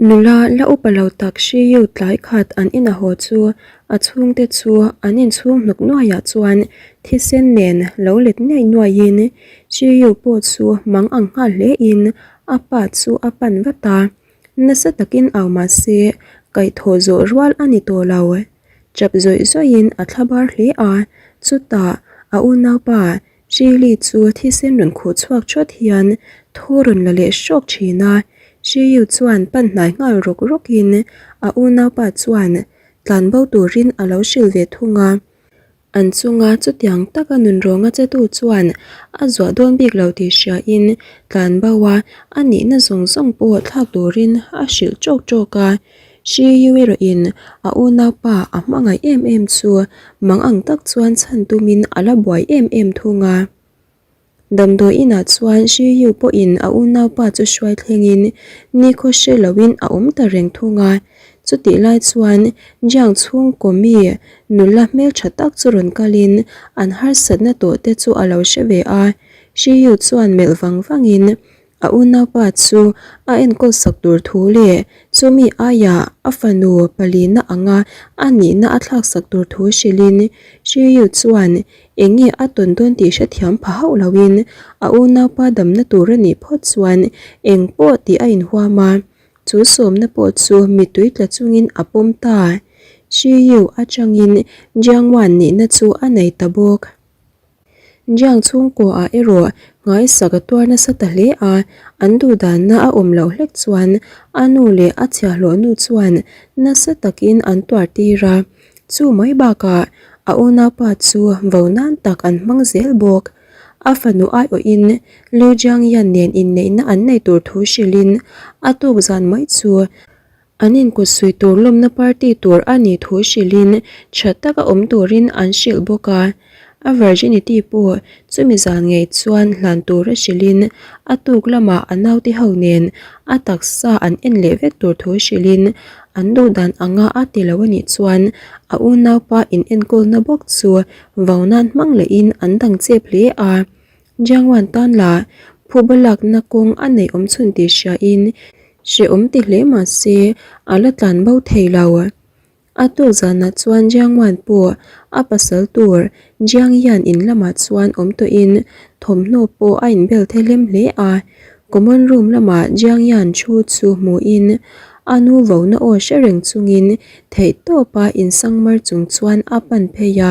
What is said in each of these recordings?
Nula la upa lo tak Shiyu tlai khat an ina haw chu a chhungte chu an inchhung hnuk nuaiah chuan thisen nen lo let nuai nuaiin Shiyu pawh chu mang ang nghal hlein a pa chu a pan vat a. Nasa takin au mah se kaihthawh zawh rual a ni tawh lo. Chap zawih zawihin a thlabar hle a, chutah a unaupa Shirley chu thisen rawn khuh chhuak thawt hian thu rawn la leh hrawk thin a, Shiyu chuan pan hnai nghal rawk rawkin a unaupa chuan tlanbo turin a lo hrilh ve thung a. An chunga chutiang taka nunrawnga chetu chuan a zuah dawn bik lo tih hriain tlanbo a a nihna zawng zawng pawh thlak turin a hrilh tawk tawk a. Shiyu erawhin a unaupa a hmangaih em em chu mang ang tak chuan chhan tumin a la buai em em thung a. Damdawi inah chuan Shiyu pawhin a unaupa chu hruai thlengin nikhaw hre loin a awm ta reng thung a. Chutih lai chuan Jiang chhungkaw mi nula hmeltha tak chu rawn kalin an harsatna tawh te chu a lo hre ve a. Shiyu chuan melh vang vangin A unaupa chu a enkawl sak tur thu leh chumi aiah a fanu palina anga a nihna a thlak sak tur thu hrilhin Shiyu chuan eng nge a tawn dawn tih hrethiam pha hauh loin a unaupa damna tur a nih phawt chuan eng pawh tih a inhuam a, chu sawmna pawh chu mittui tla chungin a pawm ta. Shiyu atangin Jiangwan nihna chu a nei ta bawk. Jiang chhungkuaah erawh nghaisak a tuar nasa ta hle a, an duhdanna a awm loh hlek chuan a nu leh a chhiahhlawh nu chuan nasa takin an tuar tir a, chu mai bakah a unaupa chu vo nan tak an hmang zel bawk. A fanu aiawhin Liu Jiangyan nen inneihna an nei tur thu hrilhin a tuk zan mai chu An inkutsuih tur lawmna party tur a nih thu hrilhin tha taka awm turin an hrilh bawk a. A virginity pawh chumi zan ngei chuan hlan tura hrilhin a tuk lamah a naute ho nen a taksa an en leh vek tur thu hrilhin an duh dan anga a ti lo a nih chuan a unaupa inenkawlna bawk chu vau nan hmang lehin an dang chep hle a. Jiangwan tan la phuba lakna kawng a neih awm chhun tih hriain hrehawm ti hle mah se a la tlan bo thei lo. A tuk zanah chuan Jiangwan pawh a pasal tur Jiang hian in lamah chuan awm tawhin thawmhnaw pawh a inbel thehlem hle a. Common room lamah Jiang hian thu chu hmuhin a nu vona aw hre reng chungin theihtawpa insangmar chung chuan a pan phei a.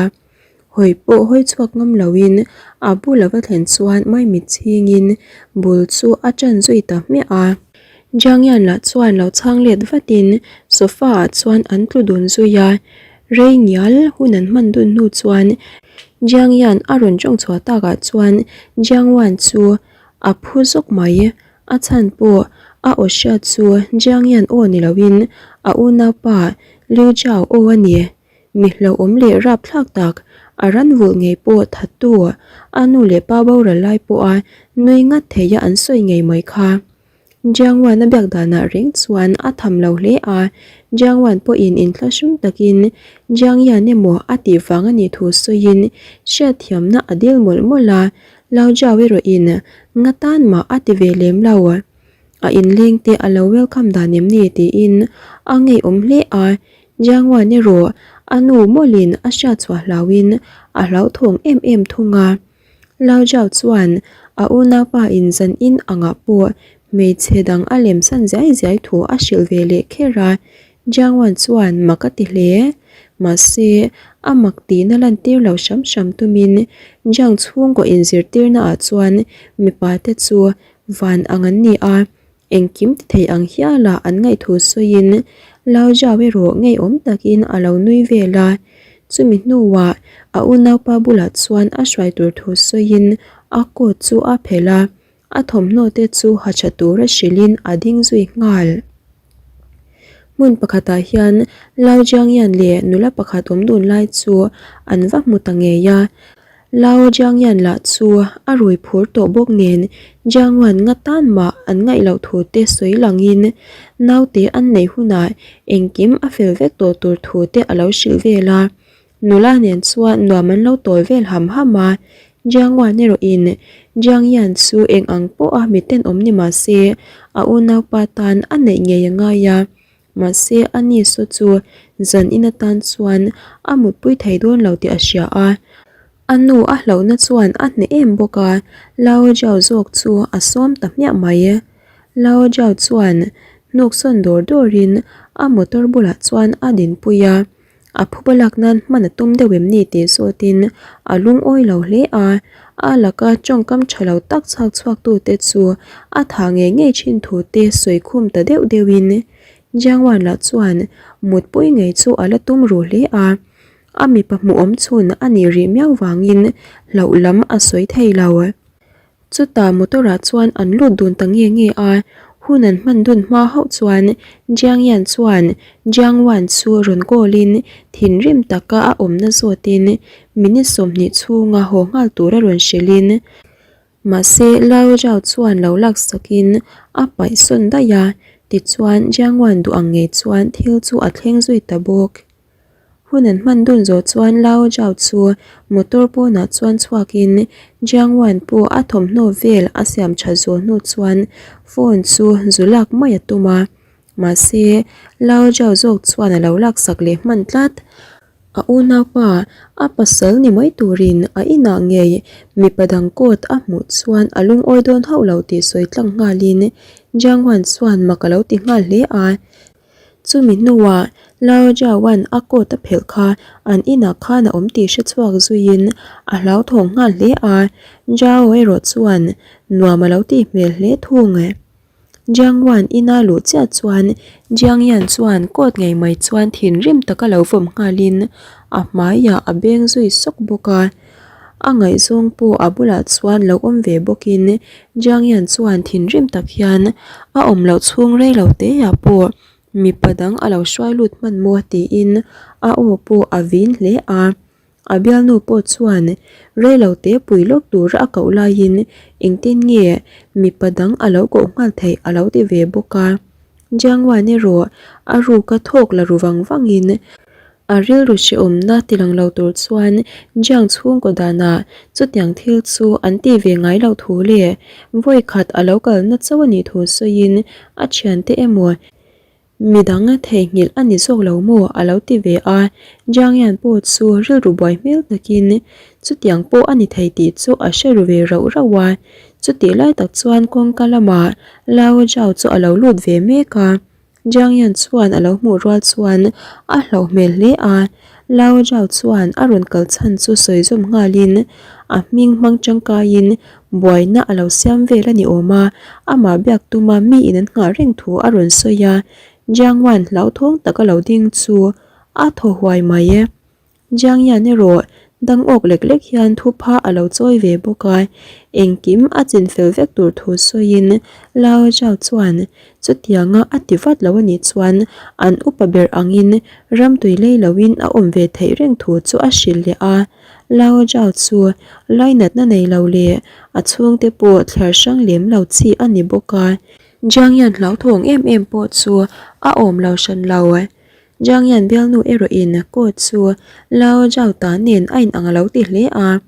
Hawi pawh hawi chhuak ngam loin a bul a va thlen chuan maimit chhingin bul chu a ṭan zui ta hmiah a. Jiangyan lah chuan lo chhang let vatin sofa ah chuan an tlu dun zui a, rei ngial hun an hman dun hnu chuan Jiangyan a rawn ṭawng chhuah takah chuan Jiangwan chu a phu zawk mai. A chhan pawh a aw hriat chu Jiangyan aw ni loin a unaupa Liu Zhao aw a ni. Mi hlauhawm leh rapthlak tak, a ran vulh ngei pawh thattu, a nu leh pa boral lai pawha nui ngat theia an sawi ngei mai kha. Jiangwan a biak danah reng chuan a tham lo hle a, Jiangwan pawhin inthlahrung takin Jiangyan emaw a tih vang a nih thu sawiin hriatthiamna a dil mawlh mawlh a, Lao Jiao erawhin nga tan mah a ti ve lem lo. A inleng te a lo welcome dan em ni tiin a ngeiawm hle a, Jiangwan erawh a nu mawlhin a hriat chhuah hlauhin a hlauthawng em em thung a. Lao Jiao chuan a unaupa in zan in angah pawh hmeichhe dang a lem san ziai ziai thu a hrilh ve leh kher a, Jiangwan chuan mak a ti hle. Mahse, a mak tihna lantir lo hram hram tumin Jiang chhungkaw inzirtirna ah chuan mipa te chu van ang an ni a, Engkim ti thei ang hiala an ngaihthu sawiin Lao Zhao erawh ngeiawm takin a lo nui vel a. Chumi hnuah a unaupa bulah chuan a hruai tur thu sawiin a coat chu a phelh a, a thawmhnaw te chu ha tha tura hrilhin a ding zui nghal. Hmun pakhatah hian Lao Jiangyan leh nula pakhat awm dun lai chu an va hmu ta ngei a. Lao Jiangyan lah chu a rui phur tawh bawk nen Jiangwan nga tan mah an ngaih loh thu te sawi langin naute an neih hunah engkim a fel vek tawh tur thu te a lo hrilh vel a. Nula nen chuan nuam an lo tawl vel ham ham a. Jiang Wan erawhin Jiang Yan chu eng ang pawha mi tenawm ni mah se a unaupa tan a neih ngei a ngai a, mahse a ni saw chu zan in atan chuan a mutpui thei dawn lo tih a hria a. A nu a hlauhna chuan a hneh em bawk a, Lao Jiao zawk chu a sawm ta hmiah mai. Lao Jiao chuan hnuk sawn dawr dawrin a motor bulah chuan a dinpui a, a phuba lak nan hman a tum deuh em ni tih zawtin a lungawi lo hle a, a laka tawngkam tha lo tak chhak chhuak tute chu a thah ngei ngei thin thu te sawi khum ta deuh deuhin Jiang Wan lah chuan mutpui ngei chu a la tum ru hle a. A mipa hmuhawm chhun a nih rih miau vangin hlauh lam a sawi thei lo. Chutah motor ah chuan an lut dun ta nge nge a, hun an hman dun hma hauh chuan Jiang Yan chuan Jiang Wan chu rawn call in thinrim taka a awmna zawtin minute 20 chhunga haw nghal tura rawn hrilh in Mahse, Lao Zhao chuan lo laksakin a paih sawn daih a, tichuan Jiang Wan duh ang ngei chuan thil chu a thleng zui ta bawk. Hun an hman dun zawh chuan Lao Zhao chu motor pawnah chuan chhuakin Jiang Wan pawh a thawmhnaw vel a siam tha zawh hnu chuan phone chu zu lak mai a tum a. Mahse, Lao Zhao zawk chuan a lo laksak leh hman tlat. A unaupa, a pasal ni mai turin a inah ngei mipa dang coat a hmuh chuan a lungawi dawn hauh lo tih sawi tlang nghalin Jiang Wan chuan mak a lo ti nghal hle a. Chumi hnuah Lao Jiawan a coat a phelh kha an inah khan a awm tih hre chhuak zuiin a hlauthawng nghal hle a, Jiao erawh chuan nuam a lo tih hmel hle thung. Jiang Wan ina luh chiah chuan Jiang Yan chuan coat ngei mai chuan thinrim taka lo vawm nghalin a hmaiah a beng zui sawk bawk a. A ngaihzawng pawh a bulah chuan lo awm ve bawkin Jiang Yan chuan thinrim tak hian a awm loh chhung rei lo te ah pawh mipa dang a lo hruai lut hman maw tiin a aw pawh a vin hle a. A bialnu pawh chuan rei lo te pui lawk tura a koh laiin engtin nge mipa dang a lo koh nghal theih a lo ti ve bawk a. Jiang Wan erawh a ruka thawk la ru vang vangin A rilru hrehawmna tilang lo tur chuan Jiang chhungkaw danah chutiang thil chu an ti ve ngai loh thu leh vawi khat a lo kalna chauh a nih thu sawiin a thiante emaw midang theihnghilh a ni zawk lo maw a lo ti ve a. Jiang Yan pawh chu rilru buai hmel takin chutiang pawh a ni thei tih chu a hre ru ve rauh rauh a. Chutih lai tak chuan kawngka lamah Lao Zhao chu a lo lut ve mek a. Jiang Yan chuan a lo hmuh rual chuan a hlauh hmel hle a, Lao Zhao chuan a rawn kal chhan chu sawi zawm nghalin a hming hmang tangkaiin buaina a lo siam vel a ni awm a, amah biak tuma mi in an nghah reng thu a rawn sawi a, Jiang Wan hlauthawng taka lo ding chu a thaw huai mai e. Jiang Yan erawh dang awk lek lek hian thupha a lo chawi ve bawk a, engkim a chin fel vek tur thu sawiin Lao Zhao chuan chutianga a ti vat lo a nih chuan an upa ber angin ramtui lei loin a awm ve theih reng thu chu a hrilh leh a. Lao Zhao chu lainatna nei lo leh a chhungte pawh thliar hrang lem lo chi a ni bawk a. Jiang Yan hlauthawng em em pawh chu a awm lo hran lo. Jiang Yan bialnu erawhin coat chu Lao Zhao ta nen a inang a lo ti hle a.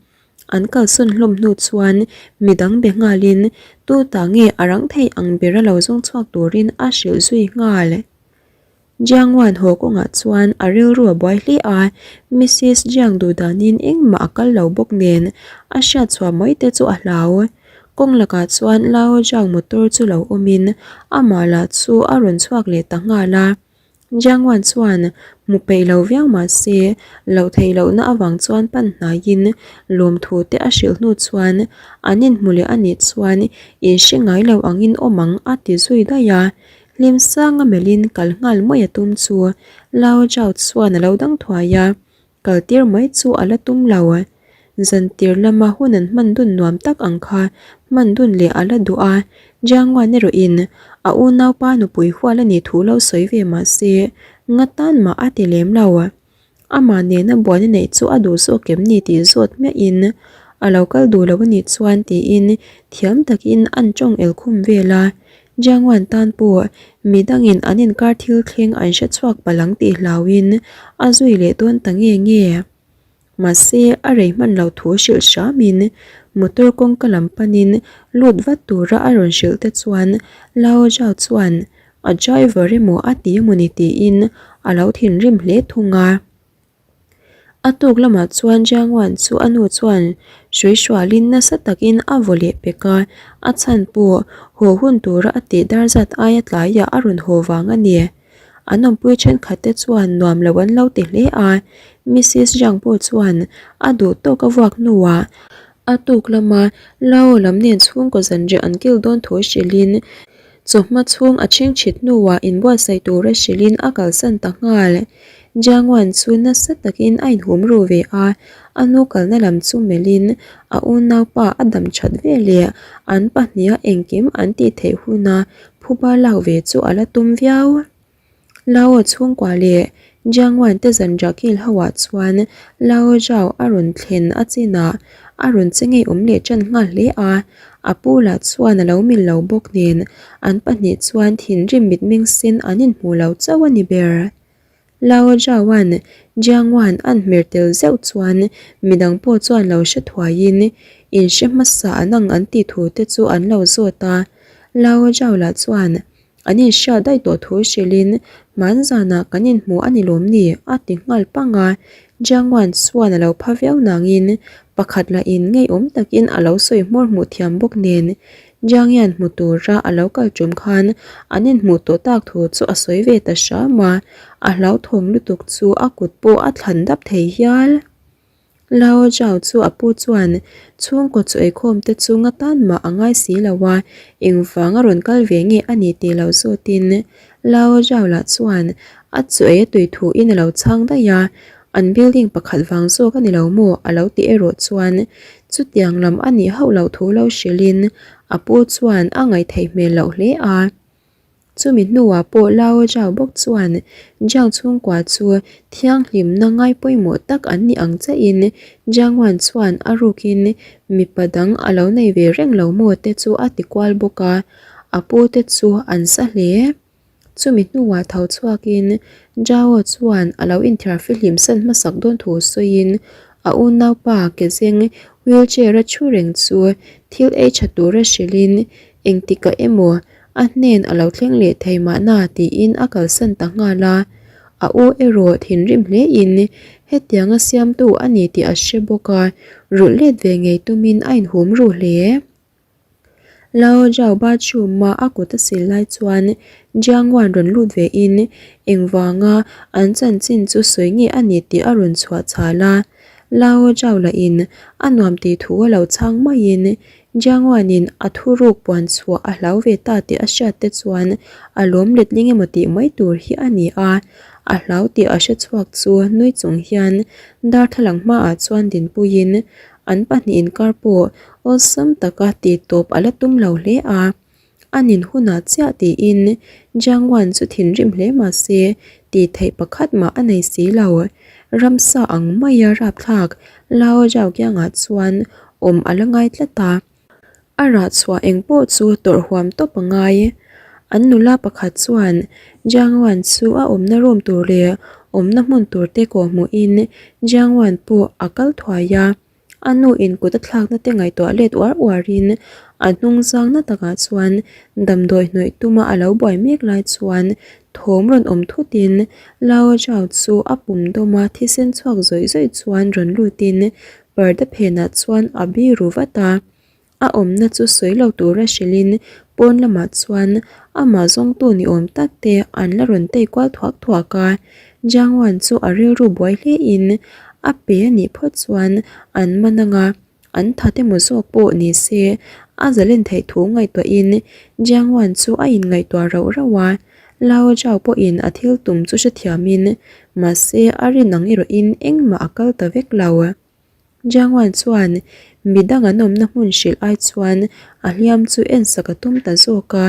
An kalsawn hlawm hnu chuan midang be nghalin tu ta nge a rang thei ang bera lo zawng chhuak turin a hrilh zui nghal. Jiang Wan haw kawngah chuan a rilru a buai hle a, Missis Jiang duh danin engmah a kal lo bawk nen a hriat chhuah mai te chu a hlau. Kawng lakah chuan Lao Zhao motor chu lo awmin amah lah chu a rawn chhuak leh ta nghal a. Jiang Wan chuan hmu peih lo viau mah se, loh theih lohna avang chuan pan hnaiin lawmthu te a hrilh hnu chuan an inhmu leh a nih chuan inhre ngai lo angin awm ang a ti zui daih a. Hlim sanga melhin kal nghal mai a tum chu Lao Zhao chuan a lo dang thuai a. Kal tir mai chu a la tum lo. Zan tir lama hun an hman dun nuam tak ang kha hman dun leh a la duh a, Jianguan erawhin a unaupa nupui hual a nih thu lo sawi ve mah se, nga tan mah a ti lem lo. Amah nena buaina neih chu a duh zawk em ni tih zawt hmiahin a lo kal duh lo a nih chuan tiin thiam takin an tawng el khum vel a. Jianguan tan pawh midangin an inkar thil thleng an hre chhuak palh ang tih hlauhin a zui leh dawn ta nge nge. Mahse, a rei hman lo thu hrilh hramin motor kawngka lam panin lut vat tura a rawn hrilh te chuan Lao Zhao chuan a driver emaw a ti emaw ni tiin a lo thinrim hle thung a. A tuk lamah chuan Jiang Wan chu a nu chuan hrui hrualin nasa takin a vaw leh pek a, a chhan pawh haw hun tura a tih dar zat aia tlaiah a rawn haw vang a ni. An awmpui thenkhat te chuan nuam lo an lo ti hle a, Missis Jiang pawh chuan a duh tawk a vuak hnuah a tuk lama Lao lam nen chhungkaw zanriah an kil dawn thu hrilhin Chawhma chhung a chhingchhit hnuah inbuatsaih tura hrilhin a kalsan ta nghal. Jiangwan chu nasa takin a inhum ru ve a, a nu kalna lam chu melhin a unaupa a dam that ve leh an pahniha engkim an tih theih huna phuba lak ve chu a la tum viau. Lao chhungkua leh Jiangwan te zanriah kil ho ah chuan Lao Zhao a rawn thlen a chinah a rawn che ngeiawm leh tan nghal hle a, a pu lah chuan a lo mil lo bawk nen an pahnih chuan thinrim mitmeng sen an inhmuh lo chauh a ni ber. Lao Zhaoan Jiangwan an hmer tel zeuh chuan midang pawh chuan lo hre thuaiin inhre hmasa an ang an tih thu te chu an lo zawt a, Lao Zhao lah chuan An inhriat daih tawh thu hrilhin hman zanah kan inhmu a ni lawm ni? a ti nghal pang a. Jiangwan chuan a lo pha viau nangin pakhat lahin ngeiawm takin a lo sawi hmawr hmuh thiam bawk nen Jiang hian hmu tura a lo kal tum khan an inhmuh tawh tak thu chu a sawi ve ta hram a, a hlauthawng lutuk chu a kut pawh a thlan dap thei hial. Lao Zhao chu a pu chuan chhungkaw chu eikhawm te chu nga tan mah a ngai si lo a, engvang a rawn kal ve nge a ni tih lo zawtin Lao Zhao lah chuan a chu ei a tui thu in a lo chhang daih a, an building pakhat vang zawk a ni lo maw a lo ti erawh chuan chutiang lam a nih hauh loh thu lo hrilhin a pu chuan a ngaihtheih hmel loh hle a. Chumi hnuah pawh Lao Zhao bawk chuan Jiang chhungkua chu thianghlimna ngai pawimawh tak an ni ang chiahin Jiang Wan chuan a rukin mipa dang a lo nei ve reng lo maw te chu a ti kual bawk a, a pu te chu an sa hle. Chumi hnuah tho chhuakin Zhao chuan a lo inthiar fihlim san hmasak dawn thu sawiin a unaupa kezeng wheelchair a thu reng chu thil ei tha tura hrilhin engtikah emaw A hnen a lo thleng leh thei mahna tiin a kalsan ta nghal a, a u erawh thinrim hlein hetianga siamtu a ni tih a hre bawk a, rulh let ve ngei tumin a inhum ru hle. Lao Zhao bathroom-a a kut a sil lai chuan Jiang Wan rawn lut vein engvanga an chanchin chu sawi nge a ni tih a rawn chhuah chhal a, Lao Zhao lahin a nuam tih thu a lo chhang maiin Jiangwanin a thuruk puan chhuah a hlau ve ta tih a hriat te chuan a lawm letling emaw tih mai tur hi a ni a, a hlau tih a hre chhuak chu nui chung hian darthlalang hmaah chuan dinpuiin an pahnih inkar pawh awlsam taka tih tawp a la tum lo hle a. A nin hunah chiah tiin Jiangwan chu thinrim hle mah se tih theih pakhat mah a nei si lo. Ramsa ang maia rapthlak Lao Zhao kiangah chuan awm a la ngai tlat a. A rah chhuah eng pawh chu tawrh huam tawp a ngai. An nula pakhat chuan Jiangwan chu a awmna room tur leh awmna hmun tur te kawhhmuhin Jiangwan pawh a kal thuai a. A nu in kut a thlakna te ngaihtuah let uar uar in a hnung zang na takah chuan damdawi hnawih tuma a lo buai mek lai chuan thawm rawn awm thut in Lao Zhao chu a pum dawm a thisen chhuak zawih zawih chuan rawn lut in parda phenah chuan a biru vat a. A awmna chu sawi lo tura hrilhin pawn lamah chuan amah zawngtu ni awm tak te an la rawn tei kual thuak thuak a. Jiang Wan chu a rilru buai hlein a pe a nih phawt chuan an man ang a, an that emaw zawk pawh ni se a zalen theih thu ngaihtuahin Jiang Wan chu a inngaihtuah rauh rauh a. Lao Zhao pawhin a thil tum chu hrethiamin mahse a rin ang erawhin engmah a kal ta vek lo. Jiangwan chuan midang an awmna hmun hrilh ai chuan a hliam chu en sak a tum ta zawk a.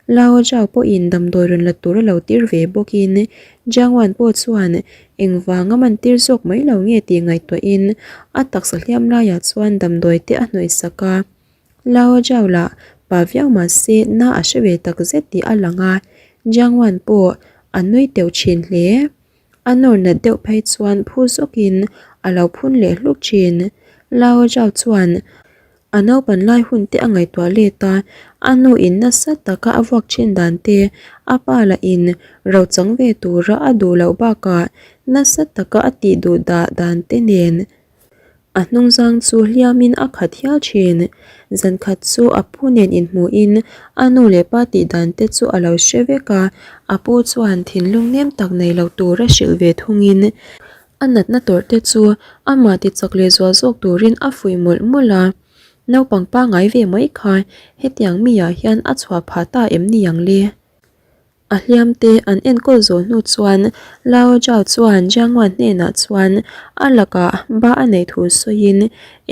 Lao Zhao pawhin damdawi rawn la tur a lo tir ve bawkin Jiangwan pawh chuan engvanga man tir zawk mai lo nge tih ngaihtuahin a taksa hliam laiah chuan damdawi te a hnawih sak a. Lao Zhao lah pa viau mah se na a hre ve tak zet tih a lang a, Jiangwan pawh a nui teuh thin hle. A nawr nat deuh phei chuan phu zawkin a a lo phun leh hluk thin. Lao Zhao chuan a naupan lai hun te a ngaihtuah let a, a nu in nasa taka a vuak thin dan te, a pa lah in ro chang ve tura a duh loh bakah nasa taka a tih duh dah dan te nen A hnungzang chu hliamin a khat hial thin. Zankhat chu a pu nen inhmuhin a nu leh pa tih dan te chu a lo hre vek a, a pu chuan thinlung nem tak nei lo tura hrilh ve thungin a natna tawrh te chu amah tichak leh zual zawk turin a fuih mawlh mawlh a. Naupang pangngai ve mai kha hetiang mi ah hian a chhuah phah ta em ni ang le? A hliam te an enkawl zawh hnu chuan Lao Zhao chuan Jiang Wan hnenah chuan a lakah ba a neih thu sawiin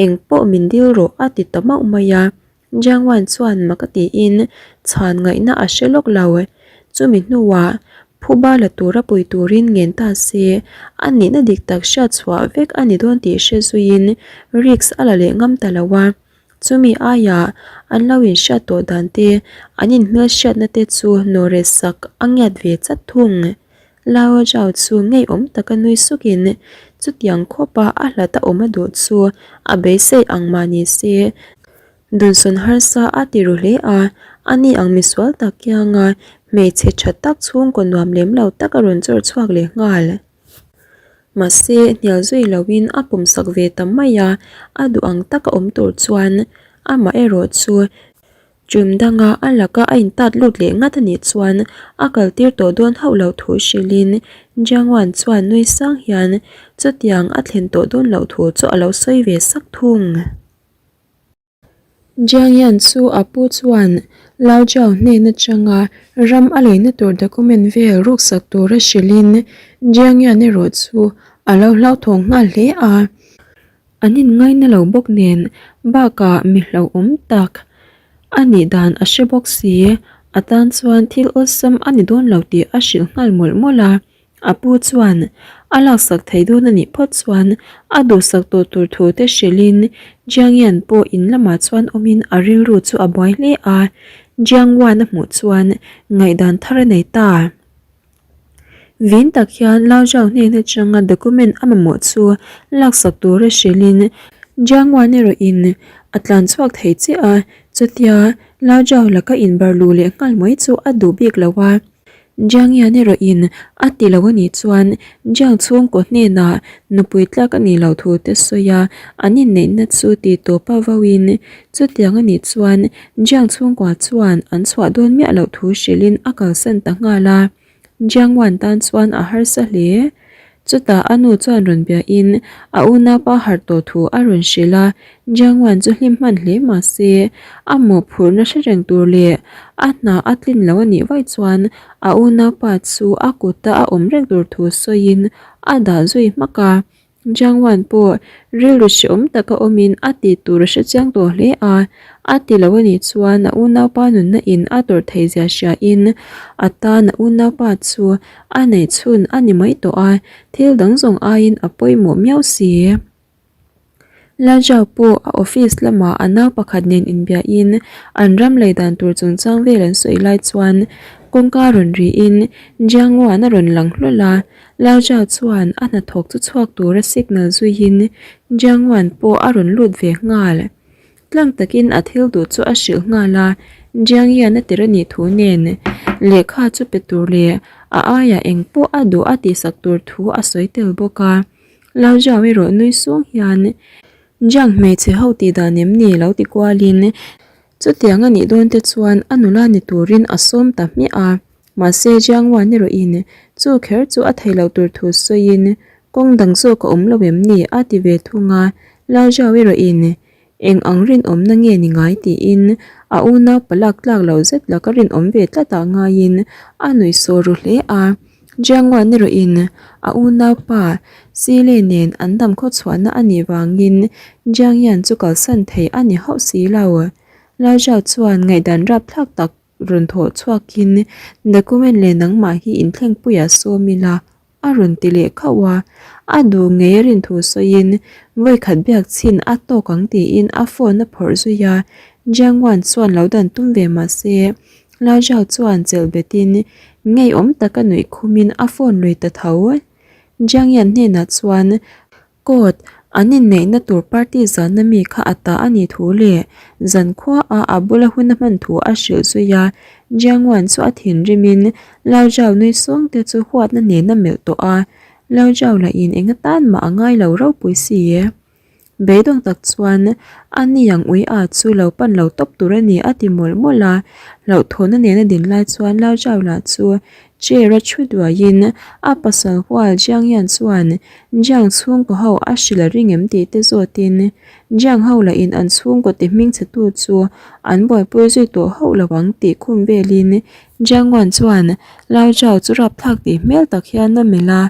eng pawh min dil rawh a ti ta mauh mai a. Jiang Wan chuan mak a tiin chhan ngaihna a hre lawk lo. Chumi hnuah phuba la tura pui turin ngen ta se a nihna dik tak hriat chhuah vek a ni dawn tih hre zuiin risk a la leh ngam ta lo a. Chumi aiah an lo inhriat tawh dan te, an inhmelhriatna te chu nawhreh sak a ngiat ve chat thung. Lao Zhao chu ngeiawm taka nui sukin chutiang khawpa a hlat a awm a duh chu a beisei ang mah ni se, dunsawn harsa a ti ru hle a, ani ang misual tak kianga hmeichhe tha tak chhungkaw nuam lem lo tak a rawn chawr chhuak leh nghal. Mahse, hnial zui loin a pawmsak ve ta mai a, a duh ang taka awm tur chuan amah erawh chu ṭum danga a laka a intat lut leh ngat a nih chuan a kaltir tawh dawn hauh loh thu hrilhin Jiangwan chuan nui sang hian chutiang a thlen tawh dawn loh thu chu a lo sawi ve sak thung. Jiang Yan chu a pu chuan Lao Jiao hnen atanga ram a leina tur document vel ruksak tura hrilhin Jiang Yan erawh chu a lo hlauthawng nghal hle a. An inngaina lo bawk nen bakah mi hlauhawm tak a nih dan a hre bawk si, a tan chuan thil awlsam a ni dawn lo tih a hrilh nghal mawlh mawlh a. A pu chuan a laksak thei dawn a nih phawt chuan a duhsak tawh tur thu te hrilhin Jiang Yan pawh in lamah chuan awmin a rilru chu a buai hle a, Jiang Wan a hmuh chuan ngaihdan thar a nei ta. Vin tak hian Lao Zhao hnen atanga document a mamawh chu laksak tura hrilhin Jiang Wan erawhin a tlan chhuak thei chiah a, chutia Lao Zhao laka inbar luh leh nghal mai chu a duh bik lo a. Jiang Yan erawhin a ti lo a nih chuan Jiang chhungkaw hnenah nupui tlak a nih loh thu te sawi a, an inneihna chu tih tawp a vauin chutiang a nih chuan Jiang chhungkua chuan an chhuah dawn miah loh thu hrilhin a kalsan ta nghal a, Jiang Wan tan chuan a harsa hle. Chutah a nu chuan rawn biahin a unaupa harh tawh thu a rawn hrilh a, Jiang Wan chu hlim hman hle mah se, a mawhphurhna hre reng tur leh a hna a tlin lo a nih vaih chuan a unaupa chu a kuta a awm reng tur thu sawiin a dah zui hmak a. Jiang Wan pawh rilru hrehawm taka awmin a tih tur a hre chiang tawh hle a, a ti lo a nih chuan a unaupa nunna in a tawrh theih zia hriain a tan a unaupa chu A neih chhun a ni mai tawh a, thil dang zawng aiin a pawimawh miau si. Lajau pawh a office lamah a nau pakhat nen inbiahin an ram lei dan tur chungchang vel an sawi lai chuan kawngka rawn riin Jiangwan a rawn lang hlawl a, Lajau chuan a hnathawk chu chhuak tura signal zuiin Jiangwan pawh a rawn lut ve nghal. Tlang takin a thil duh chu a hrilh nghal a, Jiang hian a tir a nih thu nen lehkha chu pe tur leh a aiah eng pawh a duh a tihsak tur thu a sawi tel bawk a. Lao Zhao erawh nui sung hian Jiang hmeichhe ho tih dan em ni lo ti kualin chutiang a nih dawn te chuan a nula ni turin a sawm ta hmiah a. Mahse Jiang Wan erawhin chu kher chu a thei loh tur thu sawiin kawng dang zawk a awm lo em ni a ti ve thung a, Lao Zhao erawhin Eng ang rinawmna nge ni ngai tiin a unau palak tlak lo zet laka rinawm ve tlatah ngaiin a nuih saw ru hle a. Jiang Wan erawhin a unaupa Sile nen an dam khawchhuahna a nih vangin Jiang Yan chu kalsan thei a ni hauh si lo. Lao Zhao chuan ngaihdan rapthlak tak rawn thawh chhuakin document leh nangmah hi inthlengpuiah sawm ila A rawn ti leh khauh a, a duh ngei a rin thu sawiin vawikhat biak chhin a tawk ang tiin a phone a phawrh zui a, Jiang Wan chuan lo dan tum ve mah se Lao Zhao chuan chelh betin ngeiawm taka nuih khumin a phone lui ta tho. Jiang Yan hnenah chuan. Court, an inneihna tur party zana mi kha a ta a nih thu leh zankhua a a bula hun a hman thu a hrilh zui a. Jiang Wan chu a thinrimin Lao Zhao nui sawng te chu huatna nen a melh tawh a, Lao Zhao lahin eng atan mah a ngai lo ropui si. Beidawng tak chuan a ni ang ui a chu lo pan lo tawp tur a ni a ti mawlh mawlh a, hlauhthawhna nena din lai chuan Lao Zhao lah chu chair a thu duaiin a pasal hual Jiang Yan chuan Jiang chhungkaw ho a hrilh a ring em tih te zawtin Jiang ho lahin an chhungkaw ti hmingchhe tu chu an buaipui zui tawh hauh lo ang tih khum velin Jiang Wan chuan Lao Zhao chu rapthlak tih hmel tak hian a melh a,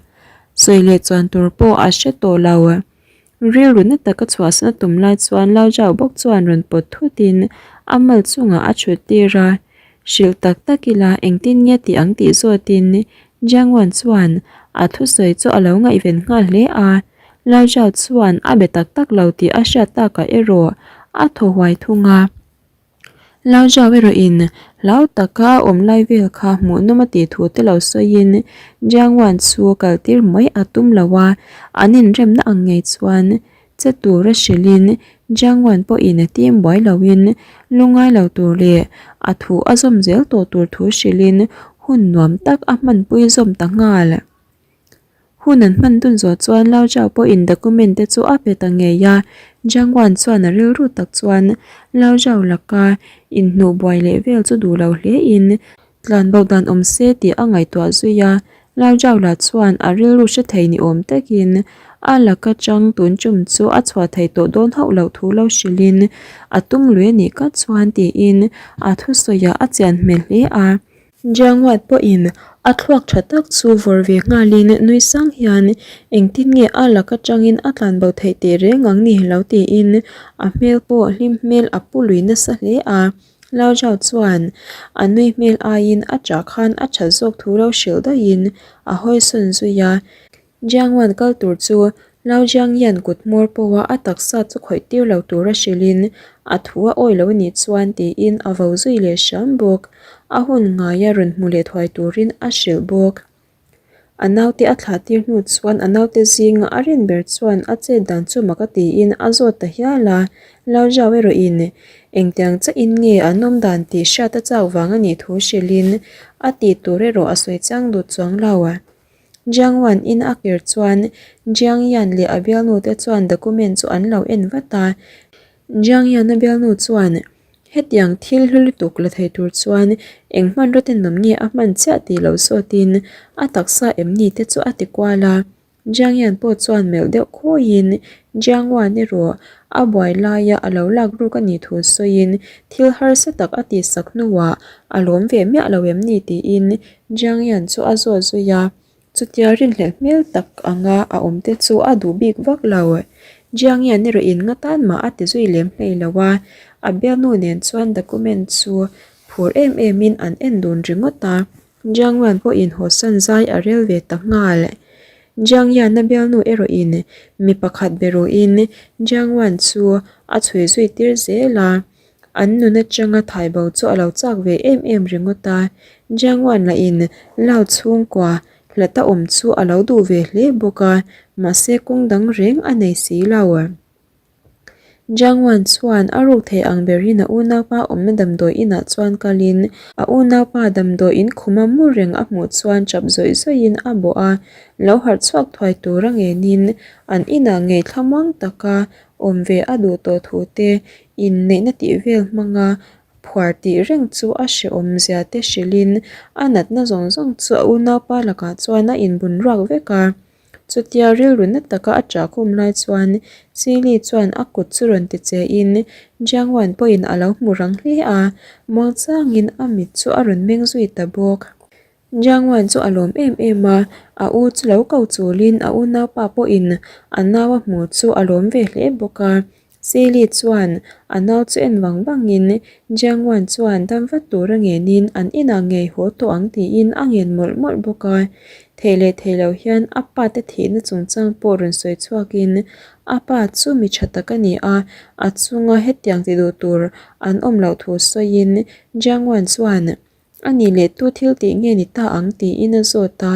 sawi leh chuan tur pawh a hre tawh lo. Rilru na taka chhuahsan a tum lai chuan Lao Zhao bawk chuan rawn pawt thutin a mal chungah a chhut tir a, hrilh tak tak ila engtin nge tih ang tih zawtin Jiang Wan chuan a thusawi chu a lo ngaihven nghal hle a, Lao Zhao chuan a be tak tak lo tih a hriat takah erawh a thaw huai thung a. Lao Zhao erawhin hlau taka a awm lai vel kha hmuhnawm a tih thu te lo sawiin Jiang Wan chu kal tir mai a tum lo a, an inremna ang ngei chuan che tura hrilhin Jiang Wan pawhin a tim buai loin lungngai lo tur leh a thu a zawm zel tawh tur thu hrilhin hun nuam tak a hmanpui zawm ta nghal. Hun an hman dun zawh chuan Lao Zhao pawhin document te chu a pe ta ngei a, Jiang Wan chuan a rilru tak chuan Lao Zhao laka inhnuh buai leh vel chu duh lo hle in tlanbo dan awm se tih a ngaihtuah zui a, Lao Zhao lah chuan a rilru hre thei ni awm takin a laka chang tun chum chu a chhuah thei tawh dawn hauh loh thu lo hrilhin a tum lui a nih ka chuan tiin a thusawiah a chian hmel hle a. Jianghuat pawhin a thluak tha tak chu vawr ve nghalin nui sang hian engtin nge a lak atangin a tlanbo theih teh reng ang ni lo tiin a hmel pawh hlim hmel a pu lui nasa hle a. Lao Zhao chuan a nui hmel aiin a chah khan a that zawk thu lo hrilh daihin a hawisawn zui a. Jiang Wan kal tur chu Lao Jiang hian kut hmawr pawha a taksa chu khawih tir lo tura hrilhin a thu a awi lo nih chuan tiin a vo zui leh hram bawk. A hun ngaia rawn hmu leh thuai turin a hrilh bawk. A naute a thlah tir hnu chuan a naute zinga a rin ber chuan a chet dan chu mak a tiin a zawt ta hial a, Lao Zhao erawhin engtiang chiahin nge an awm dan tih hriat a chak vang a nih thu hrilhin a tih tur erawh a sawi chiang dut chuang lo. Jiang Wan in a kir chuan Jiang Yan leh a bialnu te chuan document chu an lo en vat a. Jiang Yan a bialnu chuan hetiang thil hlu lutuk la thei tur chuan eng hmanraw tenawm nge a hman chiah tih lo zawtin a taksa em ni te chu a ti kual a. Jiang Yan pawh chuan melh deuh khawiin Jiang Wan erawh a buai laia a lo lak ruk a nih thu sawiin thil harsa tak a tihsak hnuah a lawm ve miah lo em ni tiin Jiang Yan chu a zawt zui a, chutia rinhlelh hmel tak anga a awm te chu a duh bik vak lo. Jiang Yan erawh in nga tan mah a ti zui lem hlei lo a, a bialnu nen chuan document chu phur em em in an en dun ringawt a, Jiang Wan pawhin hawsan zai a rel ve ta nghal. Jiang Yan-a bialnu erawh in mi pakhat be rawhin Jiang Wan chu a chhui zui tir zel a. An nun atanga thaibo chu a lo chak ve em em ringawt a, Jiang Wan lahin Lao chhungkua hlata awm chu a lo duh ve hle bawk a, mahse kawng dang reng a nei si lo. Jiang Wan chuan a ruk thei ang berin a unaupa awmna damdawi inah chuan kalin a unaupa damdawi in khuma mu reng a hmuh chuan chap zawih zawihin a bawh a, lo harh chhuak thuai tura ngenin an inah ngei thlamuang taka awm ve a duh tawh thu te Inneihna tih vel hmanga phuar tih reng chu a hrehawm zia te hrilhin a natna zawng zawng chu a unaupa lakah chuan a inbun ruak vek a. Chutia rilru na taka a ṭah khum lai chuan Chili chuan a kut chu rawn ti che in Jiang Wan pawhin a lo hmu rang hle a, muangchangin a mit chu a rawn meng zui ta bawk. Jiang Wan chu a lawm em em a, a u chu lo ko chulin a unaupa pawhin a nau a hmu chu a lawm ve hle bawk a. Seli chuan a nau chu en vang vangin Jiang Wan chuan dam vat tur a ngenin an inah ngei haw tawh ang tiin a ngen mawlh mawlh bawk a. Thei leh thei lo hian a pa te thihna chungchang pawh rawn sawi chhuakin a pa chu mi tha tak a ni a, a chunga hetiang ti duh tur an awm loh thu sawiin Jiang Wan chuan A nih leh tu thil tih nge ni ta ang tiin a zawt a.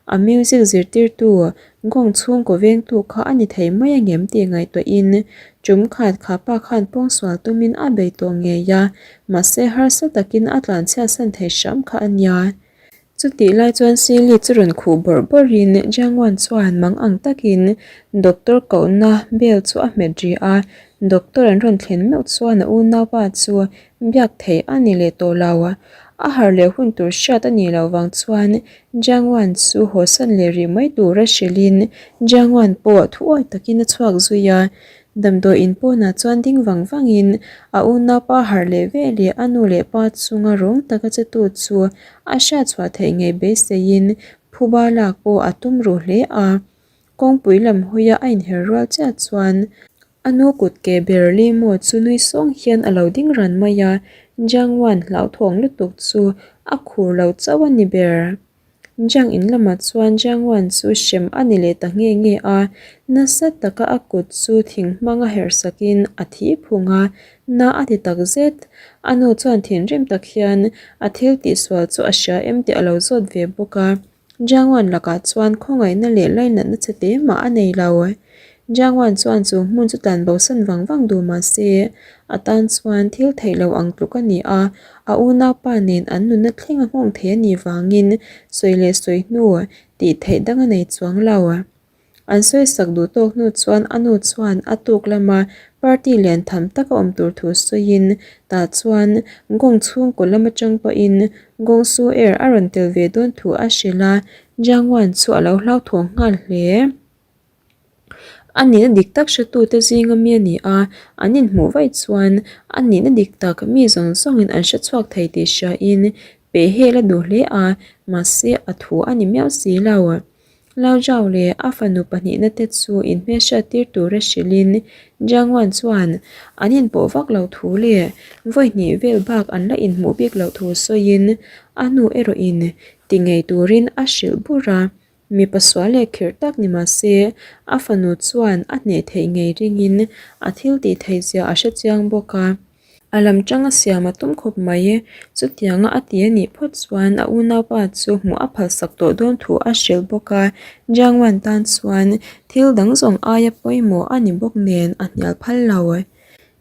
A music zirtirtu Gong chhungkaw vengtu kha a ni thei mai angem tih ngaihtuahin tum khat kha pa khan pawngsual tumin a bei tawh ngei a, mahse harsa takin a tlanchhiatsan thei hram kha a nia. Chutih lai chuan Sili chu rawn khuh bawrh bawrhin Jiangwan chuan mang ang takin doctor kohna bell chu a hmet ri a, doctor an rawn thlen meuh chuan a unaupa chu biak theih a ni leh tawh lo. A harh leh hun tur hriat a nih loh vang chuan Jiangwan chu hawsan leh rih mai tura hrilhin Jiangwan pawh thuawi takin a chhuak zui a, Damdawi in pawnah chuan ding vang vangin a unaupa harh leh ve leh a nu leh pa chunga rawng taka che tu chu a hriat chhuah theih ngei beiseiin phuba lak pawh a tum ruh hle a. Kawngpui lam hawia a inher rual chiah chuan a nu kut ke ber Limo chu nui sawng hian a lo ding ran mai a, Jiangwan hlauthawng lutuk chu a khur lo chauh a ni ber. Jiang in lamah chuan Jiang Wan chu hrem a ni leh ta nge nge a, nasa taka a kut chu thing hmanga herh sakin a thi phung a, na a ti tak zet. A nu chuan thinrim tak hian a thil tihsual chu a hria em tih a lo zawt ve bawk a, Jiang Wan lakah chuan khawngaihna leh lainatna che te mah a nei lo. Jiang Wan chuan chu hmun chu tlan bosan vang vang duh mah se, a tan chuan thil theih lo ang tluk a ni a, A unaupa nen an nunna thleng a nghawng thei a nih vangin sawi leh sawi hnu tih theih dang a nei chuang lo. An sawisak duh tawk hnu chuan a nu chuan a tuk lama party lian tham tak a awm tur thu sawiin tah chuan Gong chhungkaw lam atang pawhin Gong Su Er a rawn tel ve dawn thu a hrilh a, Jiang Wan chu a lo hlauthawng nghal hle. A nihna dik tak hretute zinga mi a ni a, an inhmuh vaih chuan a nihna dik tak mi zawng zawngin an hre chhuak thei tih hriain pehhel a duh hle a, mahse a thu a ni miau si lo. Lao Zhao leh a fanu pahnihna te chu inhmelhriat tir tura hrilhin Jiang Wan chuan an inpawh vak loh thu leh vawi hnih vel bak an la inhmuh bik loh thu sawiin a hnu erawhin ti ngei turin a hrilh bur a. Mipa sual leh khirh tak ni mah se, a fanu chuan a hneh theih ngei ringin a thil tih theih zia a hre chiang bawk a. A lam tang a siam a tum khawp mai. Chutianga a ti a nih phawt chuan a unaupa chu hmuh a phalsak tawh dawn thu a hrilh bawk a. Jiang Wan tan chuan thil dang zawng aia pawimawh a ni bawk nen a hnial phal lo.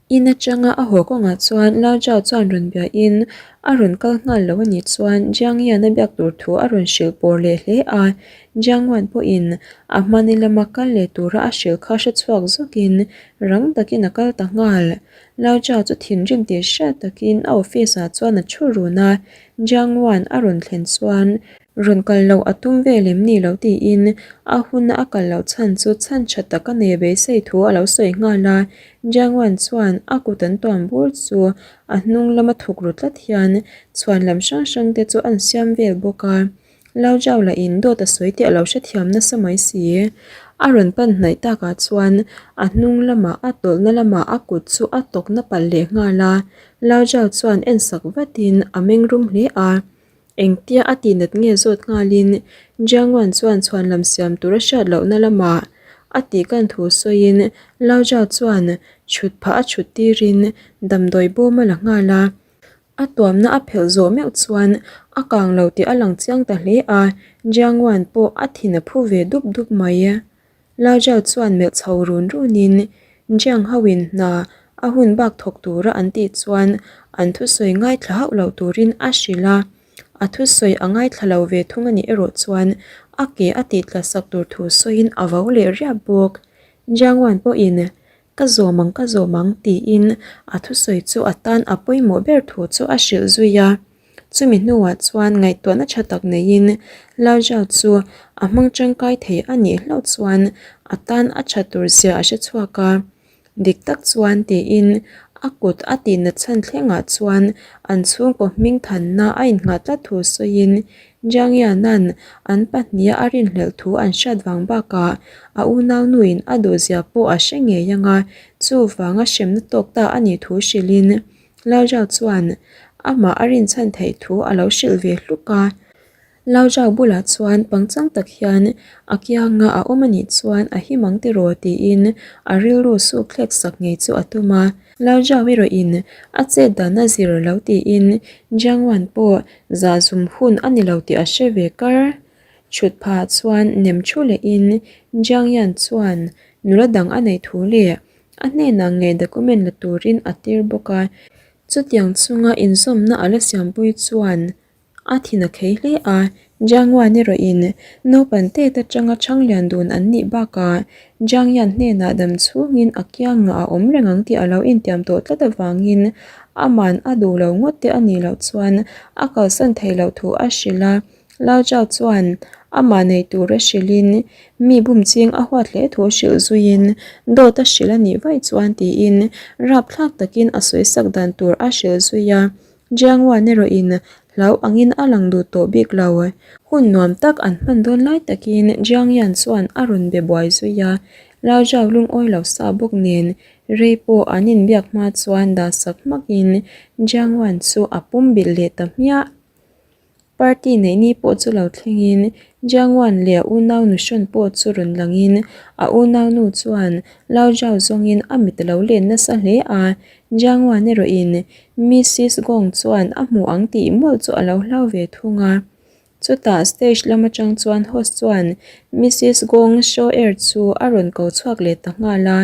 In atanga a haw kawngah chuan Lao Zhao chuan rawn bia in a rawn kal nghal lo a nih chuan Jiang Yan a biak tur thu a rawn hrilh pawr leh hle a. Jiang Wan pawhin a hmani lama kal leh tura a hrilh kha hre chhuak zawkin rang takin a kal ta nghal. Lao Zhao chu thinrim tih hriat takin a office ah chuan a thu run a, Jiang Wan a rawn thlen chuan Rawn kal loh a tum vel em ni lo tiin a huna a kal loh chhan chu chhan tha tak a nei beisei thu a lo sawi nghal a. Jiang Wan chuan a kut an tuam bur chu a hnung lama thuk ru tlat hian chhuan lam hrang hrang te chu an siam vel bawk a. Lao Zhao lah in dawt a sawi tih a lo hrethiam nasa mai si. A rawn pan hnaih takah chuan a hnung lamah a tawlhna lamah a kut chu a tawkna palh leh nghal a. Lao Zhao chuan ensak vatin a meng rum hle a. Engtia a tihnat nge zawt nghalin Jiang Wan chuan chhuan lam siam tur a hriat lohna lamah a tih kan thu sawiin Lao Zhao chuan chhut phah a chhut tirin damdawi bawm a la nghal a. A tuamna a phelh zawh meuh chuan a kang lo tih a lang chiang ta hle a, Jiang Wan pawh a thin a phu ve dup dup mai. Lao Zhao chuan melh chho run runin Jiang hoin hna a hun bak thawk tura an tih chuan an thusawi ngaithla hauh lo turin a hrilh a, a thusawi a ngaithla lo ve thung a nih erawh chuan a ke a tih tla sak tur thu sawiin a vo leh riap bawk. Jiang Wan pawhin, Ka zawm ang, ka zawm ang, tiin a thusawi chu a tan a pawimawh ber thu chu a hrilh zui a. Chumi hnuah chuan ngaihtuahna tha tak neiin Lao Zhao chu a hmang tangkai thei a nih hlauh chuan a tan a tha tur zia a hre chhuak a. Dik tak chuan tiin a kut a tihna chhan thlengah chuan an chhungkaw hming thanna a innghah tlat thu sawiin Jiang Yanan an pahniha a rinhlelh thu an hriat vang bakah a unaunuin a duhzia pawh a hre ngei ang a, chuvanga hremna tawk ta a nih thu hrilhin Lao Zhao chuan amah a rinchhan theih thu a lo hrilh ve hluk a. Lao Zhao bulah chuan pangchang tak hian a kianga a awm a nih chuan a him ang tiraw tiin a rilru suk thlek sak ngei chu a tum a. Lao Zhao erawhin a chet dan a zir lo tiin Jiang Wan pawh zah zum hun a ni lo tih a hre ve kar. Thut phah chuan nem thu lehin Jiang Yan chuan nula dang a neih thu leh a hnenah ngei document la turin a tir bawk a. Chutiang chunga inzawmna a la siampui chuan a thin a khei hle a, Jiang Wan erawhin naupan tet atanga chhang lian dun an nih bakah Jiang Yan hnenah dam chhungin a kiangah a awm reng ang tih a lo intiam tawh tlat avangin aman a duh lo ngawt te a nih loh chuan a kalsan theih loh thu a hrilh a. Lao Zhao chuan amah nei tur a hrilhin mi bum ching a huat hle thu hrilh zuiin dawt a hrilh a nih vaih chuan tiin rapthlak takin a sawi sak dan tur a hrilh zui a. Jiang Wan erawhin hlau angin a lang duh tawh bik lo. Hun nuam tak an hman dawn lai takin Jiang Yan chuan a rawn be buai zui a. Lao Zhao lungawi lo sa bawk nen rei pawh an inbiak hma chuan dah sak hmakin Jiang Wan chu a pum bilh leh ta hmiah. Party neih ni pawh chu lo thlengin Jiang Wan leh a unau nu hrawn pawh chu rawn langin a unau nu chuan Lao Zhao zawngin a mit a lo len nasa hle a, Jiang Wan erawhin Missis Gong chuan a hmu ang tih mawlh chu a lo hlau ve thung a. Chutah stage lam atang chuan host chuan Missis Gong Shoer chu a rawn ko chhuak leh ta nghal a,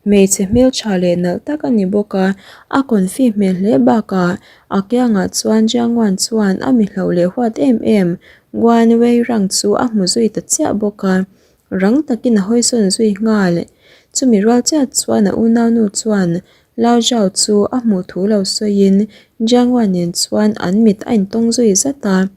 hmeichhe hmeltha leh nalh tak a ni bawk a, a confi hmel hle bakah A kiangah chuan Jiang Wan chuan a mi hloh leh huat em em Guan Wei Rang chu a hmu zui ta chiah bawk a, rang takin a hawisawn zui nghal. Chumi rual chiah chuan a unaunu chuan Lao Zhao chu a hmuh thu lo sawiin Jiang Wan nen chuan an mit a intawng zui zat a.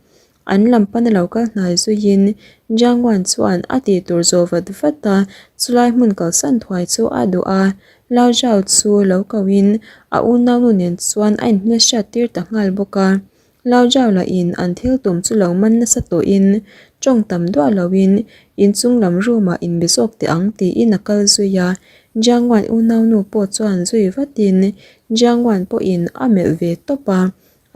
An lam pana lo kal hnai zuiin Jiang Wan chuan a tih tur zawh vat vat a, chulai hmun kalsan thuai chu a duh a. Lao Zhao chu lo kohin a unaunu nen chuan a inhmel hriat tir ta nghal bawk a. Lao Zhao lahin an thil tum chu lo man nasa tawhin tawng tam duah loin inchung lam room ah inbe zawk teh ang tiin a kal zui a. Jiang Wan unaunu pawh chuan zui vatin Jiang Wan pawhin a melh ve tawp a.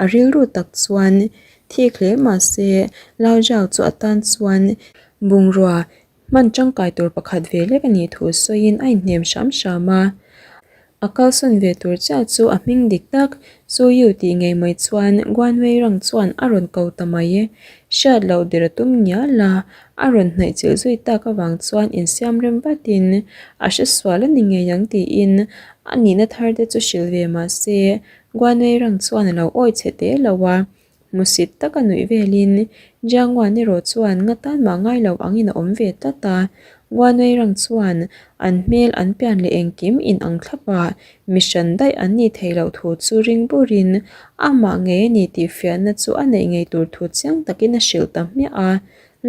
A rilru tak chuan thik hle mah se Lao Zhao chu a tan chuan bungrua hman tangkai tur pakhat ve lek a nih thu sawiin a inhnem hram hram a. A kalsawn ve tur chiah chu a hming dik tak Su Yu tih ngei mai chuan Guan Wei Rang chuan a rawn ko ta mai. Hriat loh der a tum ngial a, a rawn hnaih chilh zui tak avang chuan insiam rem vatin a hresual a ni ngei ang tiin a nihna thar te chu hrilh ve mah se Guanwei rang chuan a lo awi chhe teh lo a, hmusit taka nuih velin Jiang Wan erawh chuan nga tan mah ngai lo angin a awm ve tlat a. Guanwei rang chuan an hmel an pian leh engkim in ang thlap a, mi hran daih an nih theih loh thu chu ring burin amah ngei a ni tih fiahna chu a neih ngei tur thu chiang takin a hrilh ta hmiah a.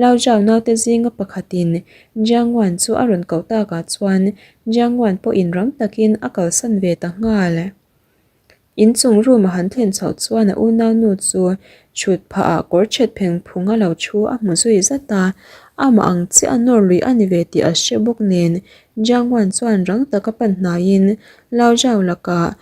Lao Zhao naute zinga pakhatin Jiang Wan chu a rawn koh takah chuan Jiang Wan pawhin rang takin a kalsan ve ta nghal. Inchung room a han thlen chhoh chuan a unaunu chu thut phah ah kawr chhet pheng phung a lo thu a hmu zui zat a, amah ang chiah a nawr lui a ni ve tih a hre bawk nen Jiang Wan chuan rang taka pan hnaiin Lao Zhao lakah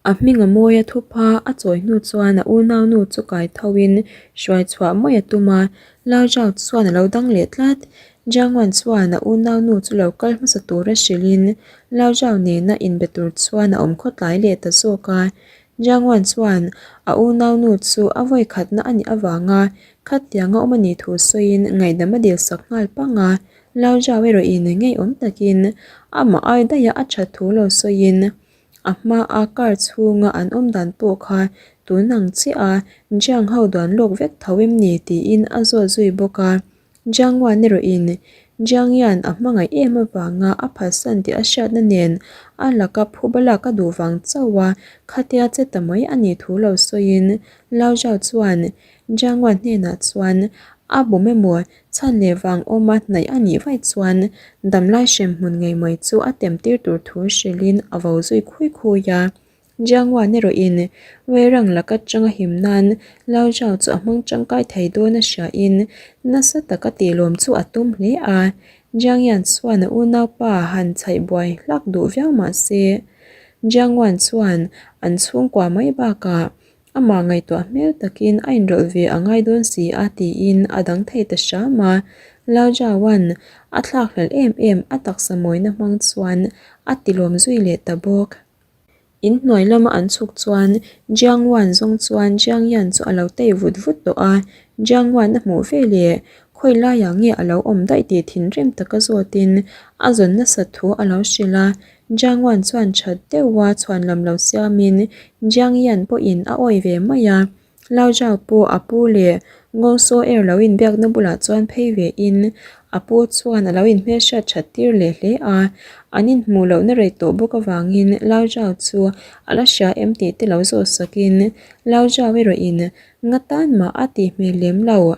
a hming a mawi a thup a, a chawi hnu chuan a unaunu chu kai tho in hruai chhuah mai a tum a, Lao Zhao chuan a lo dang leh tlat. Jiang Wan chuan a unaunu chu lo kal hmasa tura hrilhin Lao Zhao nena inbe tur chuan a awm khawtlai leh ta zawk a. Jiang Wan chuan a unaunu chu a vawi khatna a nih avanga khatianga awm a nih thu sawiin ngaihdam a dil sak nghal pang a. Lao Zhao erawhin ngeiawm takin amah ai daiha a that thu lo sawiin a hmaa car chhunga an awm dan pawh kha tun ang chiah a Jiang ho duan lawk vek tho em ni tiin a zawt zui bawk a. Jiang Wan erawhin Jiang Yan a hmangaih em avanga a phatsan tih a hriatna nen a laka phuba lak a duh vang chauh a, khatia che ta mai a nih thu lo sawiin Lao Zhao chuan Jiang Wan hnenah chuan a bum emaw chhan leh vang awma hnaih a nih vaih chuan damlai hremhmun ngei mai chu a tem tir tur thu hrilhin a vo zui khui khui a. Jiang Wan erawhin Wei Rang laka changa him nan Lao Zhao chu a hmang tangkai thei dawn a hriain nasa taka tihlawm chu a tum hle a. Jiang Yan chuan a unaupa han chhaih buai hlak duh viau mah se, Jiang Wan chuan an chhungkua mai bakah amah ngaihtuah hmel takin a inrawlh ve a ngai dawn si a tiin a dang thei ta hram a. Lao Zhaoan a thlakhlelh em em a taksa mawina hmang chuan a tilawm zui leh ta bawk. In hnuai lama an chhuk chuan Jiang Wan zawng chuan Jiang Yan chu a lo tei vut vut tawh a, Jiang Wan a hmuh ve leh. Khawi laiah nge a lo awm daih tih thinrim taka zawtin a zawn nasat thu a lo hrilh a. Jiang Wan chuan that deuha chhuan lam lo siamin Jiang Yan pawhin a awi ve mai a. Lao Zhao pawh a pu leh Ngawng Saw Er lo inbiakna bulah chuan phei ve in a pu chuan a lo inhmelhriat that tir leh hle a. An inhmuh lohna rei tawh bawk avangin Lao Zhao chu a la hria em tih te lo zawh sakin Lao Zhao erawh in nga tan mah a tih hmel lem lo.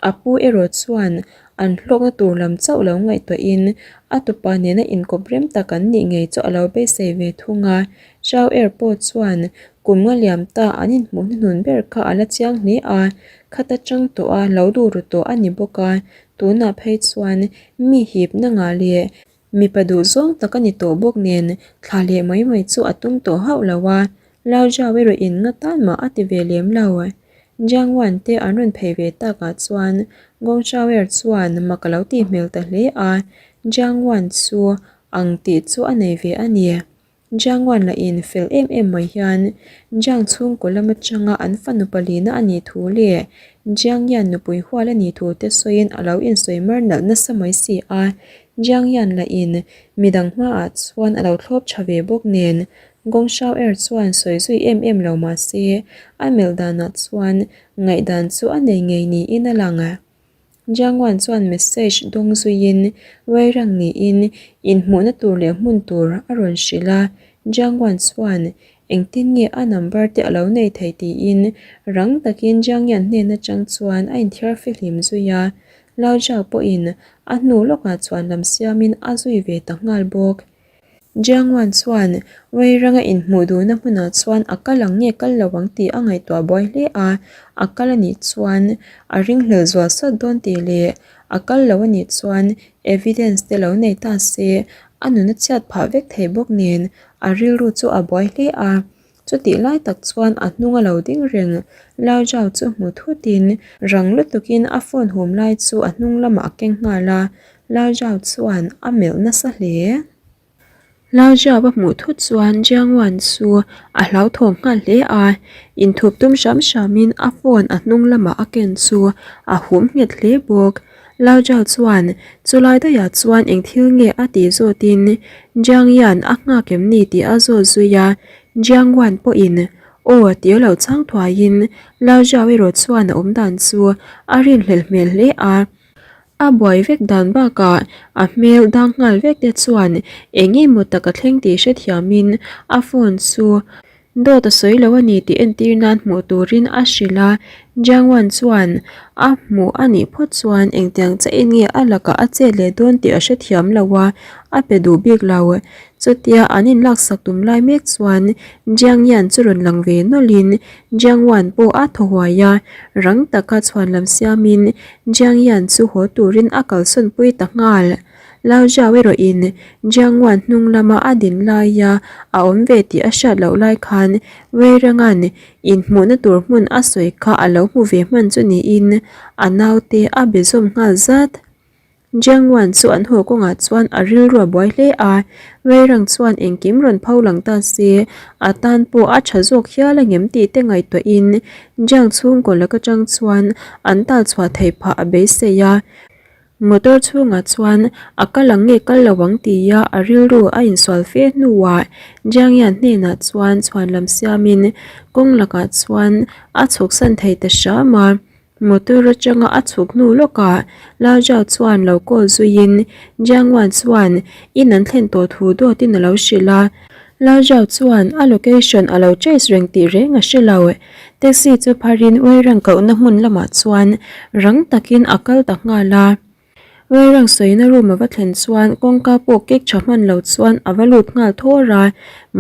A pu erawh chuan an hlawkna tur lam chauh lo ngaihtuahin a tupa nena inkawp rem tak an nih ngei chu a lo beisei ve thung a. Chau Er pawh chuan kum nga liam ta an inhmuh hnuhnun ber kha a la chiang hle a, khata chang tawh a lo duh ru tawh a ni bawk a, tunah phei chuan mi hipna ngah leh Mipa duhzawng tak a ni tawh bawk nen thla leh mai mai chu a tum tawh hauh lo a, Lao Zhao erawh in nga tan mah a ti ve lem lo. Jiang Wan te an rawn phei ve takah chuan Gong Xiaoer chuan mak a lo tih hmel ta hle a, Jiang Wan chu ang tih chu a nei ve a ni. Jiang Wan lahin fel em em mai hian Jiang chhungkaw lam atanga an fanu palina a nih thu leh Jiang Yan nupui hual a nih thu te sawiin a lo insawi mar nalh nasa mai si a. Jiang Yan lahin midang hmaah chuan a lo thlawp tha ve bawk nen Gong Shao Er chuan sawi zui em em lo mah se a melh danah chuan ngaihdan chu a nei ngei niin a lang. Jiang Wan chuan message dawng zuiin Weirang niin inhmuhna tur leh hmun tur a rawn hrilh a, Jiang Wan chuan engtin nge a number te a lo nei thei tiin rang takin Jiang Yan hnen atang chuan a inthiar fihlim zui a, Lao Zhao pawhin a hnu lawkah chuan lam siamin a zui ve ta nghal bawk. Jiang Wan chuan Weiranga inhmuh duhna hmunah chuan a kal ang nge kal lo ang tih a ngaihtuah buai hle a, a kal a nih chuan a ringhlel zual sawt dawn tih leh a kal lo a nih chuan evidence te lo nei ta se a nun a chhiat phah vek thei bawk nen a rilru chu a buai hle a. Chutih lai tak chuan a hnung a lo ding reng Lao Zhao chu hmu thutin rang lutukin a phone hum lai chu a hnung lamah a keng nghal a, Lao Zhao chuan a melh nasa hle. Lao Zhao a hmuh thut chuan Jiang Wan chu a hlauthawng nghal hle a, inthup tum hram hramin a phone a hnung lamah a ken chu a hum nghet hle bawk. Lao Zhao chuan chulai daihah chuan eng thil nge a tih zawtin Jiang Yan a nghak em ni tih a zawt zui a, Jiang Wan pawhin aw tih a lo chhang thuaiin Lao Zhao erawh chuan a awm dan chu a rinhlelh hmel hle a. A buai vek dan bakah a hmel dang nghal vek te chuan eng emaw tak a thleng tih hrethiamin a phone chu Dawt a sawi lo a ni tih entir nan hmuh turin a hrilh a, Jiang Wan chuan a hmuh a nih phawt chuan engtiang chahin nge a lakah a chet leh dawn tih a hrethiam lo a, a pe duh bik lo. Chutia an inlaksak tum lai mek chuan Jiang Yan chu rawn lang ve nawlhin Jiang Wan pawh a thaw huai a, rang taka chhuan lam siamin Jiang Yan chu haw turin a kalsawn pui ta nghal. Lao Zhao erawhin Jiang Wan hnung lama a din laia a awm ve tih a hriat loh lai khan Wei Renga'n inhmuhna tur hmun a sawi kha a lo hmu ve hman chu niin a naute a be zawm nghal zat. Jiang Wan chu an haw kawngah chuan a rilru a buai hle a, Wei Reng chuan engkim rawn pho lang ta se a tan pawh a tha zawk hial angem tih te ngaihtuahin Jiang chhungkaw lak atang chuan an tal chhuah theih phah a beisei a. Motor chhungah chuan a kal ang nge kal lo ang tia a rilru a insual fe hnuah Jiang Yan hnenah chuan chhuan lam siamin kawng lakah chuan a chhuksan thei ta hram a. Motor atanga a chhuk hnu lawkah Lao Zhao chuan lo call zuiin Jiang Wan chuan in an thlen tawh thu dawtin a lo hrilh a. Lao Zhao chuan a location a lo trace reng tih reng a hre lo. Taxi chu pharin Weirang kohna hmun lamah chuan rang takin a kal ta nghal a. Weirang sawina room a va thlen chuan kawngka pawh kek tha hman lo chuan a va lut nghal thawr a,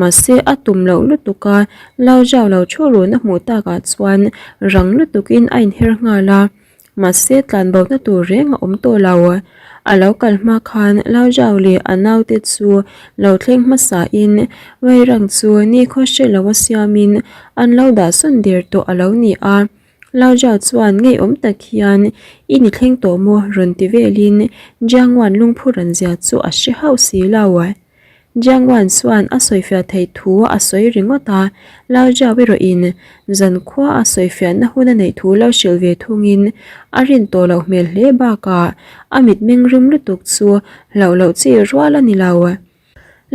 mahse a tum loh lutuk a, Lao Zhao lo thu run a hmuh takah chuan rang lutukin a inher nghal a. Mahse tlanbohna tur reng a awm tawh lo. A lo kal hma khan Lao Zhao leh a naute chu lo thleng hmasain Weirang chu nikhaw hre lo a siamin an lo dah sawn der tawh a lo ni a. Lao Zhao chuan ngeiawm tak hian i ni thleng tawh maw rawn ti velin Jiang Wan lungphu ran zia chu a hre hauh si lo. Jiang Wan chuan a sawifiah theih thu a sawi ringawt a, Lao Jiao erawhin zankhua a sawifiahna hun a neih thu lo hrilh ve thungin a rin tawh loh hmel hle bakah a mitmeng rum lutuk chu hlauh loh chi rual a ni lo.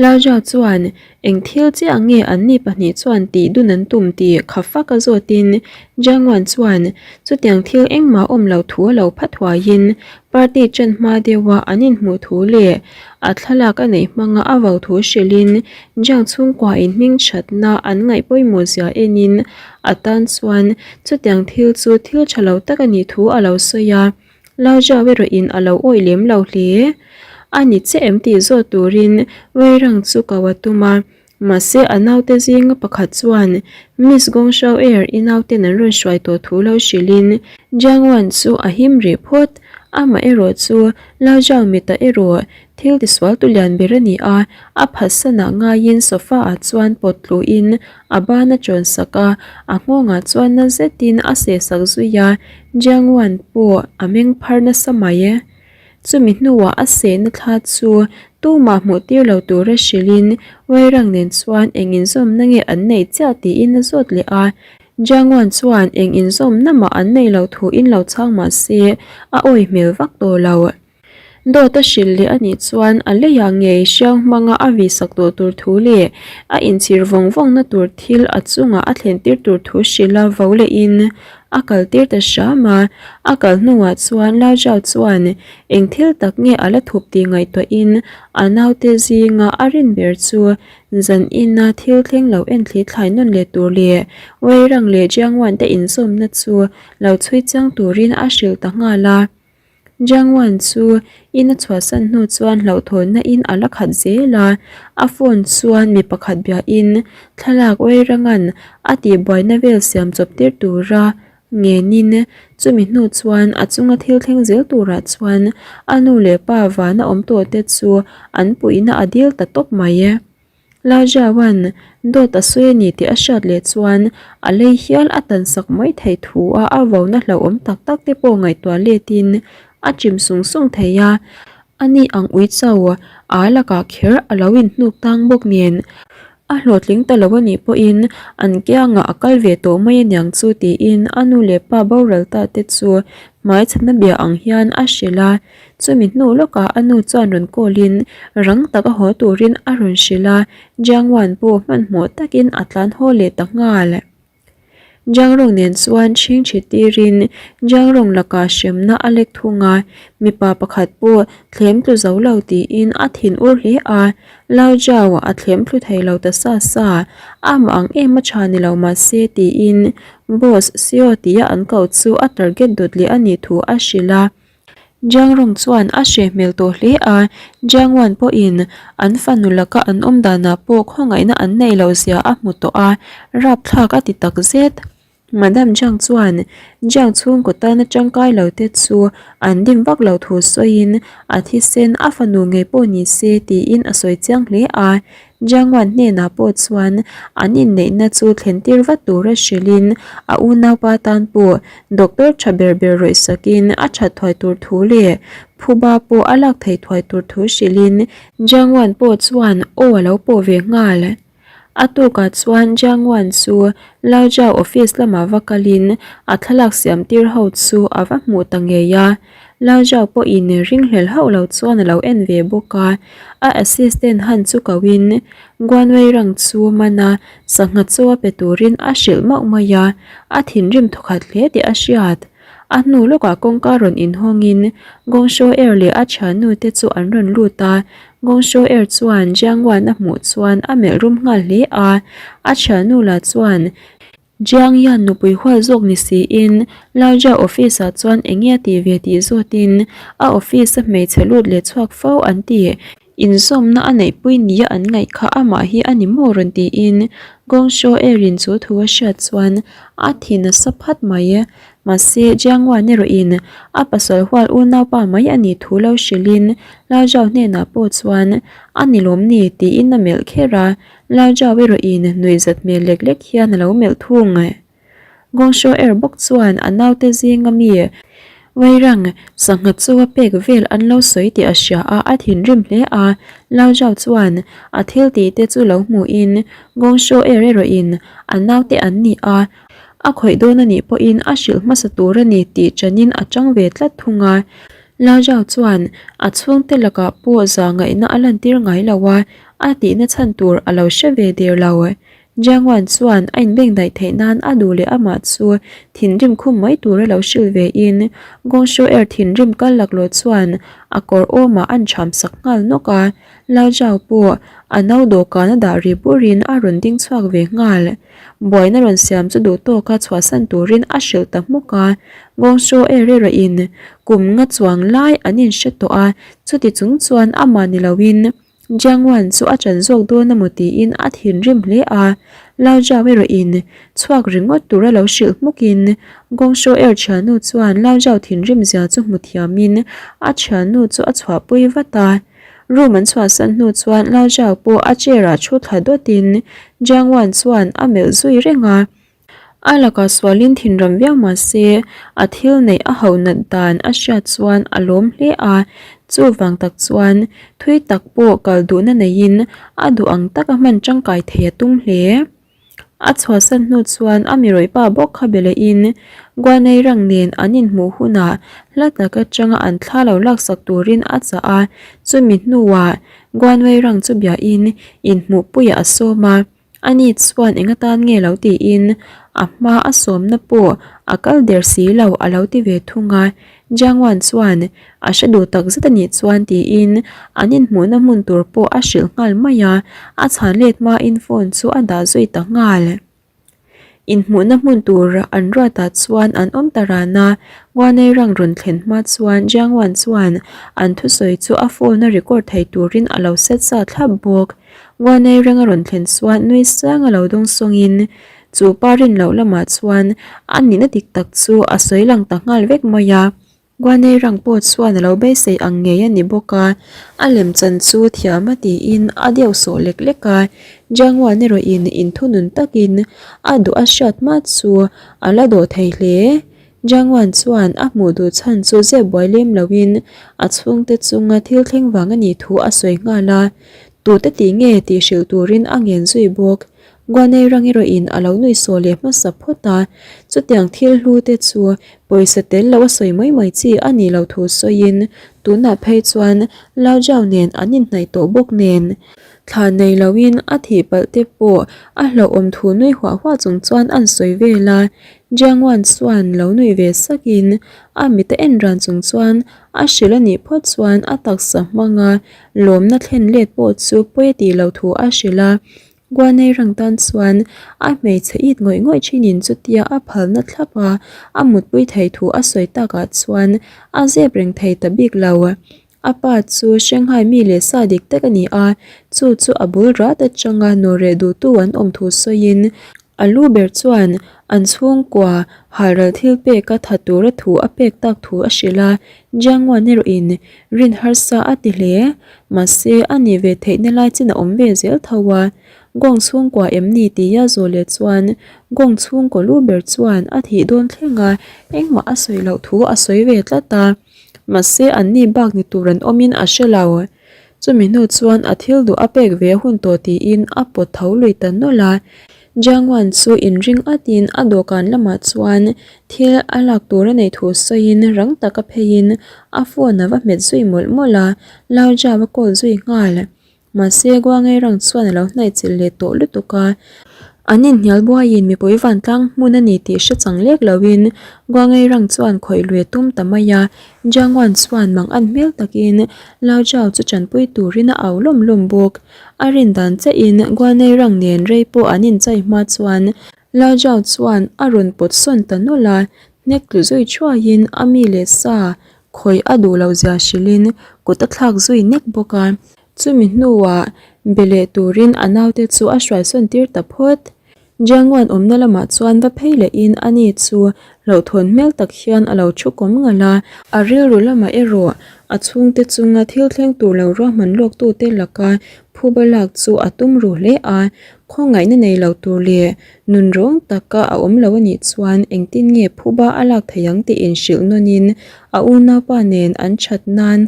Laja chuan eng thil chiah nge an ni pahnih chuan tih dun an tum tih kha fak a zawtin Jangwan chuan chutiang thil engmah awm lo thu a lo phat huaiin party ṭan hma deuha an inhmuh thu leh a thlalak a neih hmanga a vau thu hrilhin Jang chhungkua inhming ṭhatna an ngaih pawimawh zia enin a tan chuan chutiang thil chu thil ṭha lo tak a nih thu a lo sawi a. Laujau erawhin a lo awih lem lo hle. A ni che em tih zawt turin Weirang chu ko a tum a, mahse a naute zinga pakhat chuan Miss Gongshao Air i nauten an rawn hruai tawh thu lo hrilhin Jiang Wan chu a him rih phawt. Amah erawh chu Laujau mitah erawh thil tisual tu lian ber a ni a, a phatsanah ngaiin sofa ah chuan pawt tluhin A ban a chawn sak a, a nghawngah chuan na zetin a seh sak zui a, Jiang Wan pawh a meng phar nasa mai e. Chumi hnuah a sehna thla chu tumah hmuh tir lo tura hrilhin Weirang nen chuan eng inzawmna nge an neih chiah tiin a zawt leh a, Jiang Wan chuan eng inzawmna mah an neih loh thuin lo chhang mah se a awi hmel vak tawh lo. Dawt a hrilh leh a nih chuan a leiah ngei hriang hmanga a vih sak tawh tur thu leh a inchhir vawng vawngna tur thil a chungah a thlen tir tur thu hrilh a vo lehin a kal tir ta hram a. A kal hnuah chuan Lao Zhao chuan eng thil tak nge a la thup tih ngaihtuahin a naute zinga a rin ber chu zan ina thil thleng lo en thli thlai nawn leh tur leh Wei Rang leh Jiang Wan te inzawmna chu lo chhui chiang turin a hrilh ta nghal a. Jiang Wan chu in a chhuahsan hnu chuan hlauhthawnna in a la khat zel a, a phone chuan mi pakhat biahin thlalak Weirangan a tihbuaina vel siam chawp tir tura ngenin chumi hnu chuan a chunga thil thleng zel turah chuan a nu leh pa vana awm tawh te chu an puihna a dil ta tawp mai e. Lajawan dawt a sawi a ni tih a hriat leh chuan a lei hial a tan sak mai theih thu a a vona hlauhawm tak tak te pawh ngaihtuah letin a chim sung sung thei a, ani ang ui cho a lakah kher a lo inhnuk tang bawk nen a hlawhtling ta lo a nih pawhin an kiangah a kal ve tawh mai aniang chu tiin a nu leh pa boral ta te chu hmaichhana bia ang hian a hrilh a. Chumi hnu lawkah a nu chuan rawn call in rang tak a haw turin a rawn hrilh a, Jiang Wan pawh hmanhmawh takin a tlan haw leh ta nghal. Jiang Rong nen chuan chhing chhi tirin Jiang Rong lakah hremna a lek thung a, mipa pakhat pawh thlem tlu zo lo tiin a thin ur hle a, Lao Jiao a thlem thlu thei lo ta sa sa, amah ang em a tha ni lo mahse tiin Boss Seo tia an koh chu a target dawt leh a nih thu a hrilh a. Jiang Rong chuan a hreh hmel tawh hle a, Jiang Wan pawhin an fanu laka an awm danah pawh khawngaihna an neih loh zia a hmu tawh a, rapthlak a ti tak zet. Madam Jiang chuan Jiang chhungkaw tana tangkai lo te chu an dim vak lo thu sawiin a thisen a fanu ngei pawh ni se tiin a sawi chiang hle a, Jiang Wan hnenah pawh chuan an inneihna chu thlen tir vat tura hrilhin a unaupa tan pawh doctor tha ber ber rawih sakin a that thuai tur thu leh phuba pawh a lak theih thuai tur thu hrilhin Jiang Wan pawh chuan aw a lo pawh ve nghal. A tukah chuan Jiang Wan chu Lao Jiao office lamah va kalin a thlalak siam tir ho chu a va hmuh ta ngei a. Lao Jiao pawhin ringhlel hauh lo chuan a lo en ve bawk a, a assistant han chu koin Guan Wei Rang chu man a, sangha chaw a pe turin a hrilh mauh mai a, a thinrim thawkhat hle tih a hriat. A hnu lawkah kawngka rawn inhawngin Gong Shou Er leh a thiannu te chu an rawn lut a, Gong Shou Er chuan Jiang Wan a hmuh chuan a melh rum nghal hle a, a thiannu lah chuan Jiang hian nupui hual zawk ni siin Laija office ah chuan eng nge a tih ve tih zawtin a office a hmeichhe lut leh chhuak fo an ti. Inzawmna a neihpui nia an ngaih kha amah hi a ni maw rawn tiin Gong Shuo Erin chu thu a hriat chuan a thi nasa phat mai. Mahse Jiang Wan erawhin a pasal hual unaupa mai a nih thu lo hrilhin Lao Zhao hnenah pawh chuan a ni lawm ni tiin a melh kher a. Lao Zhao erawhin nuihzat hmel lek lek hian a lo melh thung. Gong Shuo Er bawk chuan a naute zinga mi. Vairang sangha chu a pek vel an lo sawi tih a hria a, a thinrim hle a. Lao Zhao chuan a thil tih te chu lo hmuhin Gongsho er erawhin a naute an ni a, a khawih dawn a nih pawhin a hrilh hmasa tur a ni tih chanin a chang ve tlat thung a. Lao Zhao chuan a chhungte lakah pawh za ngaihna a lantir ngai lo a, a tihna chhan tur a lo hre ve der lo. Jiang Wan chuan a inbengdaih theih nan a duh leh amah chu thinrim khum mai tura lo hrilh ve in Gongshu Er thinrim kal laklawh chuan a kawr awmah an chham sak nghal nawk a, Lao Zhao pawh a no dawhkan a dah ri burin a rawn ding chhuak ve nghal. Buaina rawn siam chu duh tawka chhuahsan turin a hrilh ta hmuk a, Gongshu Er erawhin kum nga chuang lai an inhre tawh a, chuti chung chuan amah ni loin Jiang Wan chu a chan zawk dawn emaw tiin a thinrim hle a, Lao Zhao erawhin chhuak ringawt tura lo hrilh hmukin Gong Shou Er thiannu chuan Lao Zhao thinrim zia chu hmu thiamin a thiannu chu a chhuahpui vat a. Room an chhuahsan hnu chuan Lao Zhao pawh a chair ah thu thla dawtin Jiang Wan chuan a melh zui reng a. A lakah sualin thinram viau mah se, a thil neih a hauh nat dan a hriat chuan a lawm hle a, chuvang tak chuan thui tak pawh kal duhna neiin a duh ang taka hman tangkai thei a tum hle. A chhuahsan hnu chuan a mirawih pa bawk kha be lehin Guanei rang nen an inhmuh hunah hla tak atanga an thla lo laksak turin a chah a, chumi hnuah Guanei rang chu biain inhmuhpuiah a sawm a. Ani chuan eng atan nge lo tiin a hma a sawmna pawh a kal der si lo a lo ti ve thung a. Jiangwan chuan a hre duh tak zet a nih chuan tiin an inhmuhna hmun tur pawh a hrilh nghal mai a, a chhan let hmain phone chu a dah zui ta nghal. Inhmuhna hmun tur an ruatah chuan an awm ta ran a, Guanei rang rawn thlen hma chuan Jiangwan chuan an thusawi chu a phone a record thei turin a lo set sa thlap bawk. Guanei reng a rawn thlen chuan nui sang a lo dawng sawngin chu pa rin loh lamah chuan a nihna dik tak chu a sawi lang ta nghal vek mai a. Guanei rang pawh chuan a lo beisei ang ngei a ni bawk a, a lem chan chu thiam a tiin a deuh sawh lek lek a. Jiangwan erawhin inthunun takin a duh a hriat hma chu a la dawh thei hle. Jiangwan chuan a hmuh duh chhan chu zep buai lem loin a chhungte chunga thil thleng vang a nih thu a sawi nghal a, tute tih nge tih hrilh turin a ngen zui bawk. Guanei rang erawhin a lo nuih sawh leh hmasa phawt a, chutiang thil hlu te chu pawisa tel lo a sawi mai mai chi a nih loh thu sawiin tunah phei chuan Lao Jiao nen an inhnaih tawh bawk nen thla nei loin a thih palh te pawh a hlauhawm thu nui huah huah chung chuan an sawi vel a. Jiangwan chuan lo nuih ve sakin a mit a en ran chung chuan a hrilh a nih phawt chuan a taksa hmanga lawmna thlen let pawh chu pawi a tih loh thu a hrilh a. Guanei rang tan chuan a hmeichhe it ngawih ngawih thinin chutia a phalna thlap a, a mutpui thei thu a sawi takah chuan a zep reng thei ta bik lo. A pa chu Shanghai mi leh sa dik tak a ni a, chu chu a bul rat atanga nawhreh duhtu an awm thu sawiin a lu ber chuan an chhungkua halral thil peka tha tura thu a pek tak thu a hrilh a, Jiang Wan erawhin rin harsa a ti hle. Mahse, a nih ve theihna lai chin a awm ve zel tho a, Gong chhungkua em ni tia zawh leh chuan Gong chhungkaw lu ber chuan a thih dawn thleng a, engmah a sawi loh thu a sawi ve tlat a. Mahse, anni bak ni tur an awmin a hre lo. Chumi hnu chuan a thil duh a pek ve hun tawh tiin a pawt tho lui ta nawlh a. Jiang Wan chu inring atin a dawhkan lamah chuan thil a lak tur a neih thu sawiin rang taka pheiin a phone a va hmet zui mawlh mawlh a, Lao Zhao a call zui nghal. Mahse, Guangei rang chuan a lo hnaih chilh leh tawh lutuk a. An inhnial buaiin mipui vantlang hmun a ni tih hre chang lek loin Guangei rang chuan khawih lui a tum ta mai a. Jiang Wan chuan mang an hmel takin Lao Zhao chu tanpui turin a au lawm lawm bawk. A rin dan chiahin Guanei rang nen rei pawh an inchai hma chuan Lao Zhao chuan a rawn pawt sawn ta nawlh a, hnek tlu zui thuaiin a mi leh sa khawih a duh loh zia hrilhin kut a thlak zui nek bawk a. Chumi hnuah be leh turin a naute chu a hruaisawn tir ta phawt. Jianguan awmna lamah chuan va phei lehin ani chu hlauhthawn hmel tak hian a lo thu kawm ngalh a. A rilru lamah erawh a chhungte chunga thil thleng tur lo ruahman lawktute laka phuba lak chu a tum ru hle a, khawngaihna nei lo tur leh nunrawng taka a awm lo a nih chuan engtin nge phuba a lak theih ang tih inhrilh nawnin a unaupa nen an that nan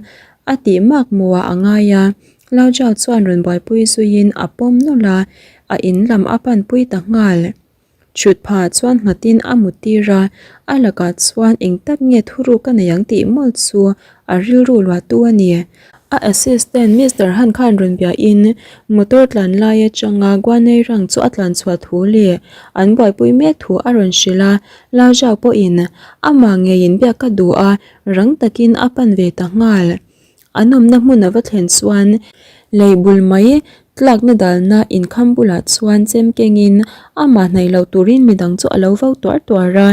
a tih mak mawah a ngai a. Lao Zhao chuan rawn buaipui zuiin a pawm nawlh a, a in lam a panpui ta nghal. Chhut phah chuan nghatin a mut tir a, a lakah chuan eng tak nge thuruk ka nei ang tih mawlh chu a rilru luahtu a ni. A assistant Mister Han khan rawn biahin motor tlan lai atanga Guanei rang chu a tlan chhuah thu leh an buaipui mek thu a rawn hrilh a, Lao Zhao pawhin amah ngeiin biak ka duh a, rang takin a pan ve ta nghal. An awmna hmun a va thlen chuan lei bul mai tlakna dalna inkham bulah chuan chem kengin amah hnaih loh turin midang chu a lo vo tuar tuar a,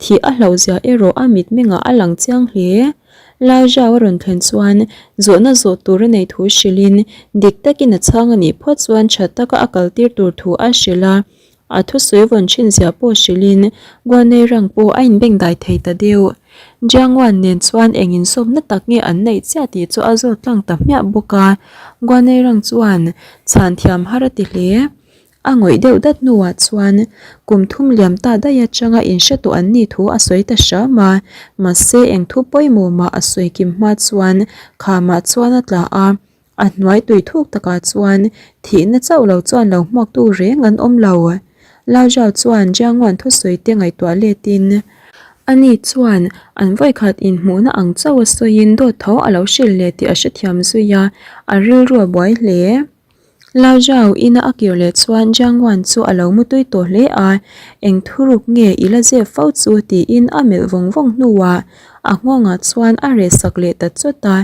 thih a hlauhzia erawh a mitmengah a lang chiang hle. Lao Zhao a rawn thlen chuan zawhna zawh tur a nei thu hrilhin dik takin a chhang a nih phawt chuan tha taka a kaltir tur thu a hrilh a. A thusawi vawn thin zia pawh hrilhin Guanei rang pawh a inbengdai thei ta deuh. Jiangwan nen chuan eng insawmna tak nge an neih chiah tih chu a zawt tlang ta hmiah bawk a. Guanei rang chuan chhan thiam har a ti hle. A ngawih deuh dat hnuah chuan kum thum liam ta daih atanga inhre tawh an nih thu a sawi ta hram a. Mahse eng thu pawimawh mah a sawi kim hma chuan khamah chuan a tla a. A hnuai tui thuk takah chuan thihna chauh lo chuan lo hmuaktu reng an awm lo. Lao Zhao chuan Jiangwan thusawi te ngaihtuah letin, Ani chuan an vawikhat inhmuhna ang chauh a sawiin dawt tho a lo hrilh leh tih a hrethiam zui a, a rilru a buai hle. Lao Zhao ina a kir leh chuan Jiangwan chu a lo mutui tawh hle a, Eng thuruk nge i la zep fo chu tiin a melh vawng vawng hnuah a nghawngah chuan a reh sak leh ta chawt a,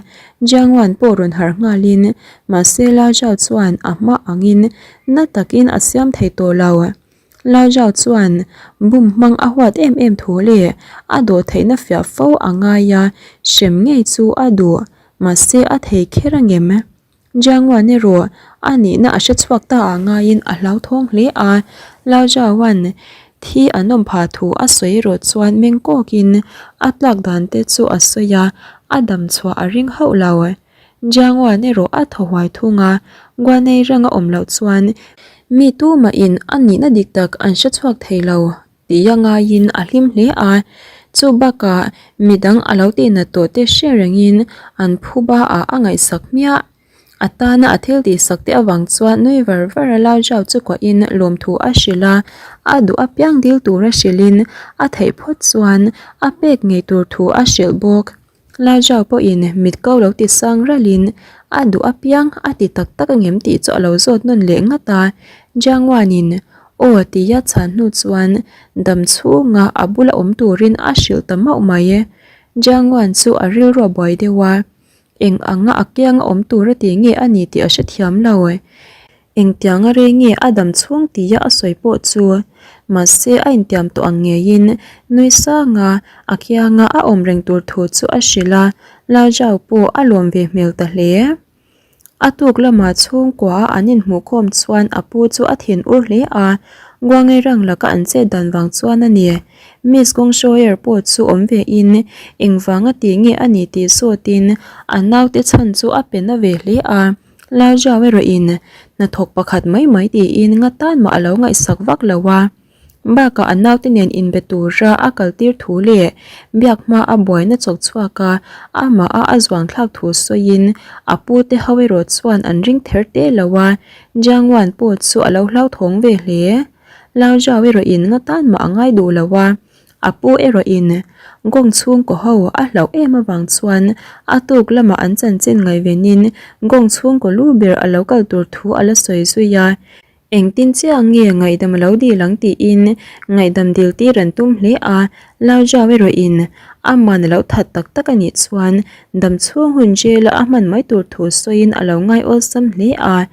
Jiangwan pawh rawn harh nghalin mahse Lao Zhao chuan a hma angin na takin a siam thei tawh lo. Lao Zhao chuan bum hmang a huat em em thu leh a dawh theihna fiah fo a ngai a, hrem ngei chu a duh, mahse a thei kher angem? Jiangwan erawh a nihna a hre chhuak ta ah ngaiin a hlauthawng hle a, Lao Zhaoan thi an awm phah thu a sawi erawh chuan meng kawkin a tlak dan te chu a sawi a, a dam chhuah a ring hauh lo. Jiangwan erawh a thaw huai thung a, Guanei ranga awm loh chuan mi tumahin a nihna dik tak an hre chhuak thei lo. Tih a ngaiin a hlim hle a, chu bakah midang a lo tihnat tawh te hre rengin an phuba ah a ngaihsak hmiah. A tana a thil tihsak te avang chuan nui var var a Lao Zhao chu kuahin lawmthu a hrilh a, a duh apiang dil tura hrilhin a theih phawt chuan a pek ngei tur thu a hrilh bawk. Lai Zhao pawhin mit ko lo ti sang ralhin a duh apiang a ti tak tak angem tih chu a lo zawt nawn leh ngat a. Jiang Wan-in aw tia chhan hnu chuan dam chhunga a bula awm turin a hrilh ta mauh mai. Jiang Wan chu a rilru a buai deuh a, eng anga a kianga awm tur a ti nge a ni tih a hrethiam lo. Engtianga rei nge a dam chhung tia a sawi pawh chu mahse a intiam tawh ang ngeiin nui sanga a kianga a awm reng tur thu chu a hrilh a, Lao Zhao pawh a lawm ve hmel ta hle. A tuk lamah chhungkua a an inhmuhkhawm chuan a pu chu a thin ur hle a, Guangei rang laka an chet dan vang chuan a ni. Miss Gongshawyer pawh chu awm ve in engvanga tih nge a ni tih zawtin a naute chhan chu a pe na ve hle a. Lai Zhao erawhin hnathawk pakhat mai mai tiin nga tan mah a lo ngaihsak vak lo a. Bakah a naute nen inbe tura a kaltir thu leh biak hma a buaina chawk chhuak a, amah a a zuang thlak thu sawiin a pute ho erawh chuan an ring ther te lo a, Jiang Wan pawh chu a lo hlauthawng ve hle. Lai Zhao erawhin nga tan mah a ngai duh lo a. A pu erawhin Gong chhungkaw ho a hlauh em avang chuan a tuk lamah an chanchin ngaihvenin Gong chhungkaw lu ber a lo kal tur thu a la sawi zui a. Engtin chiah nge ngaihdam a lo dil ang tiin ngaihdam dil tir an tum hle a, Lao Zhao erawhin aman a lo that tak tak a nih chuan dam chhung hun jail-a a hman mai tur thu sawiin a lo ngai awlsam hle a.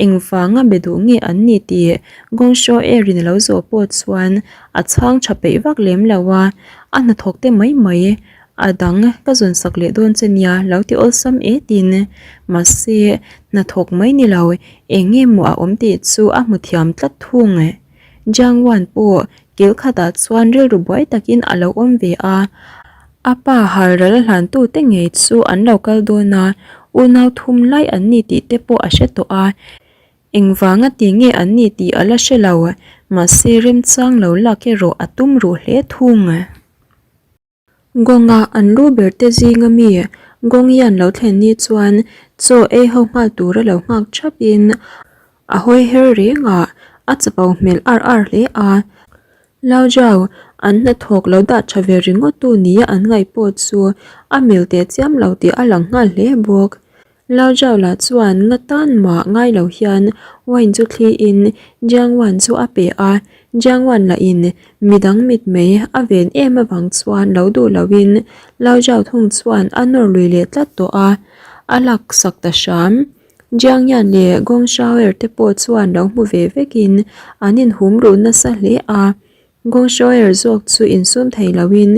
Engvanga be duh nge an ni tih Gongshaw Air-in a lo zawh pawh chuan a chhang tha peih vak lem lo a, a hnathawk te mai mai a dang ka zawn sak leh dawn che nia lo ti awlsam e tin. Mahse, hnathawk mai ni lo eng nge maw a awm tih chu a hmu thiam tlat thung. Jiang Wan pawh kil khatah chuan rilru buai takin a lo awm ve a. A pa halral a hlantute ngei chu an lo kal dawn a, unau thum lai an ni tih te pawh a hre tawh a. Engvanga ti nge an ni tih a la hre lo, mahse remchang lo lak erawh a tum ruh hle thung. Gawnga an lu ber te zinga mi Gawng hian lo thlen ni chuan chaw ei ho nghal tura lo nghak thap in a hawi her reng a, a chapo hmel ar ar hle a. Lau Zhao an hnathawk lo dah tha ve ringawt tu nia an ngaih pawh chu a mil teh chiam lo tih a lang nghal hle bawk. Lao Zhao lah chuan nga tan mah ngai lo hian wine chu thli in Jiang Wan chu a pe a, Jiang Wan lah in midang mitmei a ven em avang chuan lo duh lo in Lao Zhao thung chuan a nawr lui leh tlat tawh a, a lak sak ta hram. Jiang Yan leh Gong Shaoer te pawh chuan lo hmu ve vek in an inhum ruh nasa hle a. Gongshoer zawk chu insum thei loin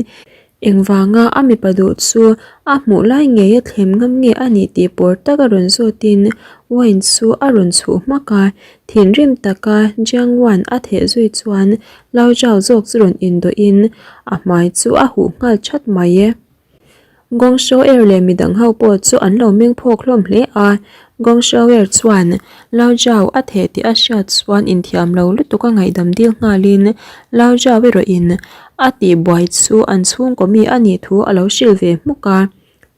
engvanga a mipa duh chu a hmuh lai ngei a thlem ngam nge a nih tih pawr taka rawn zawtin wine chu a rawn chhuh hmak a, thinrim taka Jiang Wan a theh zui chuan Lao Zhao zawk chu rawn indawhin a hmai chu a huh nghal chat mai. Gong Shoer leh midang ho pawh chu an lo meng phawk hlawm hle a, Gong Shoer chuan Lao Zhao a theh tih a hriat chuan inthiam lo lutuk a ngaihdam dil nghalin Lao Zhao erawhin a tihbuai chu an chhungkaw mi a nih thu a lo hrilh ve hmuk a.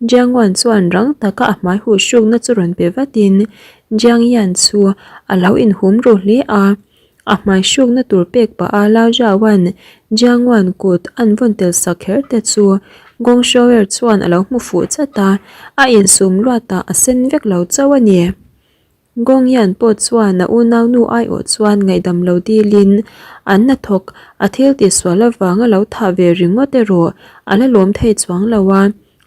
Jiang Wan chuan rang taka a hmai huh hrukna chu rawn pe vatin Jiang Yan chu a lo inhum ru hle a. A hmai hrukna tur pek pah a Lao Zhaoan Jiang Wan kut an vawn tel sak kher te chu Gong Shouer chuan a lo hmu fuh chat a, a insum luatah a sen vek lo chauh a ni. Gong Yan pawh chuan a unaunu aiawh chuan ngaihdam lo dilin an hnathawk a thil tihsual avanga lo thah ve ringawt erawh a la lawm thei chuang lo a,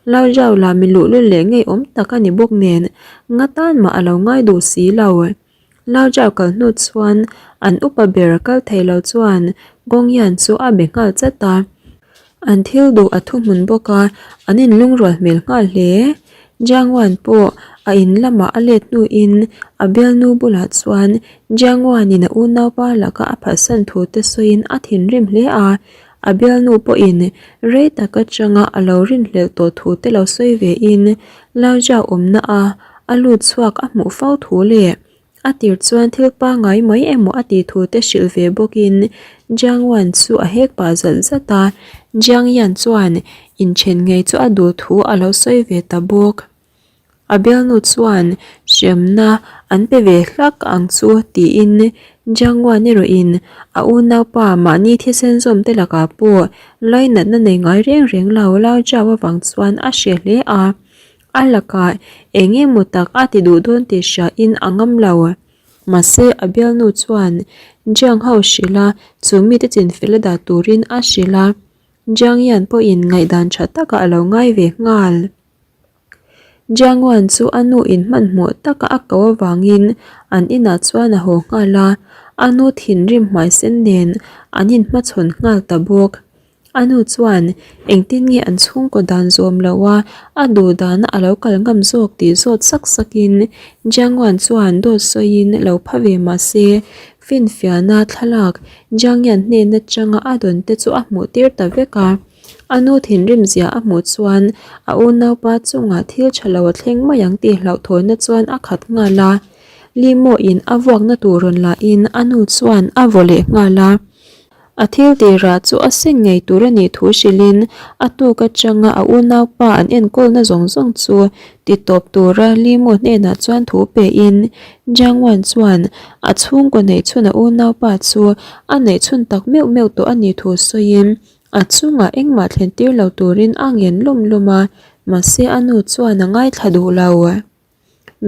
Lao Zhao lah mi luhlul leh ngeiawm tak a ni bawk nen nga tan mah a lo ngai duh si lo. Lao Zhao kal hnu chuan an upa ber kal thei lo chuan Gong Yan chu a be nghal chat a. An thil duh a thuhmun bawk a, an inlungrual hmel nghal hle. Jiang Wan pawh a in lamah a let hnuin a bialnu bulah chuan Jiang Wan-in a unaupa laka a phatsan thu te sawiin a thinrim hle a. A bialnu pawhin rei tak atanga a lo rinhlelh tawh thu te lo sawi vein Lao Zhao awmna a A lut chhuak a hmuh fo thu leh a tir chuan thil pangngai mai emaw a tih thu te hrilh ve bawkin Jiang Wan chu a hek pah zat zat a, Jiang Yan chuan inthen ngei chu a duh thu a lo sawi ve ta bawk. A bialnu chuan hremna an pe ve hlak ang chu tiin Jiang Wan erawhin a unaupa mahni thisen zawm te lakah pawh lainatna nei ngai reng reng lo Lao Zhao avang chuan a hreh hle a. A lakah eng emaw tak a ti duh dawn tih hriain a ngam lo. Mahse, a bialnu chuan Jiang ho hrilh a, chu mite chinfel a dah turin a hrilh a. Jiang Yan pawhin ngaihdan tha takah a lo ngai ve nghal. Jiang Wan chu a nu in hmanhmawh taka a ko avangin an inah chuan a haw nghal a, a nu thinrim hmaisen nen an inhmachhawn nghal ta bawk. A nu chuan engtin nge an chhungkaw dan zawm loh a, a duh dana a lo kal ngam zawk tih zawt sak sakin Jiang Wan chuan dawt sawiin lo pha ve mah se, finfiahna thlalak Jiang Yan hnen atanga a dawn te chu a hmuh tir ta vek a. A nu thinrim zia a hmuh chuan a unaupa chungah thil tha lo a thleng mai ang tih hlauhthawnna chuan a khat nghal a. Li Mo-in a vuakna tur rawn lahin a nu chuan a vaw leh nghal a. A thil tirah chu a seng ngei tur a nih thu hrilhin a tuk atanga a unaupa an enkawlna zawng zawng chu ti tawp tura Li Mo hnenah chuan thu pein Jiang Wan chuan a chhungkaw neihchhun a unaupa chu a neihchhun tak meuh meuh tawh a nih thu sawiin a chungah engmah thlen tir lo turin a ngen lawm lawm a, mahse a nu chuan a ngaithla duh lo.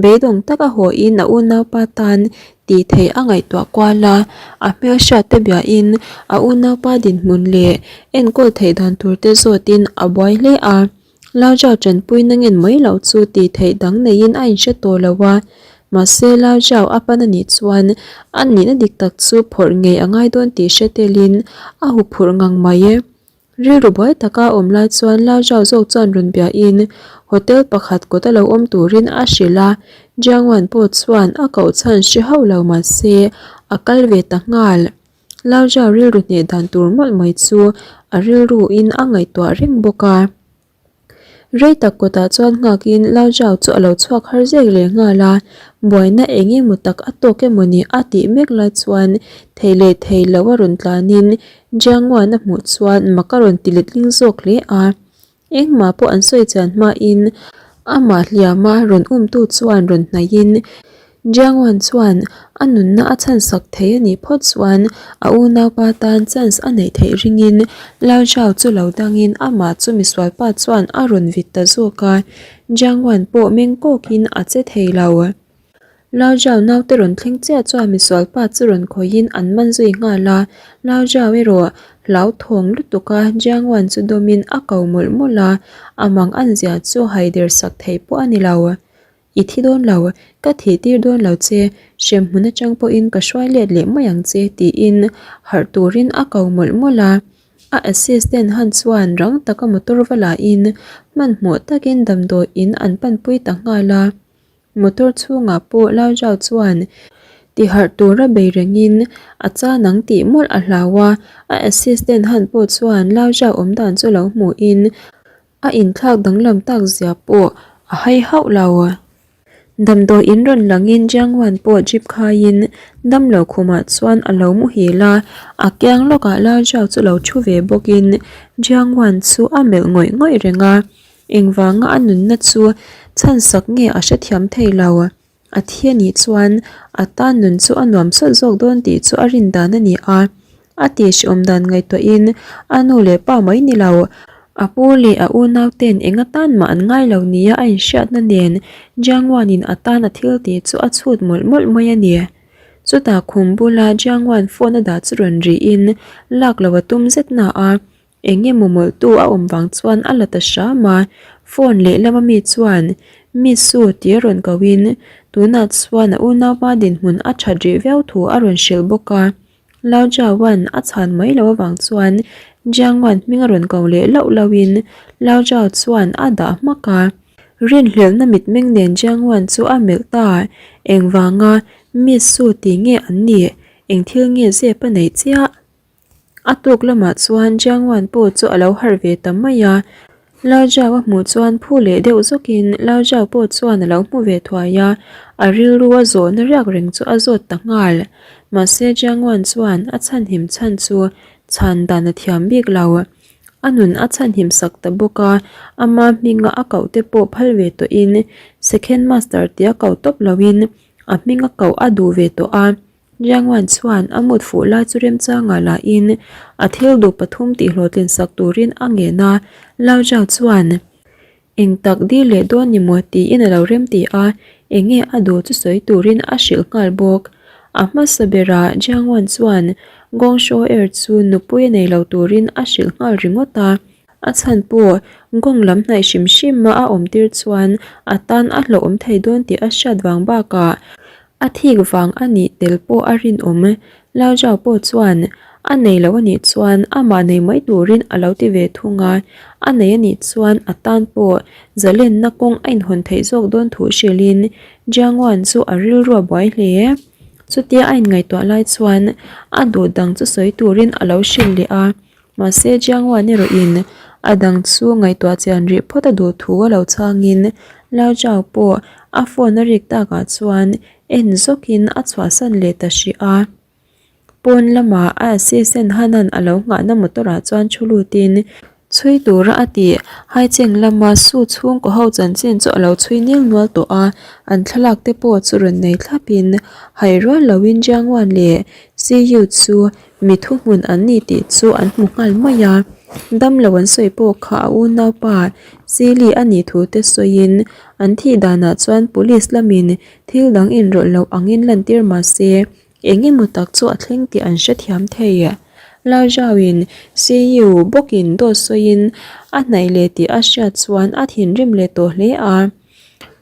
Beidawng tak a hawiin a unaupa tan tih theih a ngaihtuah kual a, a hmelhriat te biahin a unaupa dinhmun leh enkawl theih dan tur te zawtin a buai hle a. Lao Zhao tanpuina ngen mai loh chu tih theih dang neiin a inhre tawh lo a, mahse Lao Zhao a pan a nih chuan a nihna dik tak chu phawrh ngei a ngai dawn tih hre telin a huphurh ngang mai e. Rilru buai taka awm lai chuan Lao Zhao zawk chuan rawn biahin hotel pakhat kawt a lo awm turin a hrilh a, Jiang Wan pawh chuan a koh chhan hre hauh lo mahse a kal ve ta nghal. Lao Zhao rilru hneh dan tur mawlh mai chu a rilru in a ngaihtuah reng bawk a. Rei tak kawtah chuan nghakin Lao Zhao chu a lo chhuak har zek leh nghal a, buaina eng emaw tak a tawk emaw ni a tih mek lai chuan thei leh thei lo a rawn tlanin Jiang Wan a hmuh chuan mak a rawn ti letling zawk hle a. Engmah pawh an sawi chian hmain amah hliama rawn umtu chuan rawn hnaihin Jiang Wan chuan a nunna a chhansak thei a nih phawt chuan a unaupa tan chance a neih theih ringin Lao Zhao chu lo dangin amah chu misualpa chuan a rawn vit ta zawk a, Jiang Wan pawh meng kawkin a che thei lo. Lao Zhao naute rawn thleng chiah chuan misualpa chu rawn khawihin an man zui nghal a, Lao Zhao erawh hlauthawng lutuk a Jiang Wan chu dawmin a ko mawlh mawlh a, a mang an zia chu haider sak thei pawh a ni lo. I thi dawn lo, ka thih tir dawn lo che, hremhmun atang pawhin ka hruai let leh mai ang che tiin harh turin a ko mawlh mawlh a. A assistant han chuan rang taka motor va lahin hmanhmawh takin damdawi in an panpui ta nghal a. Motor chhungah pawh Lao Zhao chuan tiharh tura bei rengin a chan ang tih mawlh a hlau a, a assistant han pawh chuan Lao Zhao awmdan chu lo hmuhin a inthlak danglam tak zia pawh a hai hauh lo. Damdawi in rawn langin Jiang Wan pawh jeep khaiin damlo khumah chuan a lo muhil a, a kiang lawkah Lao Zhao chu lo thu ve bawkin Jiang Wan chu a melh ngawih ngawih reng a. Engvanga a nunna chu chhansak nge a hrethiam thei lo. A thi a nih chuan a tan nun chu a nuam sawt zawk dawn tih chu a rin dan a ni a. A tihhrehawm dan ngaihtuahin a nu leh pa mai ni lo, a pu leh a unau ten eng atan mah an ngai lo nia a inhriatna nen Jiang Wan-in a tan a thil tih chu a chhut mawlh mawlh mai a ni. Chutah khum bula Jiang Wan phone a dah chu rawn rihin lak lo a tum zet na a. Eng emaw mawlhtu a awm vang chuan a la ta hram a, phone lehlam ami chuan Miss Su tih a rawn ko in tunah chuan a unaupa dinhmun a that rih viau thu a rawn hrilh bawk a. Lao Zhao-a'n a chhan mai loh avang chuan Jiang Wan hming a rawn ko leh lauh lauh in Lao Zhao chuan a dah hmak a. Rinhlelhna mitmeng nen Jiang Wan chu a melh ta, engvanga Miss Su tih nge an nih, eng thil nge zep a neih chiah? A tuk lamah chuan Jiang Wan pawh chu a lo harh ve ta mai a, Lao Zhao a hmuh chuan phu leh deuh zawkin Lao Zhao pawh chuan a lo hmu ve thuai a, a rilru a zawhna riak reng chu a zawt ta nghal. Mahse Jiang Wan chuan a chhanhim chhan chu chhan dan a thiam bik lo. A nun a chhanhim sak ta bawk a, ama hminga a koh te pawh phal ve tawhin Second Master tia koh tawp loin a hminga koh a duh ve tawh a. Riangwan chuan a mut fuh lai chu remchangah lahin a thil duh pathum tih hlawhtlin sak turin a ngen a, Lao Zhao chuan eng tak dil leh dawn ni maw tiin a lo remti a, eng nge a duh chu sawi turin a hrilh nghal bawk. A hmasa berah Jiangwan chuan Gong Shuo Er chu nupui a nei lo turin a hrilh nghal ringawt a, a chhan pawh Gong lam hnaih hrim hrim a a awm tir chuan a tan a hlauhawm thei dawn tih a hriat vang bakah A thik vang a nih tel pawh a rinawm. Lao Zhao pawh chuan a nei lo a nih chuan amah nei mai turin a lo ti ve thung a, a nei a nih chuan a tan pawh zalenna kawng a inhawn theih zawk dawn thu hrilhin Jiang Wan chu a rilru a buai hle. Chutia a inngaihtuah lai chuan a duh dang chu sawi turin a lo hrilh leh a. Mahse Jiang Wan erawhin a dang chu ngaihtuah chian rih phawt a duh thu a lo chhangin Lao Zhao pawh a phone a rik takah chuan en zawkin a chhuahsan leh ta hrih a. Pawn lamah a assistant Hanan a lo nghahna motor ah chuan thu lutin chhui tura a tih Haicheng lama su chhungkaw ho chanchin chu a lo chhui nil nual tawh a, an thlalak te pawh chu rawn nei thlapin haih rual loin Jiang Wan leh Siyu chu Mi thuhmun an ni tih chu an hmu nghal mai a, damlo an sawi pawh kha a unaupa Sili a nih thu te sawiin an thih danah chuan police lamin thil dang inrawlh loh angin lantir mah se eng emaw tak chu a thleng tih an hrethiam thei. Lao Zhao-in Siyu bawkin dawt sawiin a hnaih leh tih a hriat chuan a thinrim leh tawh hle a,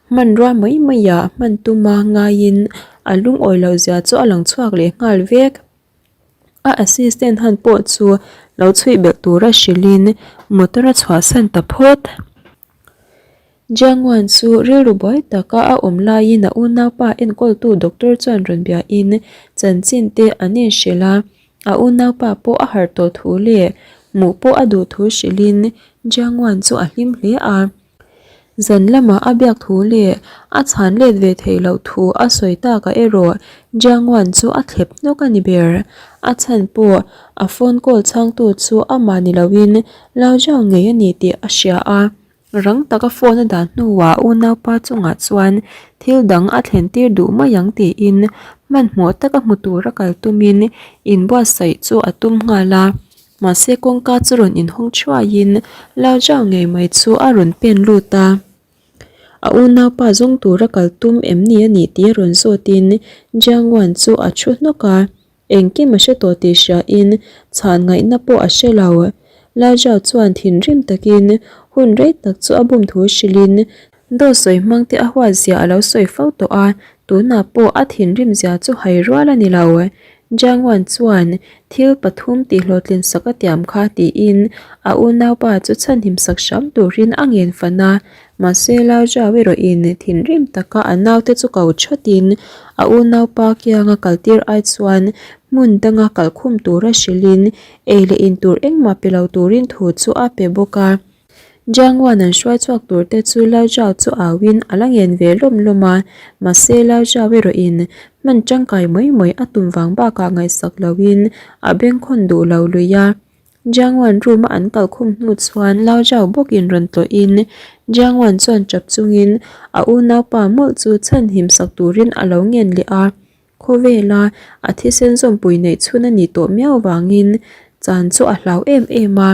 hmanrua mai maiah hman tuma ngaiin a lungawi loh zia chu a lang chhuak leh nghal vek. A assistant han pawh chu lo chhuih belh tura hrilhin motor a chhuahsan ta phawt. Jiang Wan chu rilru buai taka a awm laiin a unaupa enkawltu doctor chuan rawn biain chanchin te an inhrilh a. A unaupa pawh a harh tawh thu leh hmuh pawh a duh thu hrilhin Jiang Wan chu a hlim hle a. Zan lamah a biak thu leh a chhan let ve theih loh thu a sawi takah erawh Jiang Wan chu a thlep hnawk a ni ber. A chhan pawh a phone call chhangtu chu amah ni loin Lao Jiao ngei a ni tih a hria a. Rang taka phone a dah hnuah unaupa chungah chuan thil dang a thlen tir duh mai ang tiin hmanhmawh taka hmu tura kal tumin inbuatsaih chu a tum nghal a. Mahse kawngka chu rawn inhawng thuaiin Lao Zhao ngei mai chu a rawn pen lut a. A unaupa zawng tura kal tum em ni a nih tih a rawn zawtin Jiang Wan chu a thu hnawk a. Engkim a hre tawh tih hriain chhan ngaihna pawh a hre lo. Lao Zhao chuan thinrim takin hun rei tak chu a bum thu hrilhin Dawt sawi hmang te a huat zia a lo sawi fo tawh a, tunah pawh a thinrim zia chu hai rual a ni lo. Jiang Wan chuan thil pathum tihhlawhtlin sak a tiam kha tiin a unaupa chu chhanhim sak hram turin a ngen fan a, mahse Lao Zhao erawhin thinrim taka a naute chu ko thatin a unaupa kianga kaltir ai chuan hmun danga kalkhum tura hrilhin ei leh in tur engmah pe lo turin thu chu a pe bawk a. Jiang Wan an hruai chhuak tur te chu Lao Zhao chu auin a la ngen ve lawm lawm a, mahse Lao Zhao erawhin hman tangkai mai mai a tum vang bakah ngaihsak loin a bengkhawn duh lo lui a. Jiang Wan room a an kal khum hnu chuan Lao Zhao bawkin rawn tlawhin Jiang Wan chuan tap chungin a unaupa mawlh chu chhanhim sak turin a lo ngen leh a. Khawvela a thisen zawmpui neih chhun a nih tawh miau vangin chan chu a hlau em em a.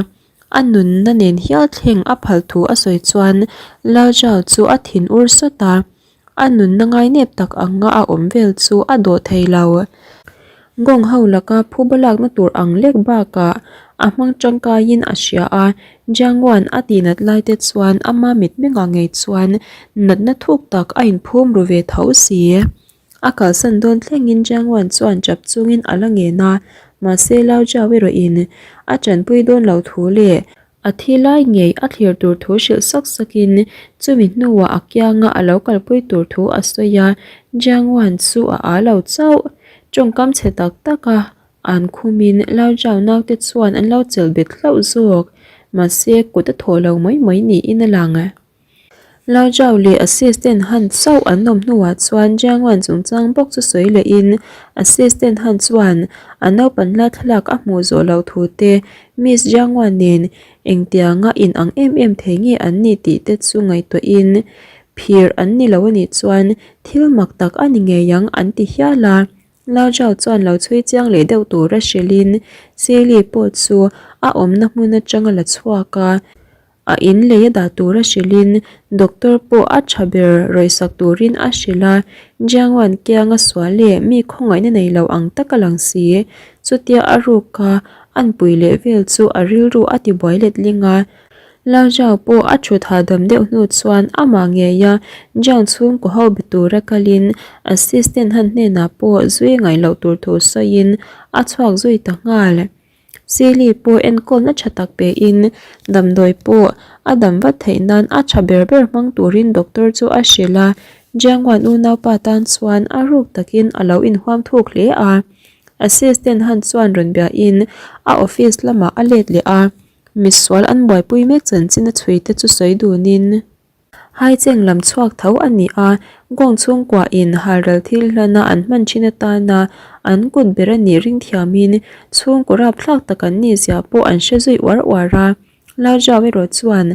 A nunna nen hial thleng a phal thu a sawi chuan Lao Zhao chu a thin ur sawt a, a nunna ngainep tak anga a awm vel chu a dawh thei lo. Gong ho laka phuba lakna tur ang lek bakah a hmang tangkaiin a hria a, Jiang Wan a tihnat lai te chuan ama mitmengah ngei chuan natna thuk tak a inphum ru ve tho si. A kalsan dawn thlengin Jiang Wan chuan chap chungin a la ngen a, mahse Lao Jiao erawhin a tanpui dawn lo thu leh a thi lai ngei a thlir tur thu hrilh sak sakin chumi hnuah a kianga a lo kalpui tur thu a sawi a, Jiang Wan chu a â lo chauh. Tawngkam chhe tak tak a an khumin Lao Jiao naute chuan an lo chelh bet hlauh zawk, mahse kut a thawh lo mai mai niin a lang. Lao Zhao leh Assistant Han chauh an awm hnuah chuan Jiang Wan chungchang bawk chu sawi lehin Assistant Han chuan a naupan la thlalak a hmuh zawh loh thu te, Miss Jiang Wan nen engtianga in ang em em thei nge an nih tih te chu ngaihtuahin phir an ni lo a nih chuan thil mak tak a ni ngei ang an ti hial a. Lao Zhao chuan lo chhui chiang leh deuh tura hrilhin Sili pawh chu a awmna hmun atanga la chhuak a. A in lei a dah tura hrilhin doctor pawh a tha ber rawisak turin a hrilh a, Jiang Wan kianga sual leh mi khawngaihna nei lo ang tak a lang si. Chutia a ruk a an pui leh vel chu a rilru a ti buai let ling a. Lao Zhao pawh a thut hahdam deuh hnu chuan amah ngeia Jiang chhungkaw ho be tura kalin assistant han hnenah pawh zui ngaih loh tur thu sawiin a chhuak zui ta nghal. Sili pawh enkawlna tha tak pein damdawi pawh a dam vat theih nan a tha ber ber hmang turin doctor chu a hrilh a, Jiangwan unaupa tan chuan a ruk takin a lo inhuam thuk hle a. Assistant han chuan rawn biahin a office lamah a let leh a, misual an buaipui mek chanchin a chhui te chu sawi dunin. Haicheng lam chhuak tho a ni a, Gong chhungkua in halral thil hlana an hman thin atana an kut ber a nih ring thiamin chhungkaw rapthlak tak an nih zia pawh an hre zui uar uar a. Lao Zhao erawh chuan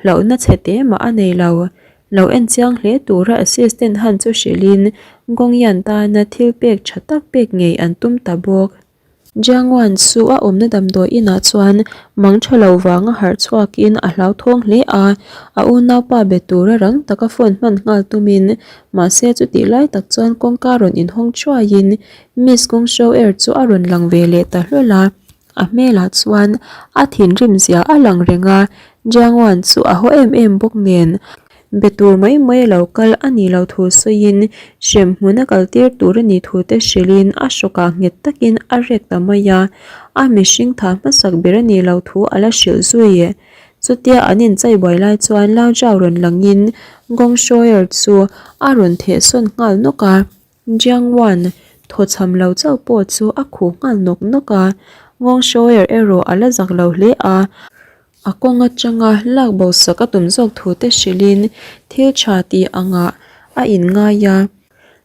hlauhna chhe te mah a nei lo. Lo en chiang hle tura assistant han chu hrilhin Gong Yan tana thil pek tha tak pek ngei an tum ta bawk. Jiang Wan chu a awmna damdawi inah chuan mang tha lo vanga harh chhuakin a hlauthawng hle a, a unaupa be tura rang taka phone hman nghal tumin mahse chutih lai tak chuan kawngka rawn inhawng thuaiin Miss Gong Shou Er chu a rawn lang ve leh ta hlawl a, a hmelah chuan a thinrim zia a lang reng a, Jiang Wan chu a haw em em bawk nen. Be tur mai mai a lo kal a nih loh thu sawiin hrem hmun a kal tir tur a nih thu te hrilhin a hrawkah nghet takin a rek ta mai a, a mihring tha hmasak ber a nih loh thu a la hrilh zui. Chutia an inchai buai lai chuan Lao Zhao rawn langin Gong Shuoer chu a rawn thehsawn nghal nawk a. Jiang Wan, Thawchham lo chauh pawh chu a khuh nghal nawk nawk a, Ngawng Shower erawh a la zak lo hle a. A kawng atanga lak bo sak a tum zawk thu te hrilhin thil tha tih angah a inngai a.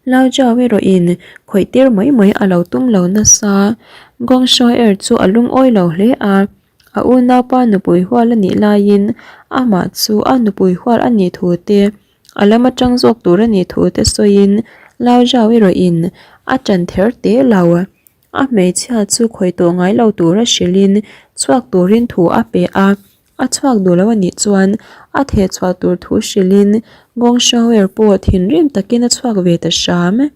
Lao Jiao erawhin khawih tir mai mai a lo tum lo nasa. Gong Shower chu a lungawi lo hle a. A unaupa nupui hual a nih laiin amah chu a nupui hual a nih thu te, a lam atang zawk tur a nih thu te sawiin Lao Jiao erawhin a ṭan ther teh lo. A hmeichhia chu khawih tawh ngai lo tura hrilhin chhuak turin thu a pe a, a chhuak duh lo a nih chuan a theh chhuah tur thu hrilhin Gong Shower pawh thinrim takin a chhuak ve ta hram.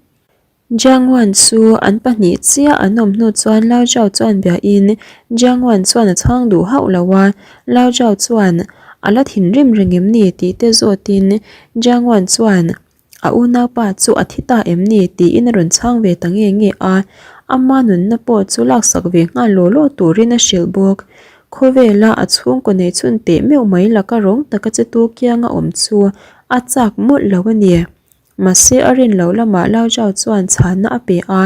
Jiang Wan chu an pahnih chiah an awm hnu chuan Lao Zhao chuan biain Jiang Wan chuan a chhang duh hauh lo a, Lao Zhao chuan a la thinrim reng em ni tih te zawtin Jiang Wan chuan A unaupa chu a thi ta em ni? tiin a rawn chhang ve ta nge nge a, ama nunna pawh chu laksak ve nghal law law turin a hrilh bawk. Khawvela a chhungkaw nei chhun teh meuh mai laka rawng taka che tu kianga awm chu a chak mawlh lo a ni. Mahse a rin loh lamah Lao Zhao chuan chhanna a pe a,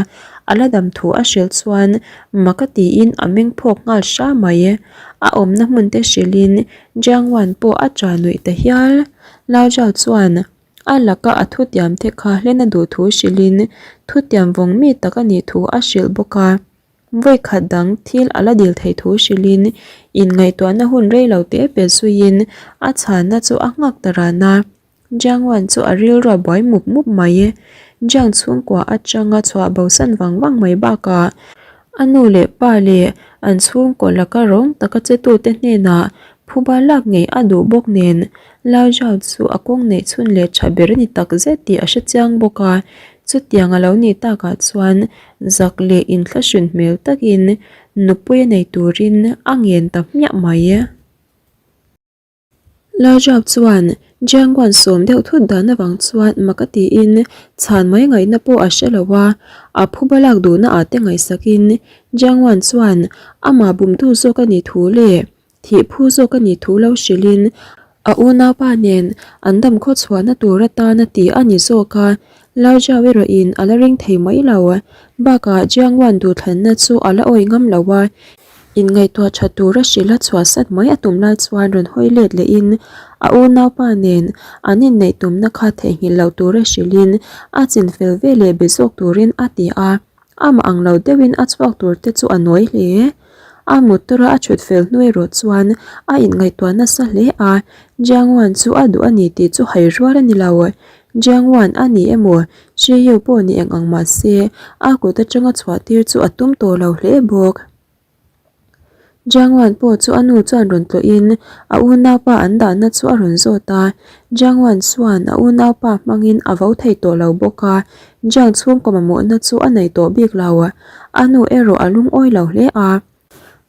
a la dam thu a hrilh chuan mak a tiin a meng phawk nghal hra mai. A awmna hmun te hrilhin Jiang Wan pawh a ṭah nuih ta hial. Lao Zhao chuan A laka a thutiam te kha hlen a duh thu hrilhin thutiam vawng mi tak a nih thu a hrilh bawk a. Vawi khat dang thil a la dil theih thu hrilhin inngaihtuahna hun rei lo te pe zuiin a chhanna chu a nghak ta ran a. Jiang Wan chu a rilru a buai mup mup mai. Jiang chhungkua atanga chhuah bosan vang vang mai bakah a nu leh pa leh an chhungkaw laka rawng taka chetute hnenah phuba lak ngei a duh bawk nen Lao Zhao chu a kawng neih chhun leh tha ber a ni tak zet tih a hre chiang bawk a, chutiang a lo nih takah chuan zak leh inthlahrun hmel takin nupui a nei turin a ngen ta hmiah mai. Lao Zhao chuan Jiang Guan sawm deuh thut dan avang chuan mak a tiin chhan mai ngaihna pawh a hre lo a, a phuba lak duhna ah te ngaihsakin Jiang Guan chuan amah bumtu zawk a nih thu leh Thih phu zawk a nih thu lo hrilhin a unaupa nen an dam khaw chhuahna tur atana tih a ni zawk a, Lao Zhao erawhin a la ring thei mai lo. Bakah Jiang Wan duhthlanna chu a la awi ngam lo a, inngaihtuah tha tura hrilh a chhuahsat mai a tum lai chuan rawn hawi let lehin a unaupa nen an inneih tumna kha theihnghilh loh tura hrilhin a chinfel veleh be zawk turin a ti a. Amah ang lo deuhin a chhuak tur te chu a nawi hle. A motor a a thut fel hnu erawh chuan a inngaihtuah nasa hle a, Jiang Wan chu a duh a ni tih chu hai rual a ni lo. Jiang Wan a ni emaw, Shi Yu pawh ni eng ang mah se, a kut atanga chhuah tir chu a tum tawh lo hle bawk. Jiang Wan pawh chu a nu chuan rawn tlawhin a unaupa an dahna chu a rawn zawt a, Jiang Wan chuan a unaupa hmangin a vo thei tawh lo bawk a, Jiang chhungkaw mamawhna chu a nei tawh bik lo. A nu erawh a lungawi lo hle a,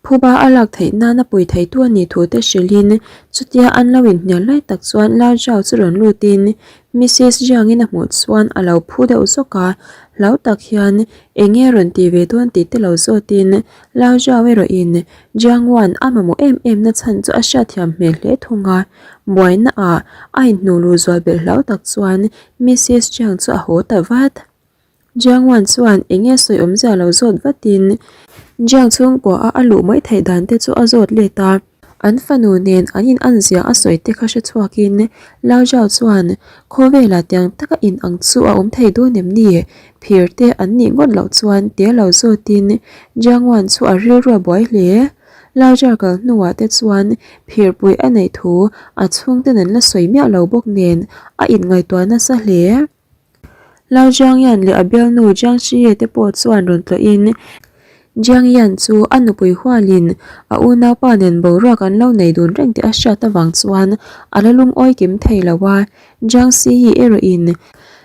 phuba a lak theih nana pui theitu a nih thu te hrilhin chutia an lo inhnial lai tak chuan Lao Zhao chu rawn lutin Missus Jiang-in a hmuh chuan a lo phu deuh zawk a, hlau tak hian eng nge rawn ti ve dawn tih te lo zawtin Lao Zhao erawhin Jiang Wan a mamawh em em na chhan chu a hriatthiam hmel hle thung a, buaina ah a inhnuh luh zual belh hlau tak chuan Missus Jiang chu a haw ta vat. Jiang Wan chuan eng nge sawi awmzia lo zawt vatin Jiang chhungkua a a luh mai theih dan te chu a zawt let a, an fanu nen an in an zia a sawi te kha hre chhuakin Lao Zhao chuan khawvelah tiang taka in ang chu a awm thei dawn em ni? Phir te an nih ngawt loh chuan tia lo zawtin Jiang Wan chu a rilru a buai hle. Lao Zhao kal hnuah te chuan phirpui a neih thu a chhungten an la sawi miah lo bawk nen a inngaihtuah nasa hle. Lao Jiang Yan leh a bialnu Jiang Shiye te pawh chuan rawn tlawhin Jiang Yan chu a nupui hualin a unaupa nen boruak an lo nei dun reng tih a hriat avang chuan a la lungawi kim thei lo a, Jiang Shiyi erawhin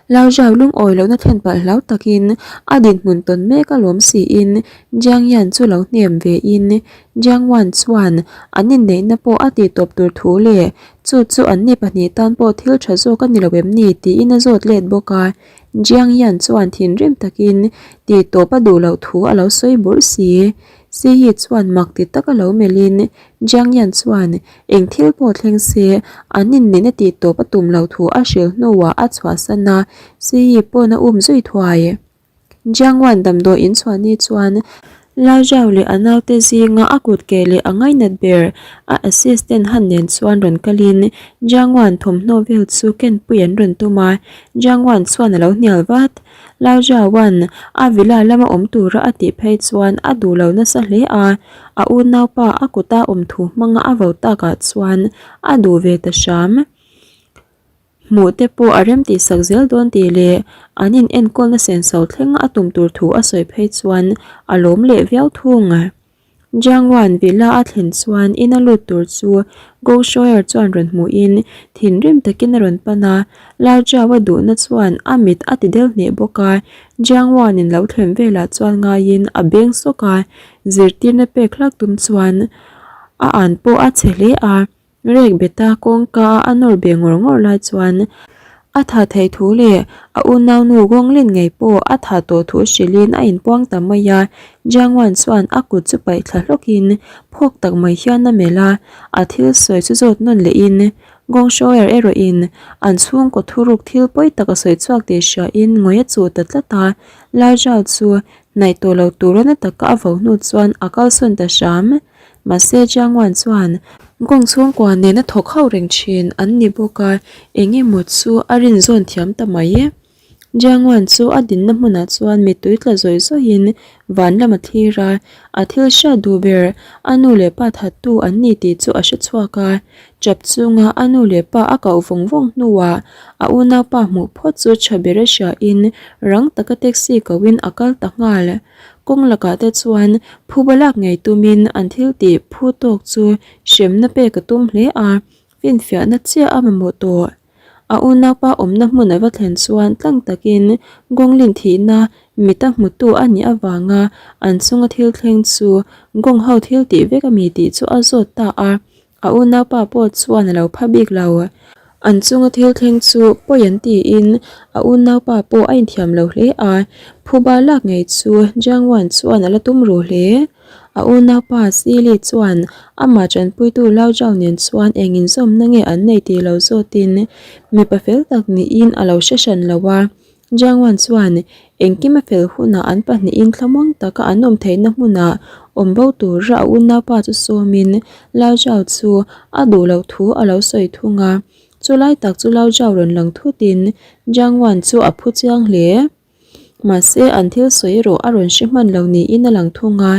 Lao Zhao lungawi lohna thlen palh hlau takin a dinhmun tawn mek a lawm siin Jiang Yan chu lo hnem vein Jiang Wan chuan an inneihna pawh a tihtawp tur thu leh Chu chu anni pahnih tan pawh thil tha zawk a ni lo em ni tiin a zawt let bawk a, Jiang Yan chuan thinrim takin tih tawp a duh loh thu a lo sawi burh si. Si Yi chuan mak ti tak a lo melhin Jiang Yan chuan eng thil pawh thleng se an inneihna tih tawp a tum loh thu a hrilh hnuah a chhuahsan a, Si Yi pawn a um zui thuai. Jiangwan damdawi in chhuah ni chuan Lao Zhao leh a naute zinga a kut ke leh a ngainat ber a assistant Han nen chuan rawn kalin Jiangwan thawmhnaw vel chu kenpui an rawn tum a, Jiangwan chuan a lo hnial vat. Lao Zhaoan a villa lama awm tura a tih phei chuan a duh lo nasa hle a, a unaupa a kuta awm thu hmanga a vo takah chuan a duh ve ta hram. Hmuh te pawh a rem tih sak zel dawn tih leh an in enkawlna senso thlenga a tum tur thu a sawi phei chuan a lawm leh viau thung. Jiangwan villa a thlen chuan in a lut tur chu Go Shoer chuan rawn hmuhin thinrim takin a rawn pan a, Lao Jiao a duhna chuan a mit a ti del hneh bawk a, Jiangwan in lo thlen velah chuan ngaiin a beng sawk a, zirtirna pek hlak tum chuan a an pawh a chhe hle a. Rek beta kawngka a nawr be ngawr ngawr lai chuan a tha theih thu leh a unaunu Gonglin ngei pawh a tha tawh thu hrilhin a inpuang ta mai a. Jiangwan chuan a kut chu paih thla hlawkin phawk tak mai hian a melh a, a thil sawi chu zawt nawn lehin Gongshoer erawhin an chhungkaw thuruk thil pawi tak a sawi chhuak tih hriain ngawi a chuh ta tlat a. Lai Zhao chu hnaih tawh lo tura na taka a vo hnu chuan a kalsawn ta hram. Mahse Jiangwan chuan Gong chhungkua nena thawk ho reng thin an ni bawk a, eng emaw chu a rin zawn thiam ta mai e. Jiangwan chu a dinna hmunah chuan mittui tla zawih zawihin van lam a thlir a, a thil hriat duh ber a nu leh pa thattu an ni tih chu a hre chhuak a. Chap chunga a nu leh pa a koh vawng vawng hnuah a unaupa hmuh phawt chu tha ber a hriain rang taka taxi kohin a kal ta nghal. Kawng lakah te chuan phuba lak ngei tumin an thil tih phu tawk chu hremna pek a tum hle a, finfiahna chiah a mamawh tawh. A unaupa awmna hmun a va thlen chuan tlang takin Gawnglin thihna mita hmutu a nih avanga an chunga thil thleng chu Gawng ho thil tih vek a mi tih chu a zawt ta a. A unaupa pawh chuan a lo pha bik lo. An chunga thil thleng chu pawi an tiin a unaupa pawh a inthiam lo hle a, phuba lak ngei chu Jiangwan chuan a la tum ru hle. A unaupa Sili chuan amah tanpuitu Lao Zhao nen chuan eng inzawmna nge an nei tih lo zawtin mipa fel tak niin a lo hre hran lo a. Jiangwan chuan engkim a fel hunah an pahnihin thlamuang taka an awm theihna hmunah awm bo tura a unaupa chu sawmin Lao Zhao chu a duh loh thu a lo sawi thung a. Chulai tak chu Lao Zhao rawn lang thutin Jiangwan chu a phu chiang hle. Mahse an thil sawi erawh a rawn hre hman lo niin a lang thung a,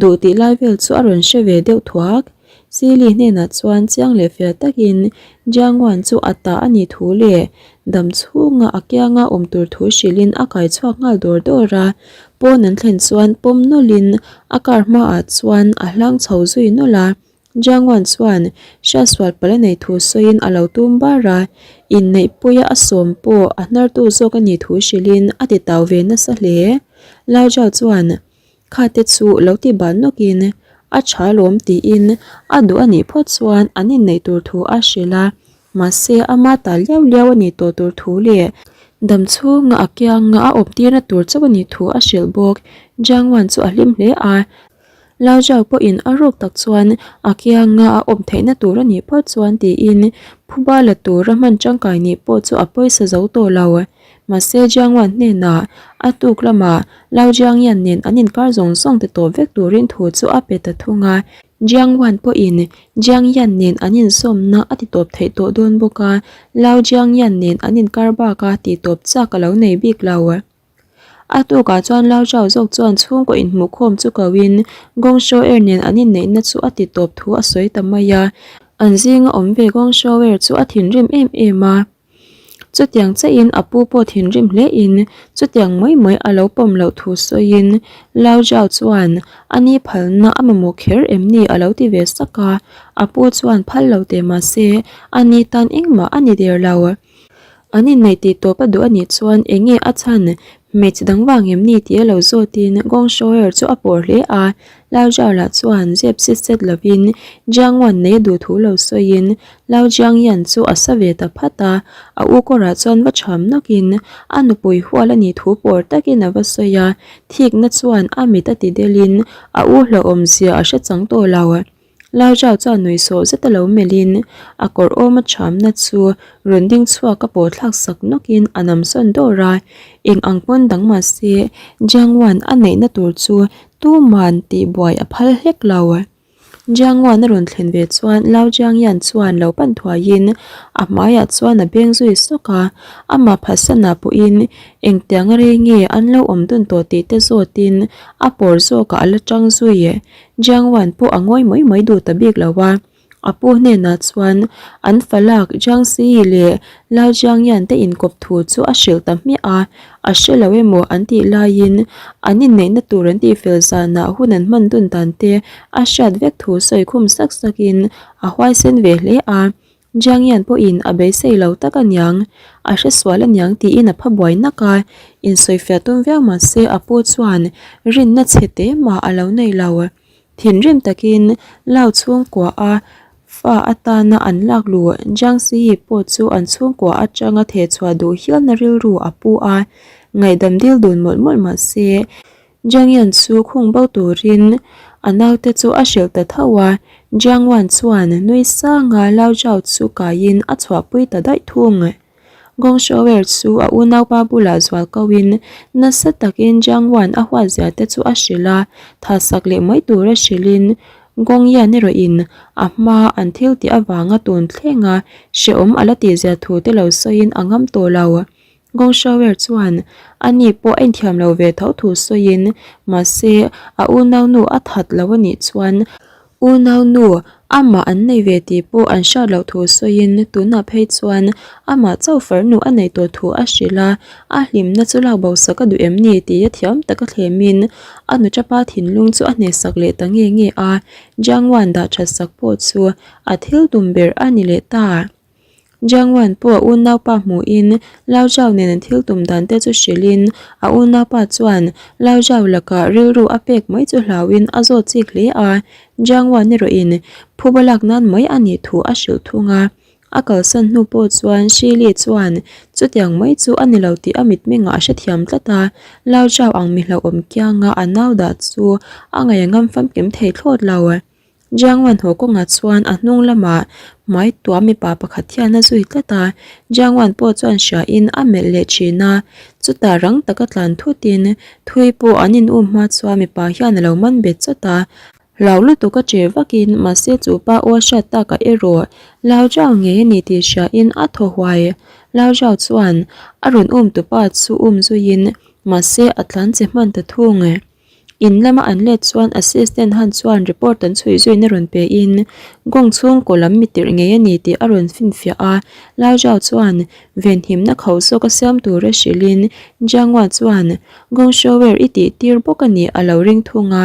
duh tih lai vel chu a rawn hre ve deuh thuak. Sili hnenah chuan chiang leh fiah takin Jiangwan chu a ta a nih thu leh dam chhunga a kianga awm tur thu hrilhin a kai chhuak nghal dawr dawr a, pawn an thlen chuan pawm nawlhin a car hmaah chuan a hlang chho zui nawlh a. Jiangwan chuan hriatsual palh a neih thu sawiin a lo tum bar a, inneihpuia a sawm pawh a hnartu zawk a nih thu hrilhin a ti tau ve nasa hle. Lao Zhao chuan Khate chu lo ti ban nawkin a tha lawm tiin a duh a nih phawt chuan an inneih tur thu a hrilh a, mahse ama ta liau liau a nih tawh tur thu leh dam chhunga a kianga a awm tirna tur chauh a nih thu a hrilh bawk. Jiangwan chu a hlim hle a, Lao Zhao pawhin a ruk tak chuan a kianga a awm theihna tur a nih phawt chuan tiin phuba la tura hman tangkai nih pawh chu a pawisa zo tawh lo. Mahse Jiangwan hnenah a tuk lamah Lao Jiangyan nen an inkar zawng zawng ti tawp vek turin thu chu a pe ta thung a. Jiangwan pawhin Jiangyan nen an inzawmna a ti tawp theih tawh dawn bawk a, Lao Jiangyan nen an inkar baka tih tawp chak a lo nei bik lo. A tukah chuan Lao Zhao zawk chuan chhungkaw inhmuhkhawm chu koin Gong Shouer nen an inneihna chu a ti tawp thu a sawi ta mai a. An zinga awm ve Gong Shouer chu a thinrim em em a. Chutiang chiahin a pu pawh thinrim hlein chutiang mai mai a lo pawm loh thu sawiin Lao Zhao chuan a ni phalna a mamawh kher em ni a lo ti ve sak a, a pu chuan phal lo teh mahse a ni tan engmah a ni der lo. An inneih tih tawp a duh a nih chuan eng nge a chhan hmeichhe dang vang em ni tih a lo zawtin Gong Shoer chu a pawr hle a, Lao Zhao lah chuan zep sit set lovin Jiang Wan nei a duh thu lo sawiin Lao Jiang Yan chu a sa ve ta phat a, a u kawrah chuan va cham nawkin a nupui hual a nih thu pawr takin a va sawi a, thikna chuan a mit a ti delin a u hlauhawm zia a hre chang tawh lo. Lao Zhao chuan nui sawh zet a lo melhin a kawr awm a thamna chu rawn ding chhuak a pawh thlak sak nawkin a nam sawn dawr a, eng ang pawn dang mah se Jiang Wan a neihna tur chu tuman tihbuai a phal hlek lo. Jiang Wan a rawn thlen ve chuan Lao Jiang Yan chuan lo pan thuaiin a hmaiah chuan a beng zui sawk a, amah phatsanah pawhin engtiang rei nge an lo awm dun tawh tih te zawtin a pawr zawkah a la tang zui. Jiang Wan pawh a ngawi mai mai duh ta bik lo a, a pu hnenah chuan an falak Jiang Siyi leh Lao Jiang Yan te inkawp thu chu a hrilh ta hmiah a, a hre lo emaw an tih laiin an inneihna tur an tihfel zanah hun an hman dun dan te a hriat vek thu sawi khum sak sakin a huaisen ve hle a. Jiang Yan pawhin a beisei lo tak aniang, a hresual aniang tiin a pha buai nak a, insawifiah tum viau mah se a pu chuan rinna chhe te mah a lo nei lo. Thinrim takin Lao chhungkua a fa atana an lak luh Jiang Siyi pawh chu an chhungkua atanga thehchhuah duh hialna rilru a pu a, ngaihdam dil dun mawlh mawlh mah se Jiang Yan chu khung bo turin a naute chu a hrilh ta tho a, Jiang Wan chuan nui sanga Lao Zhao chu kaiin a chhuahpui ta daih thung. Gong Shuoer chu a unaupa bulah zual koin nasa takin Jiang Wan a huatzia te chu a hrilh a, thasak leh mai tura hrilhin Gong Yan erawhin a hma an thil tih avanga tun thlenga hrehawm a la tihzia thu te lo sawiin a ngam tawh lo. Gong Shower chuan a ni pawh a inthiam lo ve tho thu sawiin, mahse a unaunu a that lo a nih chuan unaunu amah an nei ve tih pawh an hriat loh thu sawiin tunah phei chuan amah chauh farnu a nei tawh thu a hrilh a, a hlimna chu lak bo sak a duh em ni tih a thiam taka thlemin a nuṭapa thinlung chu a hnehsak leh ta nge nge a, Jiang Wan dah that sak pawh chu a thil tum ber a ni leh ta. Jiang Wan pawh a unaupa hmuhin Lao Zhao nen an thil tum dan te chu hrilhin a unaupa chuan Lao Zhao lakah rilru a pek mai chu hlauhin a zawt chik hle a, Jiang Wan erawhin phuba lak nan mai a nih thu a hrilh thung a. A kalsan hnu pawh chuan Shi Li chuan chutiang mai chu a ni lo tih a mitmengah a hrethiam tlat a, Lao Zhao ang mi hlauhawm kianga a nau dah chu a ngaih a ngam famkim thei thlawt lo. Jiang Wan haw kawngah chuan a hnung lamah hmai tuam mipa pakhat hian a zui tlat a, Jiang Wan pawh chuan hria in a melh leh thin a, chutah rang taka tlan thut in thui pawh an in um hma chuan mipa hian a lo man bet chawt a, hlau lutuk a che vak in mahse chu pa aw a hriat takah erawh Lao Zhao ngei a ni tih hria in a thaw huai, Lao Zhao chuan a rawn um tupa chu um zui in mahse a tlan che hman ta thung. In lama an let chuan assistant han chuan report an chhui zuina rawn pe in Gong chhungkaw lam mi tirh ngei a ni tih a rawn finfiah a, Lao Zhao chuan venhimna khauh zawk a siam tur a hrilh in Jiang Hua chuan Gong Shower i tih tir bawk a nih a lo ring thung a,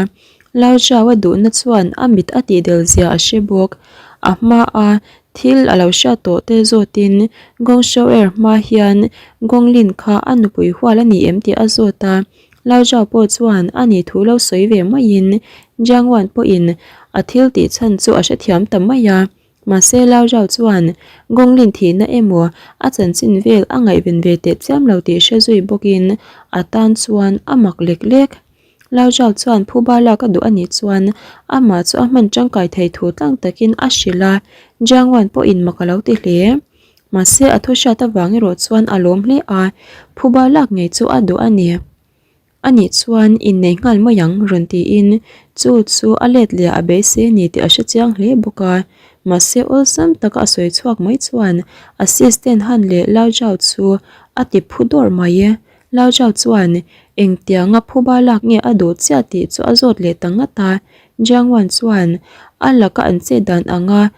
Lao Zhao a duhna chuan a mit a tih del zia a hre bawk. A hma a thil a lo hriat tawh te zawt in Gong Shower hma hian Gong Lin kha a nupui hual a ni em tih a zawt a, Lao Zhao pawh chuan a nih thu lo sawi ve maiin Jiang Wan pawhin a thil tih chhan chu a hrethiam ta mai a. Mahse Lao Zhao chuan Gong Lin thihna emaw a chanchin vel a ngaihven ve teh chiam lo tih hre zui bawkin a tan chuan a mak lek lek. Lao Zhao chuan phuba lak a duh a nih chuan amah chu a hman tangkai thei thu tlang takin a hrilh a, Jiang Wan pawhin mak a lo ti hle. Mahse a thu hriat avang erawh chuan a lawm hle a, phuba lak ngei chu a duh a ni. A nih chuan innei nghal mai ang rawn tiin chu chu a let leh a beisei a ni tih a hre chiang hle bawk a. Mahse awlsam taka a sawi chhuak mai chuan assistant Han leh Lao Zhao chu a ti phu dawrh mai. Lao Zhao chuan engtianga phuba lak nge a duh chiah tih chu a zawt leh ta ngat a. Jiang Wan chuan a laka an chet dan anga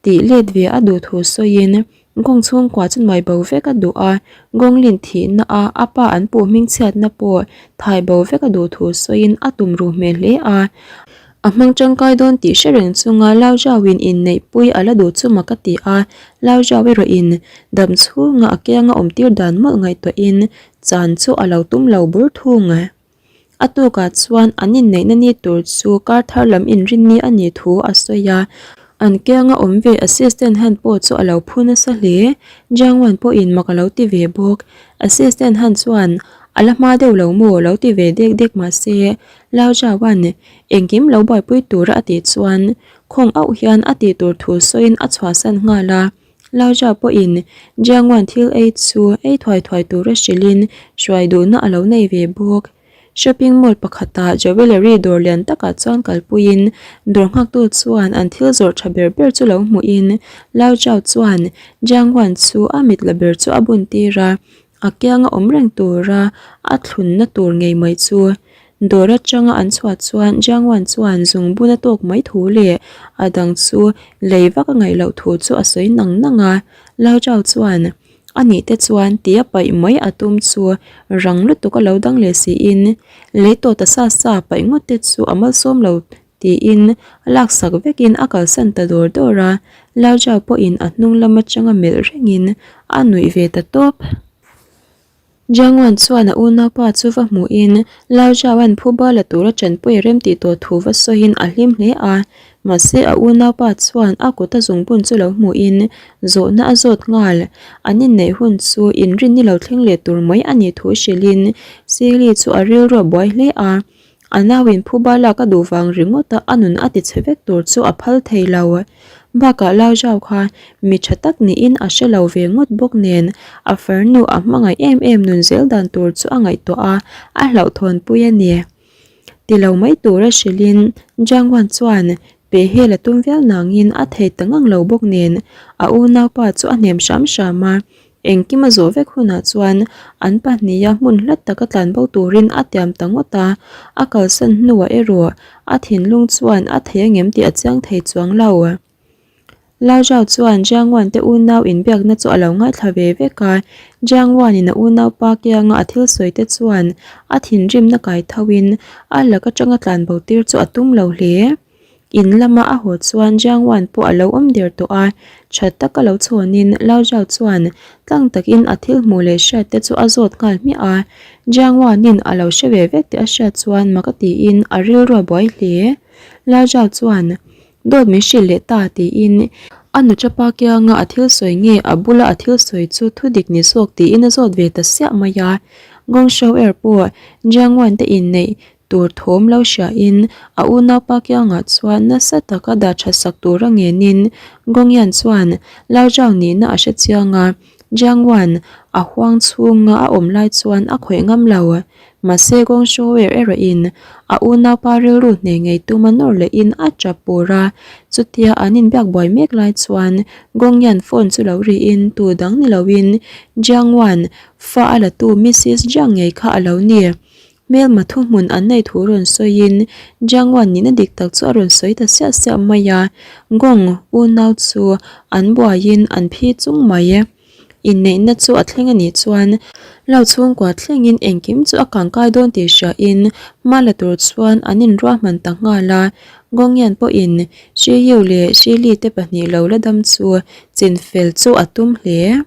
Tih let ve a duh thu sawiin Gong chhungkua chu nuai bo vek a duh a, Gong Lin thihna a a pa an puh hmingchhiatna pawh thai bo vek a duh thu sawiin a tum ruh hmel hle a. A hmang tangkai dawn tih hre reng chunga Lao Zhao-in inneihpui a la duh chu mak a ti a, Lao Zhao erawhin dam chhunga a kianga awmtir dan mawlh ngaihtuahin chan chu a lo tum lo bur thung. A tukah chuan an inneihna ni tur chu kar thar lam inrinni a nih thu a sawi a, an kianga awm ve assistant hand pawh chu a lo phu nasa hle. Jiang Wan pawhin mak a lo ti ve bawk. Assistant hand chuan A la hma deuh lo maw lo ti ve dek dek mah se Lao Zhao-a'n engkim lo buaipui tura a tih chuan khawng auh hian a tih tur thu sawiin a chhuahsan nghal a. Lao Zhao pawhin Jiang Wan thil ei chu ei thuai thuai tura hrilhin hruai duhna a lo nei ve bawk. Shopping mall pakhatah jewellery dawr lian takah chuan kalpuiin dawr nghaktu chuan an thil zawrh tha ber ber chu lo hmuhin Lao Zhao chuan Jiang Wan chu a mit la ber chu a bun tir a, a kianga awm reng tura a thlunna tur ngei mai chu. Dawr atanga an chhuah chuan Jiang Wan chuan zungbun a tawk mai thu leh a dang chu lei vak a ngaih loh thu chu a sawi nang nang a, Lao Zhao chuan A nih te chuan tia paih mai a tum chu rang lutuk a lo dang leh siin lei tawh ta sa sa paih ngawt te chu a malsawm lo tiin a laksak vekin a kalsan ta dawr dawr a, Lao Zhao pawhin a hnung lam atanga melh rengin a nuih ve ta tawp. Jiang Wan chuan a unaupa chu va hmuhin Lao Zhao-a'n phuba la tura tanpui a remtih tawh thu va sawiin a hlim hle a. Mahse a unaupa chuan a kut a zungbun chu lo hmuhin zawhna a zawt nghal. An inneih hun chu inrin ni lo thleng leh tur mai a nih thu hrilhin Sili chu a rilru a buai hle a. A nauin phuba lak a duh vang ringawt a a nun a ti chhe vek tur chu a phal thei lo. Bakah Lao Zhao kha mi tha tak niin a hre lo ve ngawt bawk nen a farnu a hmangaih em em nun zel dan tur chu a ngaihtuah a, a hlauhthawnpui a ni. Ti lo mai tura hrilhin Jiang Wan chuan pehhel a tum viau nangin a thei ta ngang lo bawk nen a unaupa chu a hnem hram hram a. Engkim a zawh vek hunah chuan an pahniha hmun hlat taka tlanbo turin a tiam ta ngawt a, a kalsan hnuah erawh a thinlung chuan a thei angem tih a chiang thei chuang lo. Lao Zhao chuan Jiang Wan te unau inbiakna chu a lo ngaithla ve vek a, Jiang Wan-in a unaupa kianga a thil sawi te chuan a thinrimna kai thoin a lak atanga tlanbo tir chu a tum lo hle. In lama a haw chuan Jiang Wan pawh a lo awm der tawh a, tha taka lo chhawnin Lao Zhao chuan tlang takin a thil hmuh leh hriat te chu a zawt nghal hmiah a. Jiang Wanin a lo hre ve vek tih a hriat chuan mak a tiin a rilru a buai hle. Lao Zhao chuan, Dawt min hrilh leh ta tiin a nuchapa kianga a thil sawi nge a bula a thil sawi chu thudik ni zawk tiin a zawt ve ta siah mai a. Gong Shou Er pawh Jiang Wan te inneih Tur thawm lo hriain a unaupa kiangah chuan nasa taka dah tha sak tura ngenin Gongyan chuan Lao Zhao nihna a hre chiang a, Jiang Wan a huang chhunga a awm lai chuan a khawih ngam lo. Mahse Gong Shuoer erawhin a unaupa rilru hneh ngei tuma nawr lehin a tap pur a, chutia an inbiak buai mek lai chuan Gongyan phone chu lo riin tu dang ni loin Jiang Wan fa a latu Missis Jiang ngei kha a lo ni. Hmelma thuhmun an neih thu rawn sawiin Jiang Wan nihna dik tak chu a rawn sawi ta siah siah mai a, Gong unau chu an buaiin an phi chung mai. Inneihna chu a thleng a nih chuan Lau chhungkua thlengin engkim chu a kangkai dawn tih hriain hma la tur chuan an inruahman ta nghal a, Gong Yan pawhin Shi Yu leh Shi Li te pahnih lo la dam chu chinfel chu a tum hle.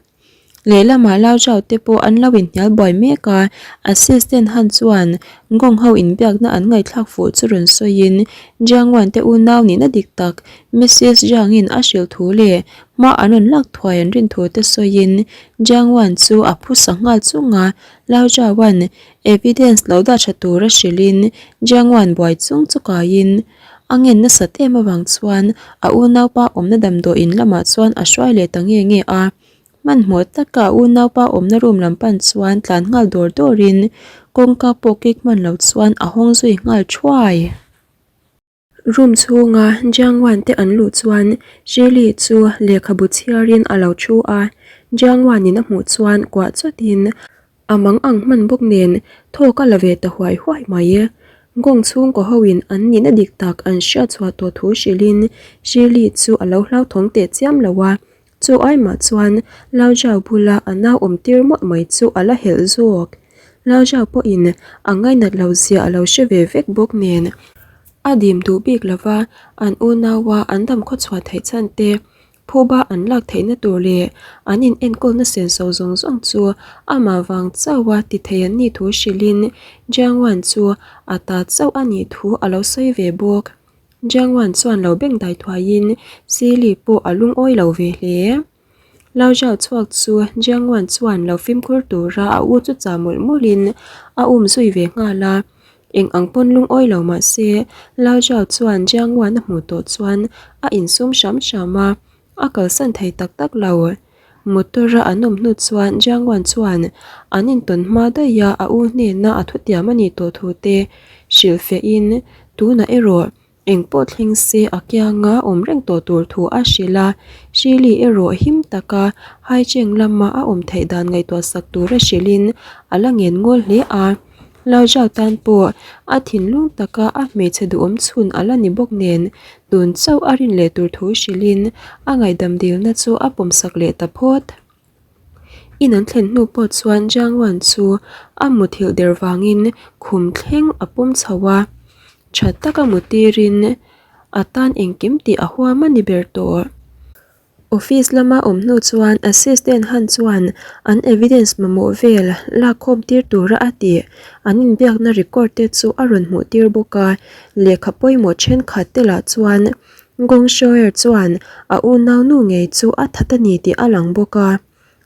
Lehlamah Lao Zhao te pawh an lo inhnial buai mek a, assistant Han chuan Gong ho inbiakna an ngaihthlak fuh chu rawn sawiin Jiang Wan te unau nihna dik tak Missis Jiang-in a hrilh thu leh hma an rawn lak thuai an rin thu te sawiin Jiang Wan chu a phusa nghal chung a, Lao Zhao-a'n evidence lo dah tha tura hrilhin Jiang Wan buai chung chu kaiin A ngen nasat em avang chuan a unaupa awmna damdawiin lamah chuan a hruai leh ta nge nge a. Hmanhmawh taka a unaupa awmna room lam pan chuan tlan nghal dawr dawrin kawngka pawh kik hman lo chuan a hawng zui nghal thuai. Room chhunga Jiang Wan te an luh chuan Shirley chu lehkhabu chhiarin a lo thu a, Jiang Wan-in a hmuh chuan kuah chawtin A mang ang hman bawk nen thawk a la ve ta huai huai mai. Gong chhungkaw hoin an nihna dik tak an hriat chhuah tawh thu hrilhin Shirley chu a lo hlauthawng teh chiam lo a, chu ai mah chuan Lao Zhao bula a nau awm tir mawlh mai chu a la helh zawk. Lao Zhao pawhin a ngainat lo zia a lo hre ve vek bawk nen a dim duh bik lova an unaua an dam khawchhuah theih chhan te Phuba an lak theihna tur leh an in enkawlna senso zawng zawng chu amah vang chauha ti thei an nih thu hrilhin Jiang Wan chu a ta chauh a nih thu a lo sawi ve bawk. Jiang Wan chuan lo beng dai thuaiin Sili pawh a lungawi lo ve hle. Lao Zhao chhuak chu Jiang Wan chuan lo fimkhur tura a u chu chah mawlh mawlhin a um zui ve nghal a. Eng ang pawn lungawi lo mah se Lao Zhao chuan Jiang Wan a hmuh tawh chuan a insum hram hram a, a kalsan thei tak tak lo. Motor a an awm hnu chuan Jiang Wan chuan an intawn hma daih a a u hnena a thutiam a nih tawh thu te hrilhfiahin tunah erawh Eng pawh thleng se a kianga awm reng tawh tur thu a hrilh a, Shirley erawh him taka Haicheng lama a awm theih dan ngaihtuah sak tura hrilhin a la ngen ngawl hle a. Lao Zhao tan pawh a thinlung taka a hmeichhe duhawm chhun a la ni bawk nen tun chauh a rin leh tur thu hrilhin a ngaihdam dilna chu a pawmsak leh ta phawt. In an thlen hnu pawh chuan Jiang Wan chu a muthilh der vangin khum thleng a pawm chho a, tha taka mu tirin a tan engkim tih a huam a ni ber tawh. Office lama awm hnu chuan assistant han chuan an evidence mamawh vel lakkhawm tir tura a tih an inbiakna record te chu a rawn hmuh tir bawk a, lehkha pawimawh thenkhat te lah chuan Gong Shoer chuan a unaunu ngei chu a that a ni tih a lang bawk a,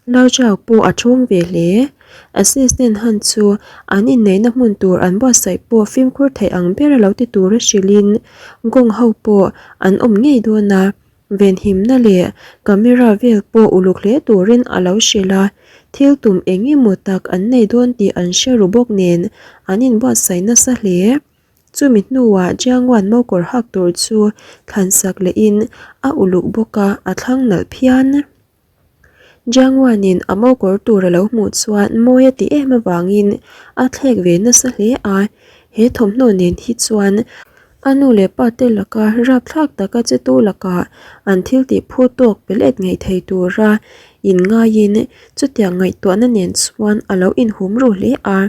Lao Zhao pawh a thawng ve hle. Assistant Han chu an inneihna hmun tur an buatsaih pawh fimkhur theih ang ber a lo ti tura hrilhin Gong ho pawh an awm ngei dawn a, venhimna leh camera vel pawh uluk hle turin a lo hrilh a, thil tum eng emaw tak an nei dawn tih an hre ru bawk nen an inbuatsaih nasa hle. Chumi hnuah Jiangwan mokawr hak tur chu thlansak lehin a uluk bawk a, a thlang nalh phian. Jiangwanin a mokawr tur a lo hmuh chuan mawi a ti em avangin a thlek ve nasa hle a, he thawmhnaw nen hi chuan a nu leh pa te laka rapthlak taka che tu lakah an thil tih phu tawk pe let ngei thei tura inngaiin chutiang ngaihtuahna nen chuan a lo inhum ru hle a.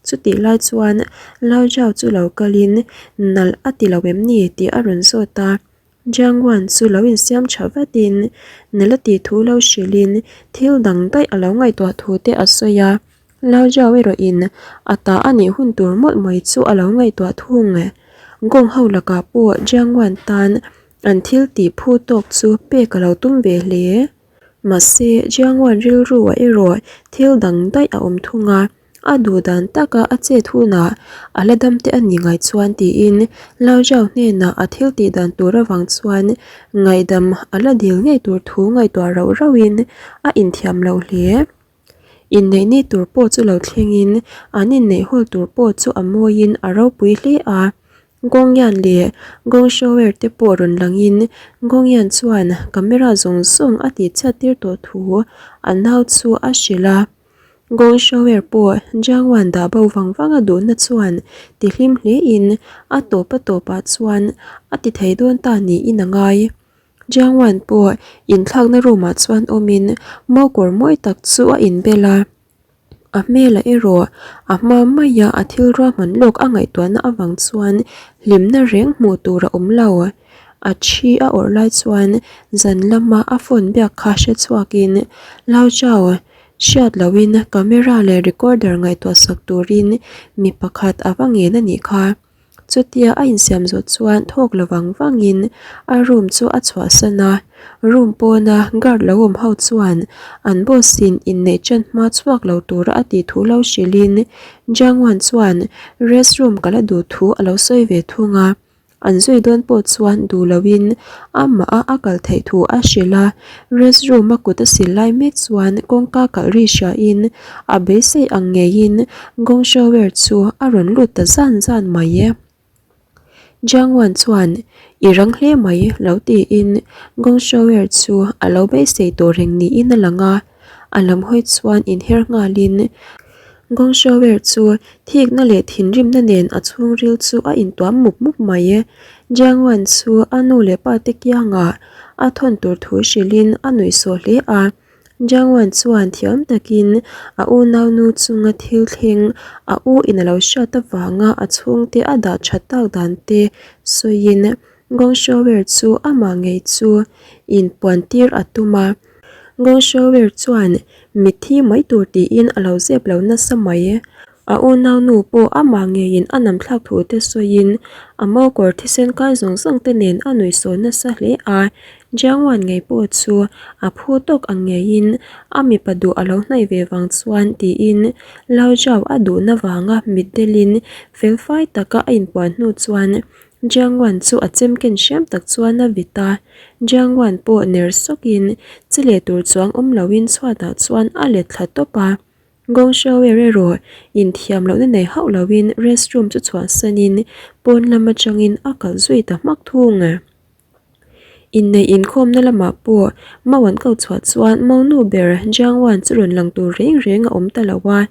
Chutih lai chuan Lao Zhao chu lo kalin nalh a ti lo em ni tih a rawn zawt a. Jiang Wan chu lo insiam tha vatin nalh a tih thu lo hrilhin thil dang daih a lo ngaihtuah thu te a sawi a. Lao Zhao erawhin a ta a nih hun tur mawlh mai chu a lo ngaihtuah thung. Gong ho lakah pawh Jiang Wan tan an thil tih phu tawk chu pek a lo tum ve hle. Mahse Jiang Wan rilru ah erawh thil dang daih a awm thung a. A duh dan taka a chet hunah a la dam te a ni ngai chuan tiin Lao Zhao hnenah a thil tih dan tur avang chuan ngaihdam a la dil ngei tur thu ngaihtuah rauh rauhin a inthiam lo hle. Inneih ni tur pawh chu lo thlengin an inneih hawl tur pawh chu a mawiin a ropui hle a. Gongyan leh Gongshower te pawh rawn langin Gongyan chuan camera zawng zawng a tihchhiat tir tawh thu a nau chu a hrilh a. Gong Shower pawh Jiang Wan dah bo vang vang a duhna chuan ti hlim hlein a tawp a tawpah chuan a ti thei dawn ta niin a ngai. Jiang Wan pawh inthlakna room ah chuan awmin mokawr mawi tak chu a inbel a, a hmelah erawh a hma maia a thil ruahman lawk a ngaihtuahna avang chuan hlimna reng hmuh tur a awm lo. A thi a awrh lai chuan zan lama a phone biak kha hre chhuakin Lao Chao Hriat loin camera leh recorder ngaihtuah sak turin mi pakhat a va ngen a nih kha. Chutia a insiam zawh chuan thawk lo vang vangin a room chu a chhuahsan a, room pawna guard lo awm ho chuan an boss in inneih ṭan hma chhuak lo tura a tih thu lo hrilhin Jiangwan chuan rest room ka la duh thu a lo sawi ve thung a. An zui dawn pawh chuan duh loin amah a a kal theih thu a hrilh a, rest room a kut a sil lai mek chuan kawngka kalh ri hriain a beisei ang ngeiin gong shower chu a rawn lut ta zan zan mai e. Jiang Wan chuan i rang hle mai lo tiin gong shower chu a lo beisei tawh reng niin a lang a, a lam hawi chuan inher nghalin Gong Shower chu thikna leh thinrimna nen a chhungril chu a intuam mup mup mai. Jiang Wan chu a nu leh pa te kiangah a thawn tur thu hrilhin a nuihsawh hle a. Jiang Wan chuan thiam takin a unaunu chunga thil thleng a u in a lo hriat avanga a chhungte a dah that tak dan te sawiin Gong Shower chu amah ngei chu inpuan tir a tum a. Gong Shower chuan Mitthi mai tur tiin a lo zep lo nasa mai. A unaunu pawh amah ngeiin a namthlak thu te sawiin a mokawr thisen kai zawng zawng te nen a nuihsawn nasa hle a. Jiang Wan ngei pawh chu a phu tawk ang ngeiin a mipa duh a lo hnaih ve vang chuan tiin Lao Zhao a duhna vanga mitdelin felfai taka a inpuan hnu chuan Jiang Wan chu a chem ken hriam tak chuan a vit a. Jiang Wan pawh ner sawkin chi leh tur chuang awm loin chhuatah chuan a let thla tawp a. Gong Xiaoer erawh inthiam lohna nei hauh loin restroom chu chhuahsanin pawn lam atangin a kalh zui ta hmak thung. Inneih inkhawmna lamah pawh Mau an ko chhuah chuan Maunu ber Jiang Wan chu rawn lang tur reng reng a awm ta lo a.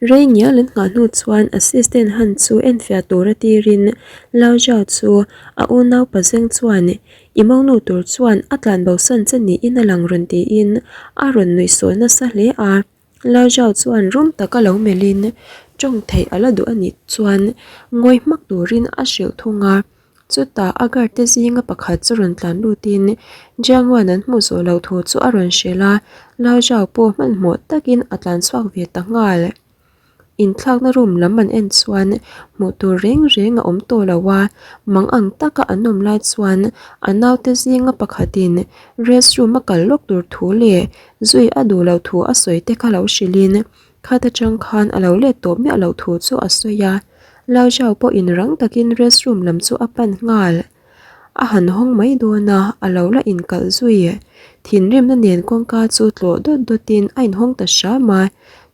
Rei ngial an nghah hnu chuan assistant Han chu enfiah tura tirin Lao Zhao chu a unau pazeng chuan I Maunu tur chuan a tlan bosan che niin a lang rawn tiin a rawn nuihsawi nasa hle a. Lao Zhao chuan rum taka lo melhin tawng theih a la duh a nih chuan ngawi hmak turin a hrilh thung a. Chutah a guard te zinga pakhat chu rawn tlan lutin Jiang Wan an hmuh zawh loh thu chu a rawn hrilh a, Lao Zhao pawh hmanhmawh takin a tlan chhuak ve ta nghal. Inthlakna room lam an en chuan hmuh tur reng reng a awm tawh lo a, mang ang taka an awm lai chuan a naute zinga pakhatin restroom a kal lawk tur thu leh zui a duh loh thu a sawi te kha lo hrilhin Khat atang khan a lo let tawh miah loh thu chu a sawi a, Lao Zhao pawhin rang takin restroom lam chu a pan nghal. A han hawng mai dawn a, a lo la inkalh zui. Thinrimna nen kawngka chu tlawh dawt dawtin a inhawng ta hram a,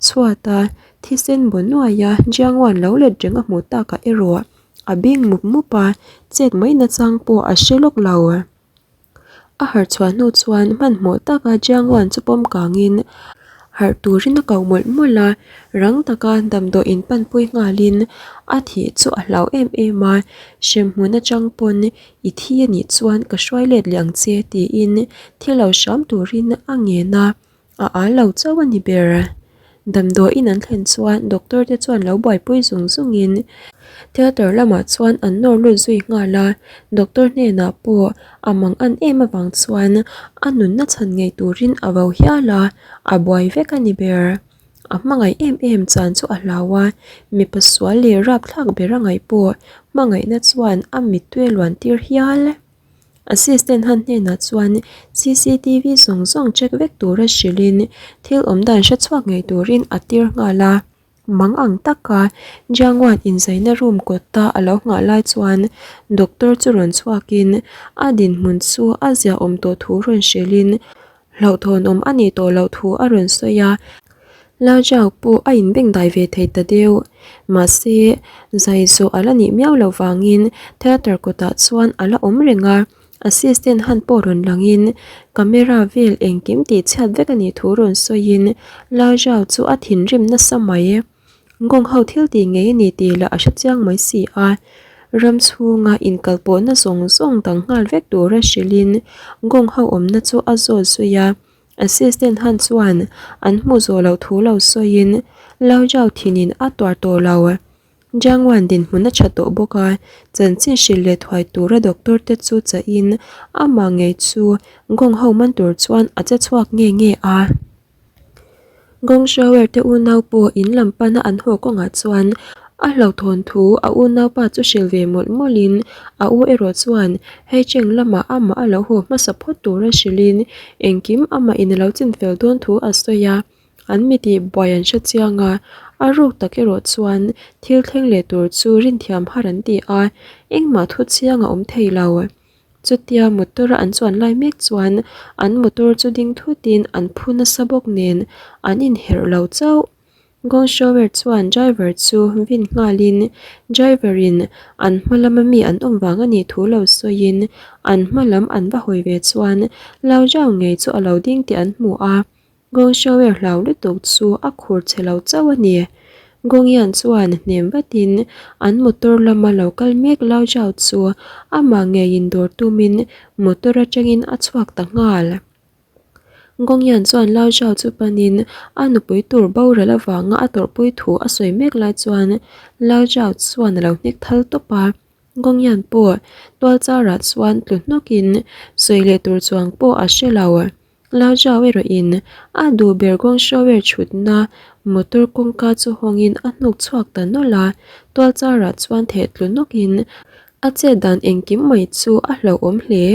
chhuata thisen baw nuaia Jiang Wan lo let reng a hmuh takah erawh a bing mup mup a, chet mai nachang pawh a hre lawk lo. A harh chhuah hnu chuan hmanhmawh taka Jiang Wan chu pawm kangin harh turin a koh mawlh mawlh a, rang taka damdawi in panpui nghalin a thih chu a hlau em em a, hremhmun atang pawn i thi a nih chuan ka hruai let leh ang che tiin thil lo hram turin a ngen a. A al lo chauh a ni ber. Damdawiin an thlen chuan doctor te chuan lo buaipui zung zungin theatre lamah chuan an nawr lut zui nghal a, doctor hnenah pawh a mang an em avang chuan a nunna chhan ngei turin a vo hial a, a buai vek a ni ber. A hmangaih em em chan chu a hlau a, mipa sual leh rapthlak ber a ngaih pawh hmangaihna chuan a mittui a luan tir hial. Assistant han hnenah chuan cctv zawng zawng check vek tura hrilhin thil awm dan hre chhuak ngei turin a tir nghal a. Mang ang taka Jiangwan inzaina room kawta a lo nghah lai chuan doctor chu rawn chhuakin a dinhmun chu a ziaawm tawh thu rawn hrilhin Hlauhthawnawm a nih tawh loh thu a rawn sawi a, Lao Zhao pawh a inbengdai ve thei ta deuh. Mahse, zai zawh a la nih miau loh vangin theatre kawtah chuan a la awm reng a, assistant han pawh rawn langin camera vel engkim tihchhiat vek a nih thu rawn sawiin Lao Zhao chu a thinrim nasa mai. Gong ho thil tih ngei a ni tih lah a hre chiang mai si a, ram chhunga inkalpawhna zawng zawng dang nghal vek tura hrilhin Gong ho awmna chu a zawt zui a, assistant han chuan an hmuh zawh loh thu lo sawiin Lao Zhao thinin a tuar tawh lo. Jiang Wan dinhmun a tha tawh bawk a, chanchin hrilh leh thuai tura doctor te chu chahin amah ngei chu Gong ho man tur chuan a che chhuak nge nge a. Gong Shower te unau pawh in lam pana an haw kawngah chuan a hlauhthawn thu a unaupa chu hrilh ve mawlh mawlhin a u erawh chuan hei cheng lamah amah a lo haw hmasa phawt tura hrilhin engkim amah in a lo chin fel dawn thu a sawi a, an mi tih buai an hre chiang a, a ruk tak erawh chuan thil thleng leh tur chu rinthiam har an ti a, engmah thu chiang a awm thei lo. Chutia motor a an chuan lai mek chuan an motor chu ding thutin an phu nasa bawk nen an inherh lo chauh. Gong Shower chuan driver chu vin nghalin driver in an hma lama mi an awm vang a nih thu lo sawiin an hma lam an va hawi ve chuan Lao Zhao ngei chu a lo ding tih an hmu a. Gong Shower hlau lutuk chu a khur chhe lo chauh a ni. Gong Yan chuan hnem vatin an motor lama lo kal mek Lao Zhao chu amah ngeiin dawr tumin motor atangin a chhuak ta nghal. Gong Yan chuan Lao Zhao chu panin a nupui tur boral avanga a tawrhpui thu a sawi mek lai chuan Lao Zhao chuan a lo hnek thal tawp a. Gong Yan pawh tual charah chuan tlu hnawkin sawi leh tur chuang pawh a hre lo. Lao Zhao erawhin a duh ber kawng shower chhutna motor kawngka chu hawngin a hnuk chhuak ta nawlh a, tual charah chuan theh tlu nawkin a chet dan engkim mai chu a hlauhawm hle.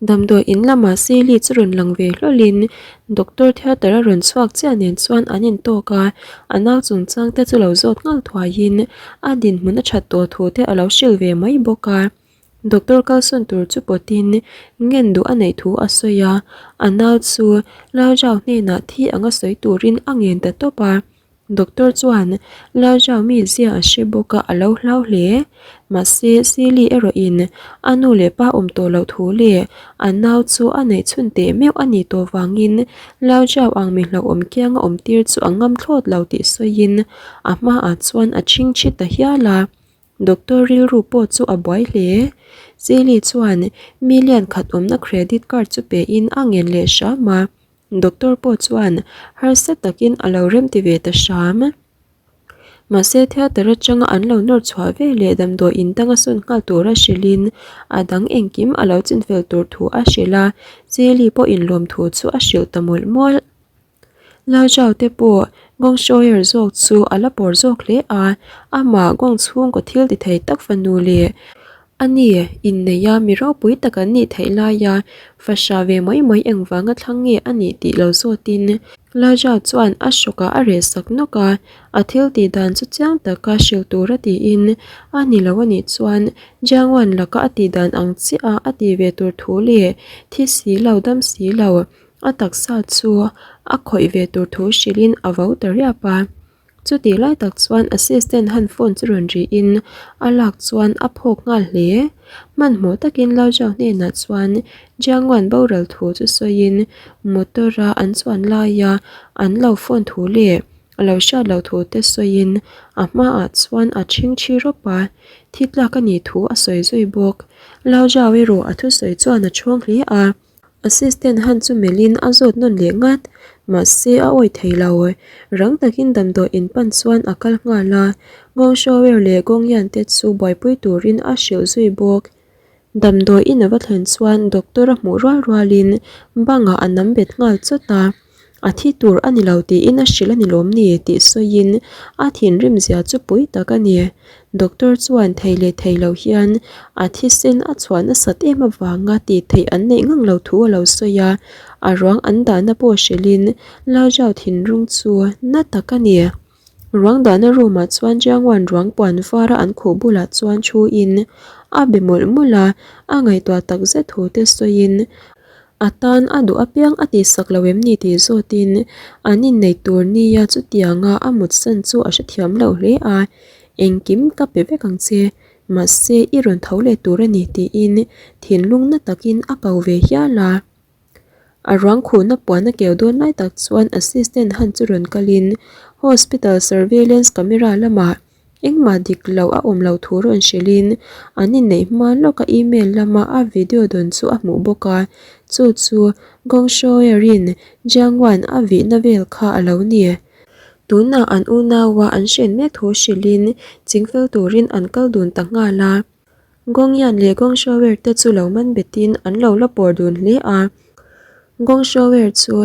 Damdawi in lamah Sili chu rawn lang ve hlawlhin Doctor theatre a rawn chhuak chiah nen chuan an intawk a, a nau chungchang te chu lo zawt nghal thuaiin a dinhmun a that tawh thu te a lo hrilh ve mai bawk a. Doctor kalsawn tur chu pawtin ngen duh a neih thu a sawi a, a nau chu Lalzau hnenah thi anga sawi turin a ngen ta tawp a. Doctor chuan Lalzau mi zia a hre bawk a, a lo hlau hle. Mahse, Sili erawhin a nu leh pa awm tawh loh thu leh a nau chu a neih chhun teh meuh a nih tawh vangin Lalzau ang mi hlauhawm kianga awm tir chu a ngam thlawt lo tih sawiin a hmaah chuan a chhingchhi ta hial a. Doctor rilru pawh chu a buai hle. Sili chuan million khat awmna credit card chu pein a ngen leh hram a. Doctor pawh chuan harsa takin a lo remti ve ta hram. Mahse theatre atanga an lo nawr chhuah ve leh damdawi in danga sawn nghal tura hrilhin a dang engkim a lo chinfel tur thu a hrilh a, Sili pawhin lawmthu chu a hrilh ta mawlh mawlh. Lalzau te pawh Gong Shoyer zawk chu a la pawr zawk hle a, amah Gong chhungkaw thil ti thei tak fanu leh a ni inneia mi ropui tak an nih theih laia fahrah ve mai mai engvanga thlang nge a nih tih lo zawtin Lalzau chuan a hrawkah a reh sak nawk a, a thil tih dan chu chiang taka hrilh tura tiin a ni lo a nih chuan Jiangwan laka a tih dan ang chiah a a tih ve tur thu leh thi si lo dam si lo A taksa chu a khawih ve tur thu hrilhin a vo ta riap a. Chutih lai tak chuan assistant han phone chu rawn rihin a lak chuan a phawk nghal hle. Hmanhmawh takin Lalzau hnenah chuan Jianguan boral thu chu sawiin motor a an chuan laia an lo phone thu leh a lo hriat loh thu te sawiin a hmaah chuan a chhingchhi rawp a, thi tlak a nih thu a sawi zui bawk. Lalzau erawh a thusawi chuan a chhawng hle a. Assistant han chu melhin a zawt nawn leh ngat, mahse a awih thei lo. Rang takin damdawi in pan chuan a kal nghal a, Gong Shower leh Gong Yan te chu buaipui turin a hrilh zui bawk. Damdawi in a va thlen chuan doctor a hmuh rual rualin bangah a nam bet nghal chawt a. A thi tur a ni lo tiin a hrilh a ni lawm ni tih sawiin a thinrim zia chu pui tak a ni. Doctor chuan thei leh thei lo hian a thisen a chhuah nasat em avanga tih theih an neih ngang lo thu a lo sawi a, a ruang an dahna pawh hrilhin Lalzau thinlung chu na tak a ni. Ruang dahna room ah chuan Jiangwan ruang puan var a an khuh bulah chuan thu in a be mawlh mawlh a, a ngaihtuah tak zet thu te sawiin a tan a duh apiang a tihsak lo em ni tih zawtin an inneih tur nia chutianga a mutsan chu a hrethiam lo hle a, engkim ka pe vek ang che, mahse i rawn tho leh tur a ni tiin thinlung na takin a ko ve hial a. A ruang khuhna puan a keu dawn lai tak chuan assistant han chu rawn kalin hospital surveillance camera lamah engmah dik loh a awm loh thu rawn hrilhin an inneih hma lawka email lama a video dawn chu a hmuh bawk a, chu chu Gong Shoerin Jiang Wan a vihna vel kha a lo ni. Tunah an unaua an hren mek thu hrilhin chingfel turin an kal dun ta nghal a. Gongyan leh Gongshower te chu lo man betin an lo la pawr dun hle a. Gongshower chu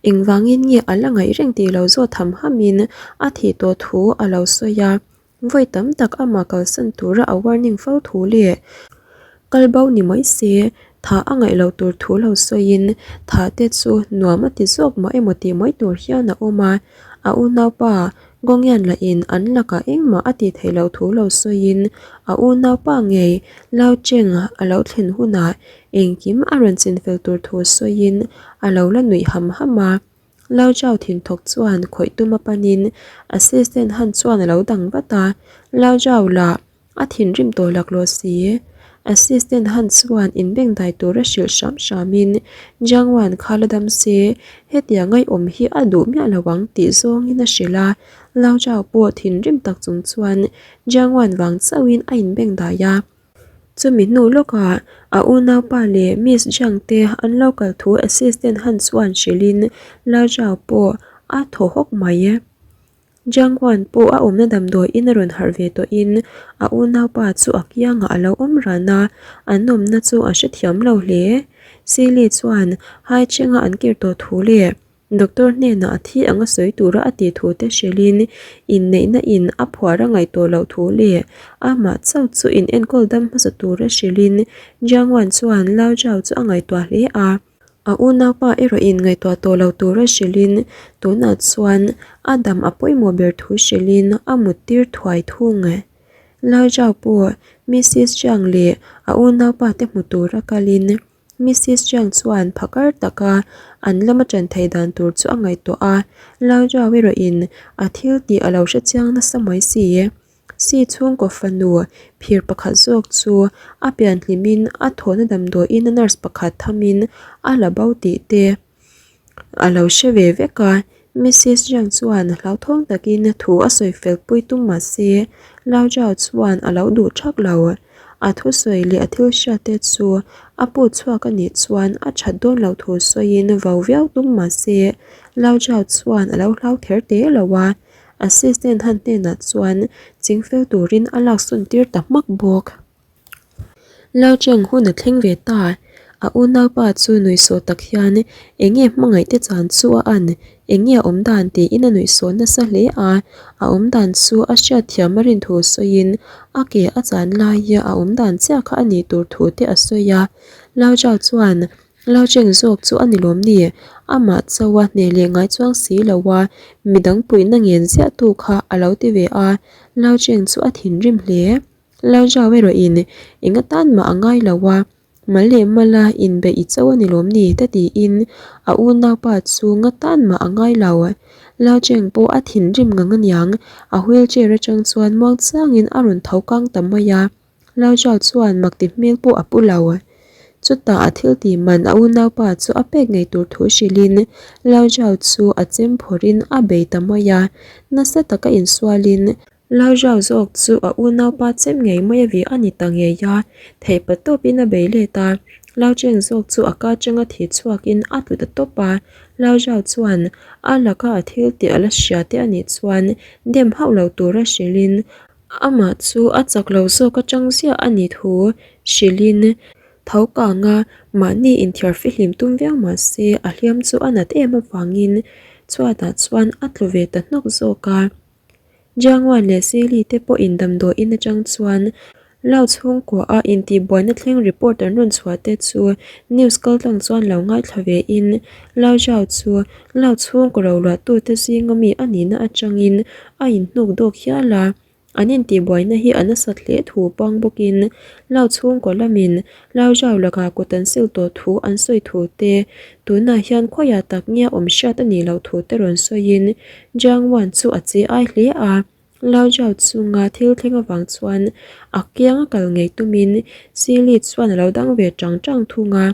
engvangin nge a la ngaih reng tih lo zawt ham hamin a thih tawh thu a lo sawi a. Vawi tam tak amah kalsan tura a warning fo thu leh kal bo ni mai se thah a ngaih loh tur thu lo sawiin thah te chu nuam a ti zawk mah emaw tih mai tur hian a awm a. A unaupa Gongyan lahin an lakah engmah a tih theih loh thu lo sawiin a unaupa ngei Lao Cheng a lo thlen hunah engkim a rawn chinfel tur thu sawiin a lo la nuih ham ham a. Lao Zhao thinthawk chuan khawih tum a panin assistant han chuan a lo dang vat a, Lao Zhao lah A thinrim tawh laklawh si. Assistant Han chuan inbengdai tura hrilh hram hramin Jiang Wan kha la dam se, hetiang ngaihawm hi a duh miah lo ang tih zawngin a hrilh a. Lao Zhao pawh thinrim tak chung chuan Jiang Wan vang chauhin a inbengdai a. Chumi hnu lawkah a unaupa leh Miss Jiang te an lo kal thu Assistant Han chuan hrilhin Lao Zhao pawh a thaw hawk mai. Jiang Huan pawh a awmna damdawi in a rawn harh ve tawhin a unaupa chu a kiangah a lo awm ran a, an awmna chu a hrethiam lo hle. Sili chuan Haichhenga an kir tawh thu leh. Doctor hnenah a thi anga sawi tura a tih thu te hrilhin inneihna in a phuar a ngaihtuah loh thu leh amah chauh chu in enkawl dam hmasa tura hrilhin Jiang Wan chuan Lao Zhao chu a ngaihtuah hle a. A unaupa erawh in ngaihtuah tawh lo tura hrilhin tunah chuan a dam a pawimawh ber thu hrilhin a mut tir thuai thung. Lao Zhao pawh Missis Jiang leh a unaupa te hmu tura kalin Missis Jiang chuan phakar taka an lama ṭan theih dan tur chu a ngaihtuah a, Lao Zhao erawhin a thil tih a lo hre chiang nasa mai si. Si chhungkaw fanu phir pakhat zawk chu a pian hlimin a thawhna damdawiin a nurse pakhat thamin a la bo tih te a lo hre ve vek a. Missis Jiang chuan hlauthawng takin thu a sawi fel pui tum mah se Lao Zhao chuan a lo duh thak lo. A thusawi leh a thil hriat te chu a put chhuak a nih chuan a that dawn loh thu sawiin vau viau tum mah se Lao Zhao chuan a lo hlau ther te lo a. Assistant han hnenah chuan chingfel turin a laksawn tir ta hmak bawk. Lao Cheng hun a thleng ve ta. A unaupa chu nuihsawh tak hian eng nge hmangaih te chan chu a an, eng nge a awm dan tiin a nuihsawh nasa hle a. A awm dan chu a hriatthiam a rin thu sawiin a ke a chan laia a awm dan chiah kha a nih tur thu te a sawi a. Lao Zhao chuan Lo cheng zawk chu a ni lawm ni? Amah chauha hneh leh ngai chuang si lo a, midang puihna ngen ziah tu kha a lo ti ve a, Lo cheng chu a thinrim hle. Lo zau erawhin eng atan mah a ngai lo a, mal leh mala inbeih i cho a ni lawm ni? ta tiin a unaupa chu ngatan mah a ngai lo. Lo cheng pawh a thinrim ngang aniang, a wheelchair atang chuan muangchangin a rawn tho kang ta mai a. Laujau chuan mak ti hmel pawh a pu lo. Chutah a thil tih man a unaupa chu a pek ngei tur thu hrilhin Laujau chu a chem phawrhin a bei ta mai a, nasa taka insualin Laujau zawk chu a unaupa chem ngei mai a vi a ni ta ngei a, theihpa tawpin a bei let a, Laucheng zawk chu a ka atanga thi chhuakin a tlu ta tawp a, Laujau chuan a laka a thil tih a la hria te a nih chuan dem hauh lo tura hrilhin Amah chu a chak lo zawk atang ziah a ni thu hrilhin tho kanga mahni inthiar fihlim tum viau mah se a hliam chu a nat em avangin chhuatah chuan a tlu ve ta hnawk zawk a. Jiangwan leh Sili te pawhin damdawiin atang chuan Lau chhungkua a intihbuaina thleng report an rawn chhuah te chu news kaltlang chuan lo ngaithla ve in Lau Zhao chu Lau chhungkaw roluahtute zinga mi a nihna atangin a inhnuk dawk hial a, an intihbuaina hi a nasat hle thu pang bawkin Lau chhungkaw lamin Lau Zhao lakah kut an sil tawh thu an sawi thu te, tunah hian khawiah tak nge a awm hriat a nih loh thu te rawn sawiin Jiang Wan chu a che ai hle a. Lau Zhao chunga thil thleng avang chuan a kiang a kal ngei tumin Sili chuan a lo dang ve tang tang thung a.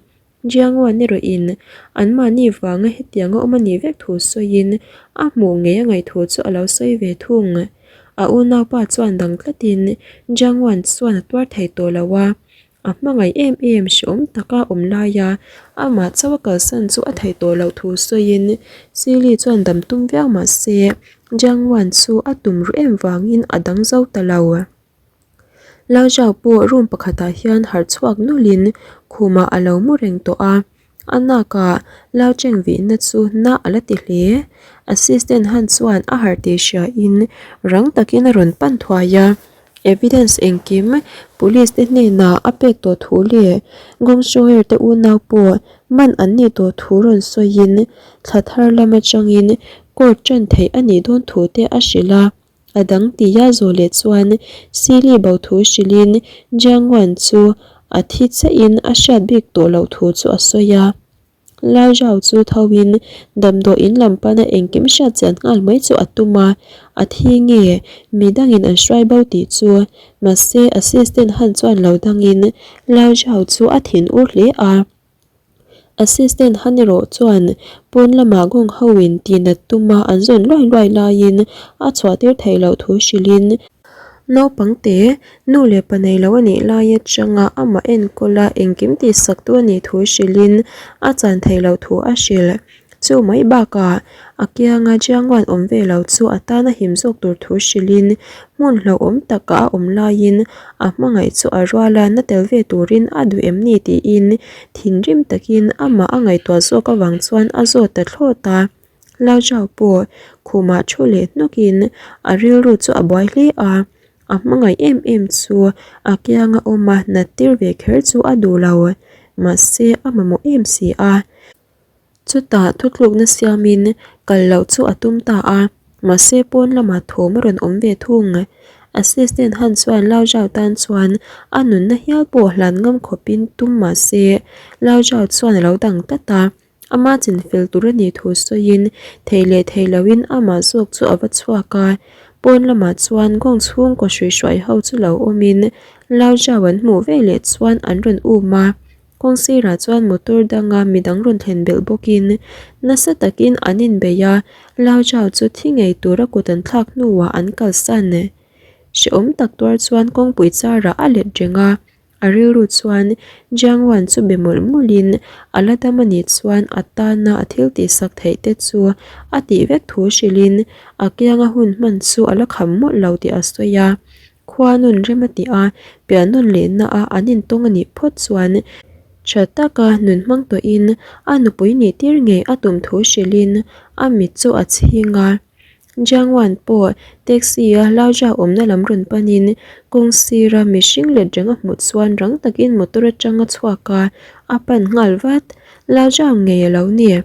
Jiang Wan erawhin anmahni vanga hetiang a awm a nih vek thu sawiin a hmuh ngei a ngaih thu chu a lo sawi ve thung. A unaupa chuan dang tlatin Jiang Wan chuan a tuar thei tawh lo a, A hmangaih em em hreawm taka awm laia amah chauh a kalsan chu a theih tawh loh thu sawiin Sili chuan dam tum viau mah se Jiang Wan chu a tum ruh em vangin a dang zo ta lo. Lao Zhao pawh room pakhatah hian harh chhuak nawlhin khumah a lo mu reng tawh a. A nakah Lao Cheng vihna chu na a la ti hle. Assistant Han chuan a harh tih hriain rang takin a rawn pan thuai a. Evidence engkim police te hnenah a pek tawh thu leh Gong Shoer te unau pawh man an nih tawh thu rawn sawiin thla thar lam atangin court tan theih a nih dawn thu te a hrilh a. A dang tia zawh leh chuan Sili bo thu hrilhin Jiang Wan chu a thi chiahin a hriat bik tawh loh thu chu a sawi a. Lai Zhao chu thoin damdawi in lam pana engkim hriat chian nghal mai chu a tum a, a thi nge mi dangin an hruai bo tih chu mahse assistant han chuan lo dangin Lai Zhao chu a thin ur hle a. Assistant han erawh chuan pawn lamah gawng ho in tihnat tuma an zawn luai luai laiin a chhuah tir theih loh thu hrilhin, naupang te nu leh pa nei lo a nih lai atanga amah enkawl a engkim tihsak tu a nih thu hrilhin a chan theih loh thu a hrilh. Chu mai bakah a kianga Jiangwan awm ve lo chu a tan a him zawk tur thu hrilhin hmun hlauhawm takah a awm laiin a hmangaih chu a rual a, na tel ve turin a duh em ni tiin thinrim takin amah a ngaihtuah zawk avang chuan a zawt ta thlawt a. Lao Zhao pawh khumah thu leh hnawkin a rilru chu a buai hle a, a hmangaih em em chu a kianga awm a nat tir ve kher chu a duh lo, mahse a mamawh em si a. Chutah thutlukna siamin kal loh chu a tum ta a, mahse pawn lamah thawm a rawn awm ve thung. Assistant Han chuan Lao Zhao tan chuan a nunna hial pawh hlan ngam khawpin tum mahse Lao Zhao chuan a lo dang tlat a, ama chinfel tur a nih thu sawiin thei leh thei loin amah zawk chu a va chhuak a. Pawn lamah chuan gong chhungkaw hruihruai ho chu lo awmin Lao Zhao an hmuh veleh chuan an rawn um a. Kawng sirah chuan motor danga midang rawn thlen belh bawkin nasa takin an inbei a, Lao Zhao chu thi ngei tura kut an thlak hnuah an kalsan. Hrehawm tak tuar chuan kawngpui charah a let reng a, a rilru chuan Jiang Wan chu be mawlh mawlhin a la dam a nih chuan a tana a thil tihsak theih te chu a tih vek thu hrilhin a kianga hun hman chu a la kham mawlh lo tih a sawi a. Khua nun rem a tih a, pian nun lehna a an intawng a nih phawt chuan tha taka nun hmang tawhin a nupui nih tir ngei a tum thu hrilhin a mit chu a chhing a. Jiang Wan pawh taxi a Laoja awmna lam rawn panin kawng sira mihring let reng a hmuh chuan rang takin motor atang a chhuak a, a pan nghal vat. Laoja ngei a lo ni.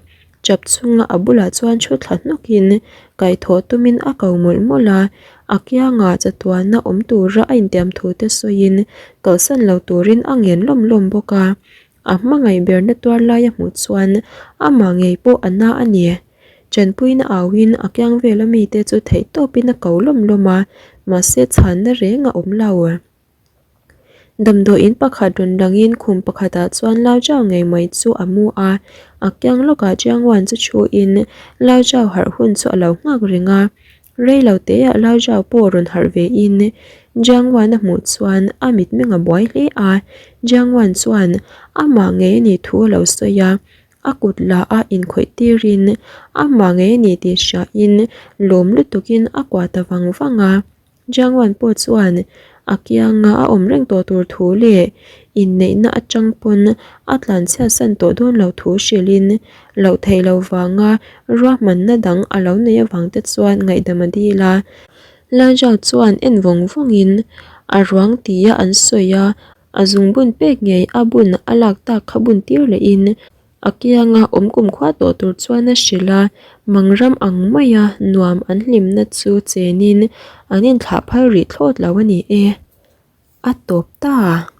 Chap chunga a bulah chuan thu thla hnawkin kaihthawh tumin a ko mawlh mawlh a, a kiangah chatuana awm tura a intiam thu te sawiin kalsan lo turin a ngen lawm lawm bawk a. A hmangaih berna tuar lai a hmuh chuan amah ngei pawh a na a ni. Chanpuina auin a kiang vela mite chu theihtawpin a ko lawm lawm a, mahse chhanna reng a awm lo. Damdawiin pakhat rawn langin khum pakhatah chuan Lao Zhao ngei mai chu a mu a, a kiang lawkah Jiang Wan chu thuin Lao Zhao harh hun chu a lo nghak reng a. Rei lo teah Lao Zhao pawh rawn harh vein Jiang Wan a hmuh chuan a mitmeng a buai hle a, Jiang Wan chuan amah ngei a nih thu a lo sawi a, a kut la a inkhawih tirin amah ngei a ni tih hriain lawm lutukin a kuah ta vang vang a. Jiangwan pawh chuan a kianga a awm reng tawh tur thu leh inneihna atang pawn a tlanchhiatsan tawh dawn lo thu hrilhin loh theih loh vanga ruahmanna dang a lo neih avang te chuan ngaihdam a dil a. Lajao chuan en vawng vawngin a ruang tia an sawi a, a zungbun pek ngei a bun a lak tak kha bun tir lehin A kianga awm kumkhua tawh tur chuan a hrilh a, mangram ang maia nuam an hlimna chu chenin an inthlah phal rih thlawt lo a ni e. A tawp ta.